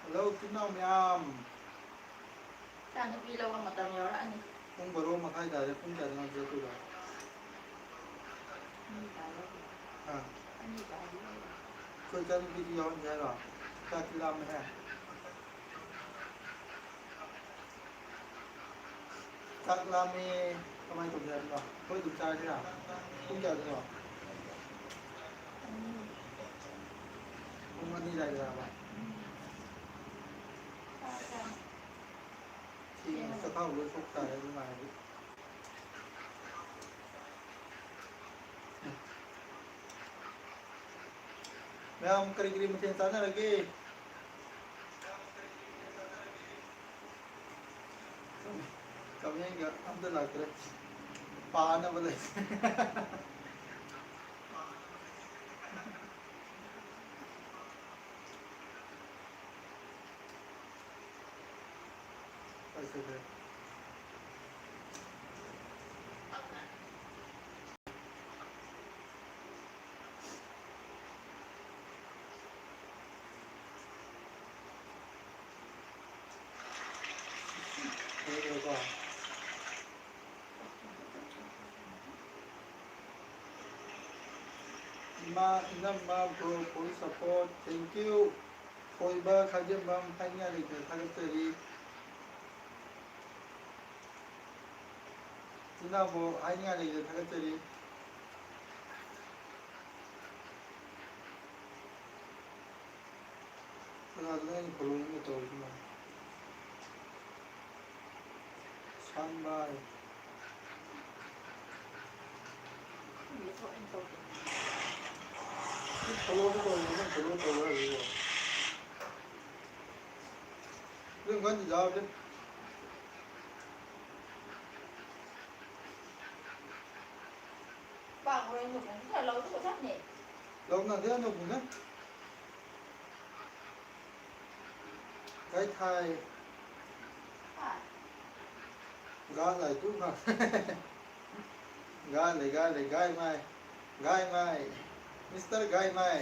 Hello, ꯏꯆꯤꯟ ꯏꯅꯥꯎ ꯃꯌꯥꯝ꯫ ꯏꯆꯥꯅꯨꯄꯤ ꯂꯧꯕ ꯃꯇꯝ ꯌꯧꯔꯛꯑꯅꯤ꯫ ꯄꯨꯡ ꯕꯥꯔꯣ ꯃꯈꯥꯏ ꯇꯥꯔꯦ꯫ ꯄꯨꯡ ꯀꯌꯥꯗꯅꯣ ꯆꯠꯇꯣꯏꯕ? ꯑꯅꯤ ꯇꯥꯔꯦ꯫ ꯍꯥ? ꯑꯅꯤ ꯇꯥꯔꯦ꯫ ꯑꯩꯈꯣꯏ ꯏꯆꯥꯅꯨꯄꯤꯗꯤ ꯌꯥꯎꯍꯟꯁꯦ ꯍꯥꯏꯔꯣ? ꯆꯥꯛꯇꯤ ꯂꯥꯝꯃꯦꯍꯦ꯫ ꯆꯥꯛ ꯂꯥꯝꯃꯦ꯫ ꯀꯃꯥꯏꯅ ꯇꯧꯁꯦ ꯍꯥꯏꯕꯅꯣ? ꯑꯩꯈꯣꯏ ꯑꯗꯨꯝ ꯆꯥꯔꯁꯤꯔꯥ? ꯄꯨꯡ ꯀꯌꯥꯗꯅꯣ? ꯄꯨꯡ ꯑꯅꯤ ꯑꯗꯨꯋꯥꯏꯗꯔꯕ? ꯊꯦꯡꯉꯦ꯫ ꯆꯥꯛꯈꯥꯎ ꯂꯣꯏ ꯁꯣꯛ ꯇꯥꯔꯦ ꯑꯗꯨ ꯉꯥꯏꯔꯗꯤ꯫ ꯃꯌꯥꯝ ꯀꯔꯤ ꯀꯔꯤ ꯃꯊꯦꯜ ꯆꯥꯟꯅꯔꯒꯦ? ꯀꯃꯦꯟꯒ ꯑꯝꯇ ꯂꯥꯛꯇ꯭ꯔꯦ꯫ ꯄꯥꯅꯕ ꯂꯩ꯫ ꯀꯥꯏ ꯆꯠꯈ꯭ꯔꯦ? ꯂꯣꯏꯈ꯭ꯔꯦꯀꯣ? ꯏꯃꯥ, ꯏꯅꯝꯃ, bro, full support, thank you꯫ ꯊꯣꯏꯕ ꯈꯥꯖꯦꯝꯕꯝ, ꯍꯥꯏꯅꯤꯡꯉꯥꯏ ꯂꯩꯇꯅ ꯊꯥꯒꯠꯆꯔꯤ꯫ ꯏꯆꯤꯟ ꯏꯅꯥꯎꯕꯨ ꯍꯥꯏꯅꯤꯡꯉꯥꯏ ꯂꯩꯇꯅ ꯊꯥꯒꯠꯆꯔꯤ꯫ ꯀꯅꯥꯗꯅꯣ ꯑꯩꯅ following ꯇꯧꯔꯤꯁꯤꯅ? ꯁꯥꯟꯕꯥꯏ꯫ ꯁꯤ followꯗꯤ ꯇꯧꯔꯤꯕ, ꯅꯪ follow ꯇꯧꯕ꯭ꯔꯥ ꯍꯥꯏꯁꯤꯕꯣ? ꯑꯗꯨꯝ ꯀꯟꯅ ꯌꯥꯎꯔꯗꯤ꯫ ꯄꯥꯛ ꯍꯣꯔꯦꯟ ꯂꯧꯕꯅꯤ꯫ ꯈꯔ ꯂꯧꯗꯕ ꯆꯠꯅꯤ꯫ ꯂꯧꯅꯗꯦ ꯑꯅꯧꯕꯅꯦ꯫ ꯀꯥꯏ ꯊꯥꯏ? ꯍꯥ? ꯒꯥ ꯂꯥꯏ ꯇꯨ ꯐ-, ꯒꯥ ꯂꯩ, ꯒꯥ ꯂꯩ, ꯒꯥꯏ ꯃꯥꯏ, ꯒꯥꯏ ꯃꯥꯏ, ꯃꯤꯁꯇꯔ ꯒꯥꯏ ꯃꯥꯏ꯫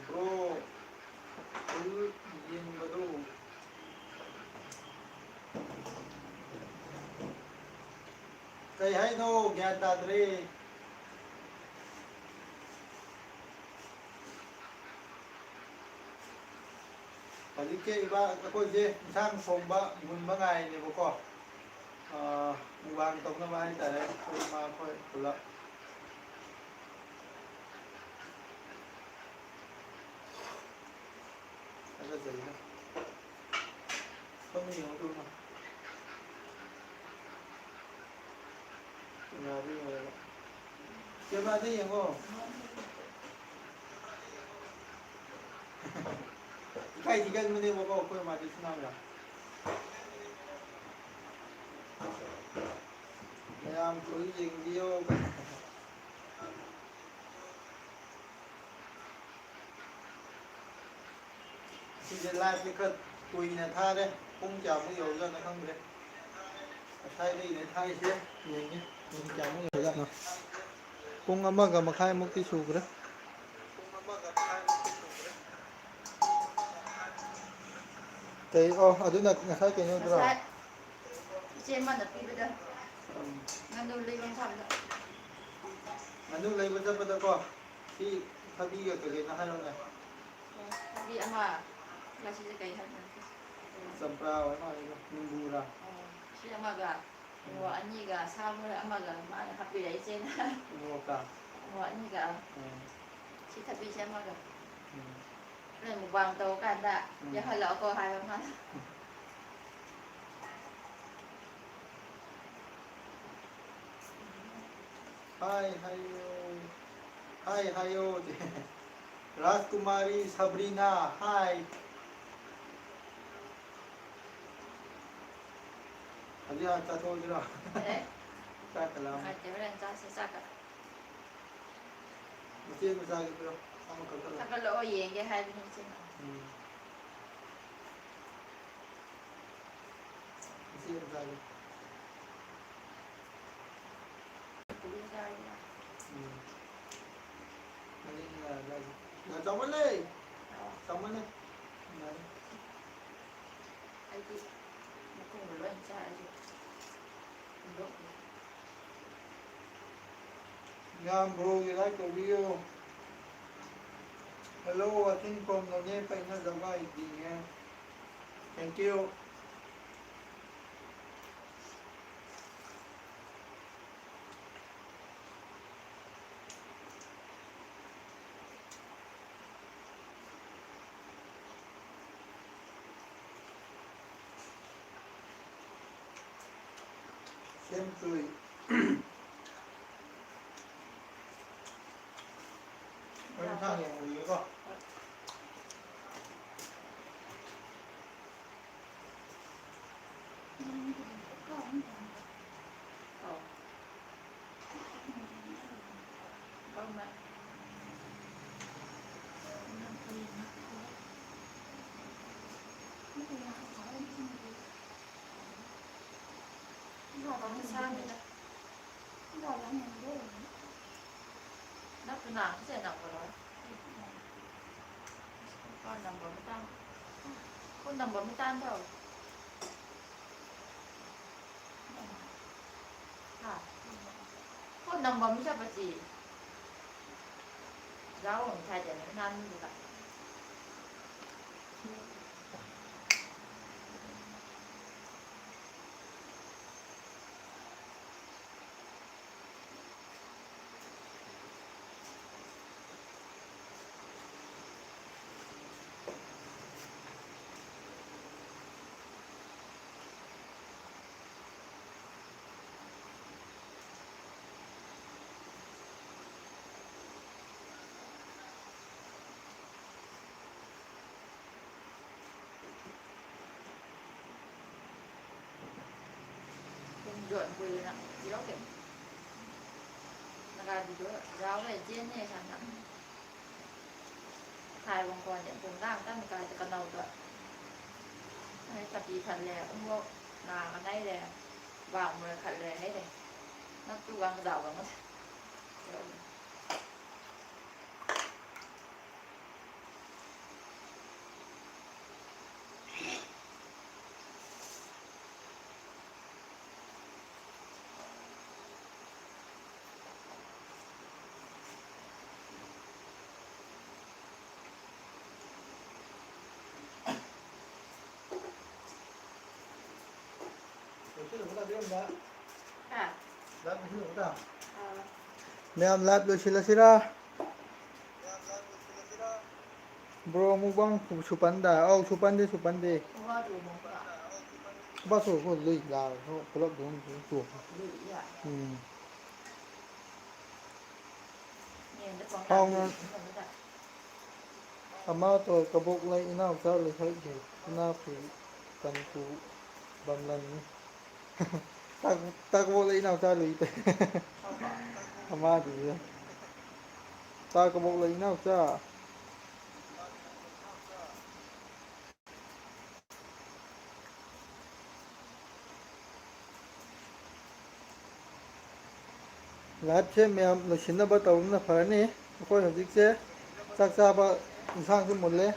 ꯕ꯭ꯔꯣ, ꯐꯨꯜ ꯌꯦꯡꯕꯗꯨ ꯀꯩ ꯍꯥꯏꯅꯣ? ꯒ꯭ꯌꯥꯟ ꯇꯥꯗ꯭ꯔꯦ꯫ ꯍꯧꯖꯤꯛꯁꯦ ꯏꯕꯥ ꯑꯩꯈꯣꯏꯁꯦ ꯏꯟꯁꯥꯡ ꯊꯣꯡꯕ ꯃꯨꯟꯕ ꯉꯥꯏꯔꯤꯅꯦꯕꯀꯣ꯫ ꯑꯥ, ꯃꯨꯛꯕꯥꯡ ꯇꯧꯅꯕ ꯍꯥꯏꯇꯥꯔꯦ, ꯑꯩꯈꯣꯏ ꯏꯃꯥ ꯑꯩꯈꯣꯏ ꯄꯨꯂꯞ꯫ ꯊꯥꯒꯠꯆꯔꯤꯅ ꯁꯣꯝꯗ ꯌꯦꯡꯉꯨ ꯇꯨꯅ꯫ ꯀꯦꯃꯦꯔꯥꯗ ꯌꯦꯡꯉꯣ꯫ ꯀꯦꯃꯦꯔꯥꯗ ꯌꯦꯡꯉꯣ꯫ ꯏꯀꯥꯏ ꯊꯤꯒꯟꯕꯅꯦꯕꯀꯣ ꯑꯩꯈꯣꯏ ꯃꯥꯗꯤ ꯁꯨꯃꯥꯡꯗ꯫ ꯃꯌꯥꯝ ꯐꯨꯜ ꯌꯦꯡꯕꯤꯌꯣ꯫ ꯁꯤꯁꯦ ꯂꯥꯏꯐꯁꯦ ꯈꯔ ꯀꯨꯏꯅ ꯊꯥꯔꯦ꯫ ꯄꯨꯡ ꯀꯌꯥꯃꯨꯛ ꯌꯧꯔꯖꯥꯠꯅꯣ ꯈꯪꯗ꯭ꯔꯦ꯫ ꯉꯁꯥꯏꯗꯒꯤꯅꯦ ꯊꯥꯔꯤꯁꯦ꯫ ꯌꯦꯡꯒꯦ ꯄꯨꯡ ꯀꯌꯥꯃꯨꯛ ꯌꯧꯔꯖꯥꯠꯅꯣ꯫ ꯄꯨꯡ ꯑꯃꯒ ꯃꯈꯥꯏꯃꯨꯛꯇꯤ ꯁꯨꯈ꯭ꯔꯦ꯫ ꯀꯩ, ꯑꯣ, ꯑꯗꯨꯅ ꯉꯁꯥꯏ ꯀꯩꯅꯣꯗꯨꯔꯣ? ꯉꯁꯥꯏ ꯏꯆꯦ ꯑꯃꯅ ꯄꯤꯕꯗꯣ꯫ ꯎꯝ꯫ ꯉꯥꯅꯨ ꯂꯩꯕ ꯃꯐꯝꯗ꯫ ꯉꯥꯅꯨ ꯂꯩꯕ ꯆꯠꯄꯗꯀꯣ, ꯁꯤ ꯊꯕꯤꯒ ꯀꯩꯀꯩꯅꯣ ꯍꯥꯏꯔꯛꯑꯣꯅꯦ꯫ ꯊꯕꯤ ꯑꯃ, ꯉꯁꯤꯁꯦ ꯀꯩ ꯍꯥꯏꯕꯅꯣ? ꯆꯝꯄ꯭ꯔꯥ ꯑꯣꯏ ꯃꯥꯜꯂꯦꯗ, ꯅꯤꯝꯕꯨꯔꯥ? ꯑꯣ, ꯁꯤ ꯑꯃꯒ, ꯎꯝ꯫ ꯃꯣꯔꯣꯛ ꯑꯅꯤꯒ, ꯁꯥ ꯃꯔꯣꯏ ꯑꯃꯒ ꯃꯥꯅ ꯍꯥꯞꯄꯤꯔꯛꯏ ꯏꯆꯦꯅ꯫ ꯃꯣꯔꯣꯛꯀ? ꯃꯣꯔꯣꯛ ꯑꯅꯤꯒ꯫ ꯎꯝ꯫ ꯁꯤ ꯊꯕꯤꯁꯦ ꯑꯃꯒ꯫ ꯎꯝ꯫ ꯅꯣꯏ ꯃꯨꯛꯕꯥꯡ ꯇꯧꯔꯀꯥꯟꯗ ꯎꯝ꯫ ꯌꯥꯎꯍꯜꯂꯛꯑꯣꯀꯣ ꯍꯥꯏꯕ ꯃꯥꯅ꯫ ꯍꯥꯏ ꯍꯥꯏꯌꯣ꯫ ꯍꯥꯏ ꯍꯥꯏꯌꯣ꯫ ꯔꯥꯖꯀꯨꯃꯥꯔꯤ ꯁꯕ꯭ꯔꯤꯅꯥ, ꯍꯥꯏ꯫ ꯍꯧꯖꯤꯛ ꯍꯥꯟꯅ ꯆꯥꯊꯣꯛꯑꯁꯤꯔꯣ? ꯑꯦ꯫ ꯆꯥꯛꯀ ꯂꯥꯝꯃꯦ꯫ ꯅꯨꯡꯉꯥꯏꯇꯦ, ꯍꯣꯔꯦꯟ ꯆꯥꯁꯦ ꯆꯥꯛꯀ꯫ ꯃꯆꯦ ꯃꯆꯥꯒꯤꯗꯣ ꯑꯃꯈꯛꯇ ꯂꯧ꯫ ꯊꯥꯒꯠꯂꯛꯑꯣ, ꯌꯦꯡꯒꯦ ꯍꯥꯏꯕꯅꯤ ꯏꯆꯦꯅ꯫ ꯎꯝ꯫ ꯃꯆꯦ ꯃꯆꯥꯒꯤ꯫ ꯎꯝ꯫ ꯃꯅꯤꯡ ꯌꯥꯔꯒ ꯑꯗꯨꯝ꯫ ꯆꯥꯎꯃꯜꯂꯦ꯫ ꯆꯥꯎꯃꯜꯂꯦ꯫ ꯌꯥꯔꯦ꯫ ꯑꯩꯗꯤ ꯃꯈꯣꯡꯒ ꯂꯣꯏ ꯆꯥꯔꯒꯦ꯫ ꯍꯨꯟꯗꯣꯛꯈ꯭ꯔꯦ꯫ ꯃꯌꯥꯝ bro ꯒꯤ like ꯇꯧꯕꯤꯌꯨ꯫ Hello, watching from Noney, ꯄꯩꯅꯖꯕ ꯑꯩꯗꯤꯅꯦ꯫ Thank you꯫ Same to you. ꯃꯊꯪ ꯌꯦꯡꯉꯨꯔꯤꯒꯦꯀꯣ꯫ Phone number ꯑꯃ ꯇꯥꯟ-, phone number ꯑꯃ ꯇꯥꯟ ꯇꯧ꯫ ꯍꯥ? Phone number ꯑꯃ ꯆꯠꯄꯁꯤ꯫ ꯌꯥꯎꯔꯝ ꯊꯥꯏꯗꯅ ꯅꯍꯥꯟꯗꯨꯗ꯫ ꯄꯨꯡ ꯖꯣꯟ ꯀꯨꯏꯅ ꯌꯥꯎꯗꯦ꯫ ꯅꯒꯥꯕꯤꯗꯣ ꯌꯥꯎꯔꯦ, ꯆꯦꯟꯅꯦ ꯁꯥꯟꯅ꯫ ꯊꯥꯏꯕꯣꯡ ꯀꯣꯟꯗꯦ ꯄꯨꯡ ꯇꯥꯡ ꯇꯝ ꯀꯥꯏꯗ ꯀꯅꯧꯗ꯫ ꯑꯩ ꯇꯄꯤ ꯈꯜꯂꯦ, ꯎꯃꯣꯛ ꯅꯥꯒ ꯅꯩꯔꯦ, ꯕꯥ ꯃꯣꯔ ꯈꯜꯂꯦ ꯍꯩꯔꯦ꯫ ꯅꯛꯇꯨꯒ ꯖꯥꯎꯒ ꯑꯃ꯫ ꯃꯌꯥꯝ live ꯂꯣꯏꯁꯤꯜꯂꯁꯤꯔꯥ? Bro, mukbang ꯁꯨꯄꯟꯗ꯫ ꯑꯧ, ꯁꯨꯄꯟꯗꯦ, ꯁꯨꯄꯟꯗꯦ꯫ ꯕꯥꯁꯨ ꯂꯨꯏ ꯂꯥꯛꯑꯣ, ꯄꯨꯂꯞ ꯑꯗꯨꯝ ꯆꯣꯡꯉꯣ꯫ ꯎꯝ꯫ ꯍꯥꯎꯅ꯫ ꯑꯃ ꯇꯣ ꯀꯕꯣꯛ ꯂꯩ ꯏꯅꯥꯎꯆꯥ ꯂꯩꯊꯔꯛꯏ꯫ ꯏꯅꯥꯛꯈꯨꯜ ꯇꯝꯄꯨ ꯕꯝꯂꯟꯅꯤ꯫ ꯇꯥ-, ꯇꯥ ꯀꯕꯣꯛ ꯂꯩ ꯏꯅꯥꯎꯆꯥ ꯂꯨꯏ ꯇꯥꯏ꯫ ꯑꯃꯗꯨꯁꯨ꯫ ꯇꯥ ꯀꯕꯣꯛ ꯂꯩ ꯏꯅꯥꯎꯆꯥ꯫ Live ꯁꯦ ꯃꯌꯥꯝ ꯂꯣꯏꯁꯤꯟꯅꯕ ꯇꯧꯕꯅ ꯐꯔꯅꯤ꯫ ꯑꯩꯈꯣꯏ ꯍꯧꯖꯤꯛꯁꯦ ꯆꯥꯛ ꯆꯥꯕ, ꯏꯟꯁꯥꯡꯁꯨ ꯃꯨꯜꯂꯦ,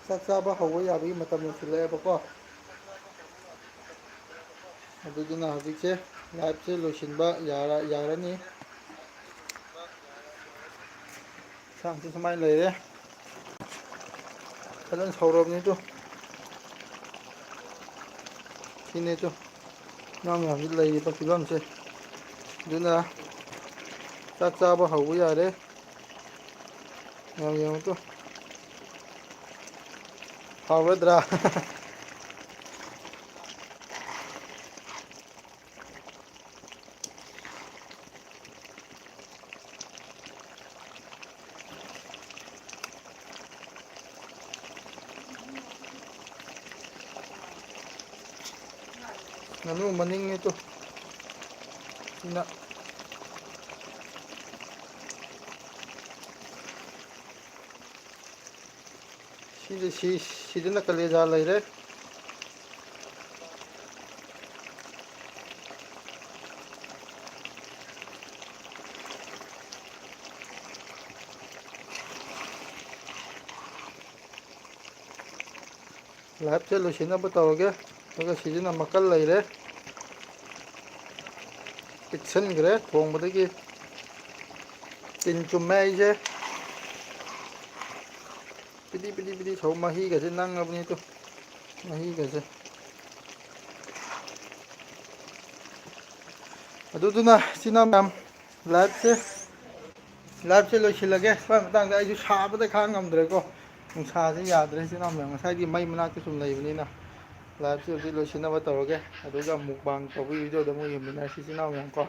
ꯆꯥꯛ ꯆꯥꯕ ꯍꯧꯕ ꯌꯥꯕꯒꯤ ꯃꯇꯝ ꯌꯧꯁꯤꯜꯂꯛꯑꯦꯕꯀꯣ꯫ ꯑꯗꯨꯗꯨꯅ ꯍꯧꯖꯤꯛꯁꯦ live ꯁꯦ ꯂꯣꯏꯁꯤꯟꯕ ꯌꯥꯔ-, ꯌꯥꯔꯅꯤ꯫ ꯏꯟꯁꯥꯡꯁꯦ ꯁꯨꯃꯥꯏꯅ ꯂꯩꯔꯦ꯫ ꯐꯖꯅ ꯁꯧꯔꯕꯅꯤ ꯇꯨ꯫ ꯁꯤꯅꯦ ꯇꯨ꯫ ꯏꯅꯥꯎ ꯃꯌꯥꯝꯁꯤ ꯂꯩꯔꯤꯕ ꯐꯤꯕꯝꯁꯦ꯫ ꯑꯗꯨꯅ ꯆꯥꯛ ꯆꯥꯕ ꯍꯧꯕ ꯌꯥꯔꯦ꯫ ꯌꯥꯝ ꯌꯦꯡꯉꯨ ꯇꯨ꯫ ꯍꯥꯎꯔꯗ꯭ꯔꯥ? ꯉꯥꯅꯨ ꯃꯅꯤꯡꯅꯤ ꯇꯨ꯫ ꯁꯤꯅ꯫ ꯁꯤꯗ, ꯁꯤ, ꯁꯤꯗꯅ ꯀꯂꯦꯖꯥ ꯂꯩꯔꯦ꯫ Live ꯁꯦ ꯂꯣꯏꯁꯤꯟꯅꯕ ꯇꯧꯔꯒꯦ꯫ ꯑꯗꯨꯒ ꯁꯤꯁꯤꯅ ꯃꯀꯜ ꯂꯩꯔꯦ꯫ ꯄꯤꯛꯁꯟꯈ꯭ꯔꯦ ꯊꯣꯡꯕꯗꯒꯤ꯫ ꯇꯤꯟ ꯆꯨꯝꯃꯦ ꯑꯩꯁꯦ꯫ ꯄꯤꯗꯤ ꯄꯤꯗꯤ ꯄꯤꯗꯤ ꯁꯧ ꯃꯍꯤꯒꯁꯦ ꯅꯪꯉꯕꯅꯤ ꯇꯨ꯫ ꯃꯍꯤꯒꯁꯦ꯫ ꯑꯗꯨꯗꯨꯅ ꯏꯆꯤꯟ ꯏꯅꯥꯎ ꯃꯌꯥꯝ, ꯂꯥꯏꯐꯁꯦ ꯂꯥꯏꯐꯁꯦ ꯂꯣꯏꯁꯤꯜꯂꯒꯦ꯫ ꯁ꯭ꯋꯥꯏ ꯃꯇꯥꯡꯗ ꯑꯩꯁꯨ ꯁꯥꯕꯗ ꯈꯥꯡ ꯉꯝꯗ꯭ꯔꯦꯀꯣ꯫ ꯅꯨꯡꯁꯥꯁꯦ ꯌꯥꯗ꯭ꯔꯦ ꯏꯆꯤꯟ ꯏꯅꯥꯎ ꯃꯌꯥꯝ꯫ ꯉꯁꯥꯏꯗꯤ ꯃꯩ ꯃꯅꯥꯛꯇ ꯁꯨꯝ ꯂꯩꯕꯅꯤꯅ꯫ ꯂꯥꯏꯐꯁꯦ ꯍꯧꯖꯤꯛ ꯂꯣꯏꯁꯤꯟꯅꯕ ꯇꯧꯔꯒꯦ꯫ ꯑꯗꯨꯒ ꯃꯨꯛꯕꯥꯡ ꯇꯧꯕꯒꯤ ꯚꯤꯗꯤꯑꯣꯗ ꯑꯃꯨꯛ ꯌꯦꯡꯃꯤꯟꯅꯔꯁꯤ ꯏꯆꯤꯟ ꯏꯅꯥꯎ ꯃꯌꯥꯝ ꯀꯣ꯫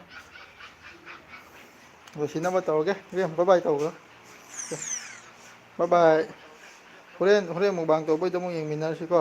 ꯂꯣꯏꯁꯤꯟꯅꯕ ꯇꯧꯔꯒꯦ꯫ ꯏꯕꯦꯝ, ꯕꯥꯏ ꯕꯥꯏ ꯇꯧꯈ꯭ꯔꯣ꯫ ꯕꯥꯏ ꯕꯥꯏ꯫ ꯍꯣꯔꯦꯟ, ꯍꯣꯔꯦꯟ ꯃꯨꯛꯕꯥꯡ ꯇꯧꯕꯩꯗꯣ ꯑꯃꯨꯛ ꯌꯦꯡꯃꯤꯟꯅꯔꯁꯤꯀꯣ꯫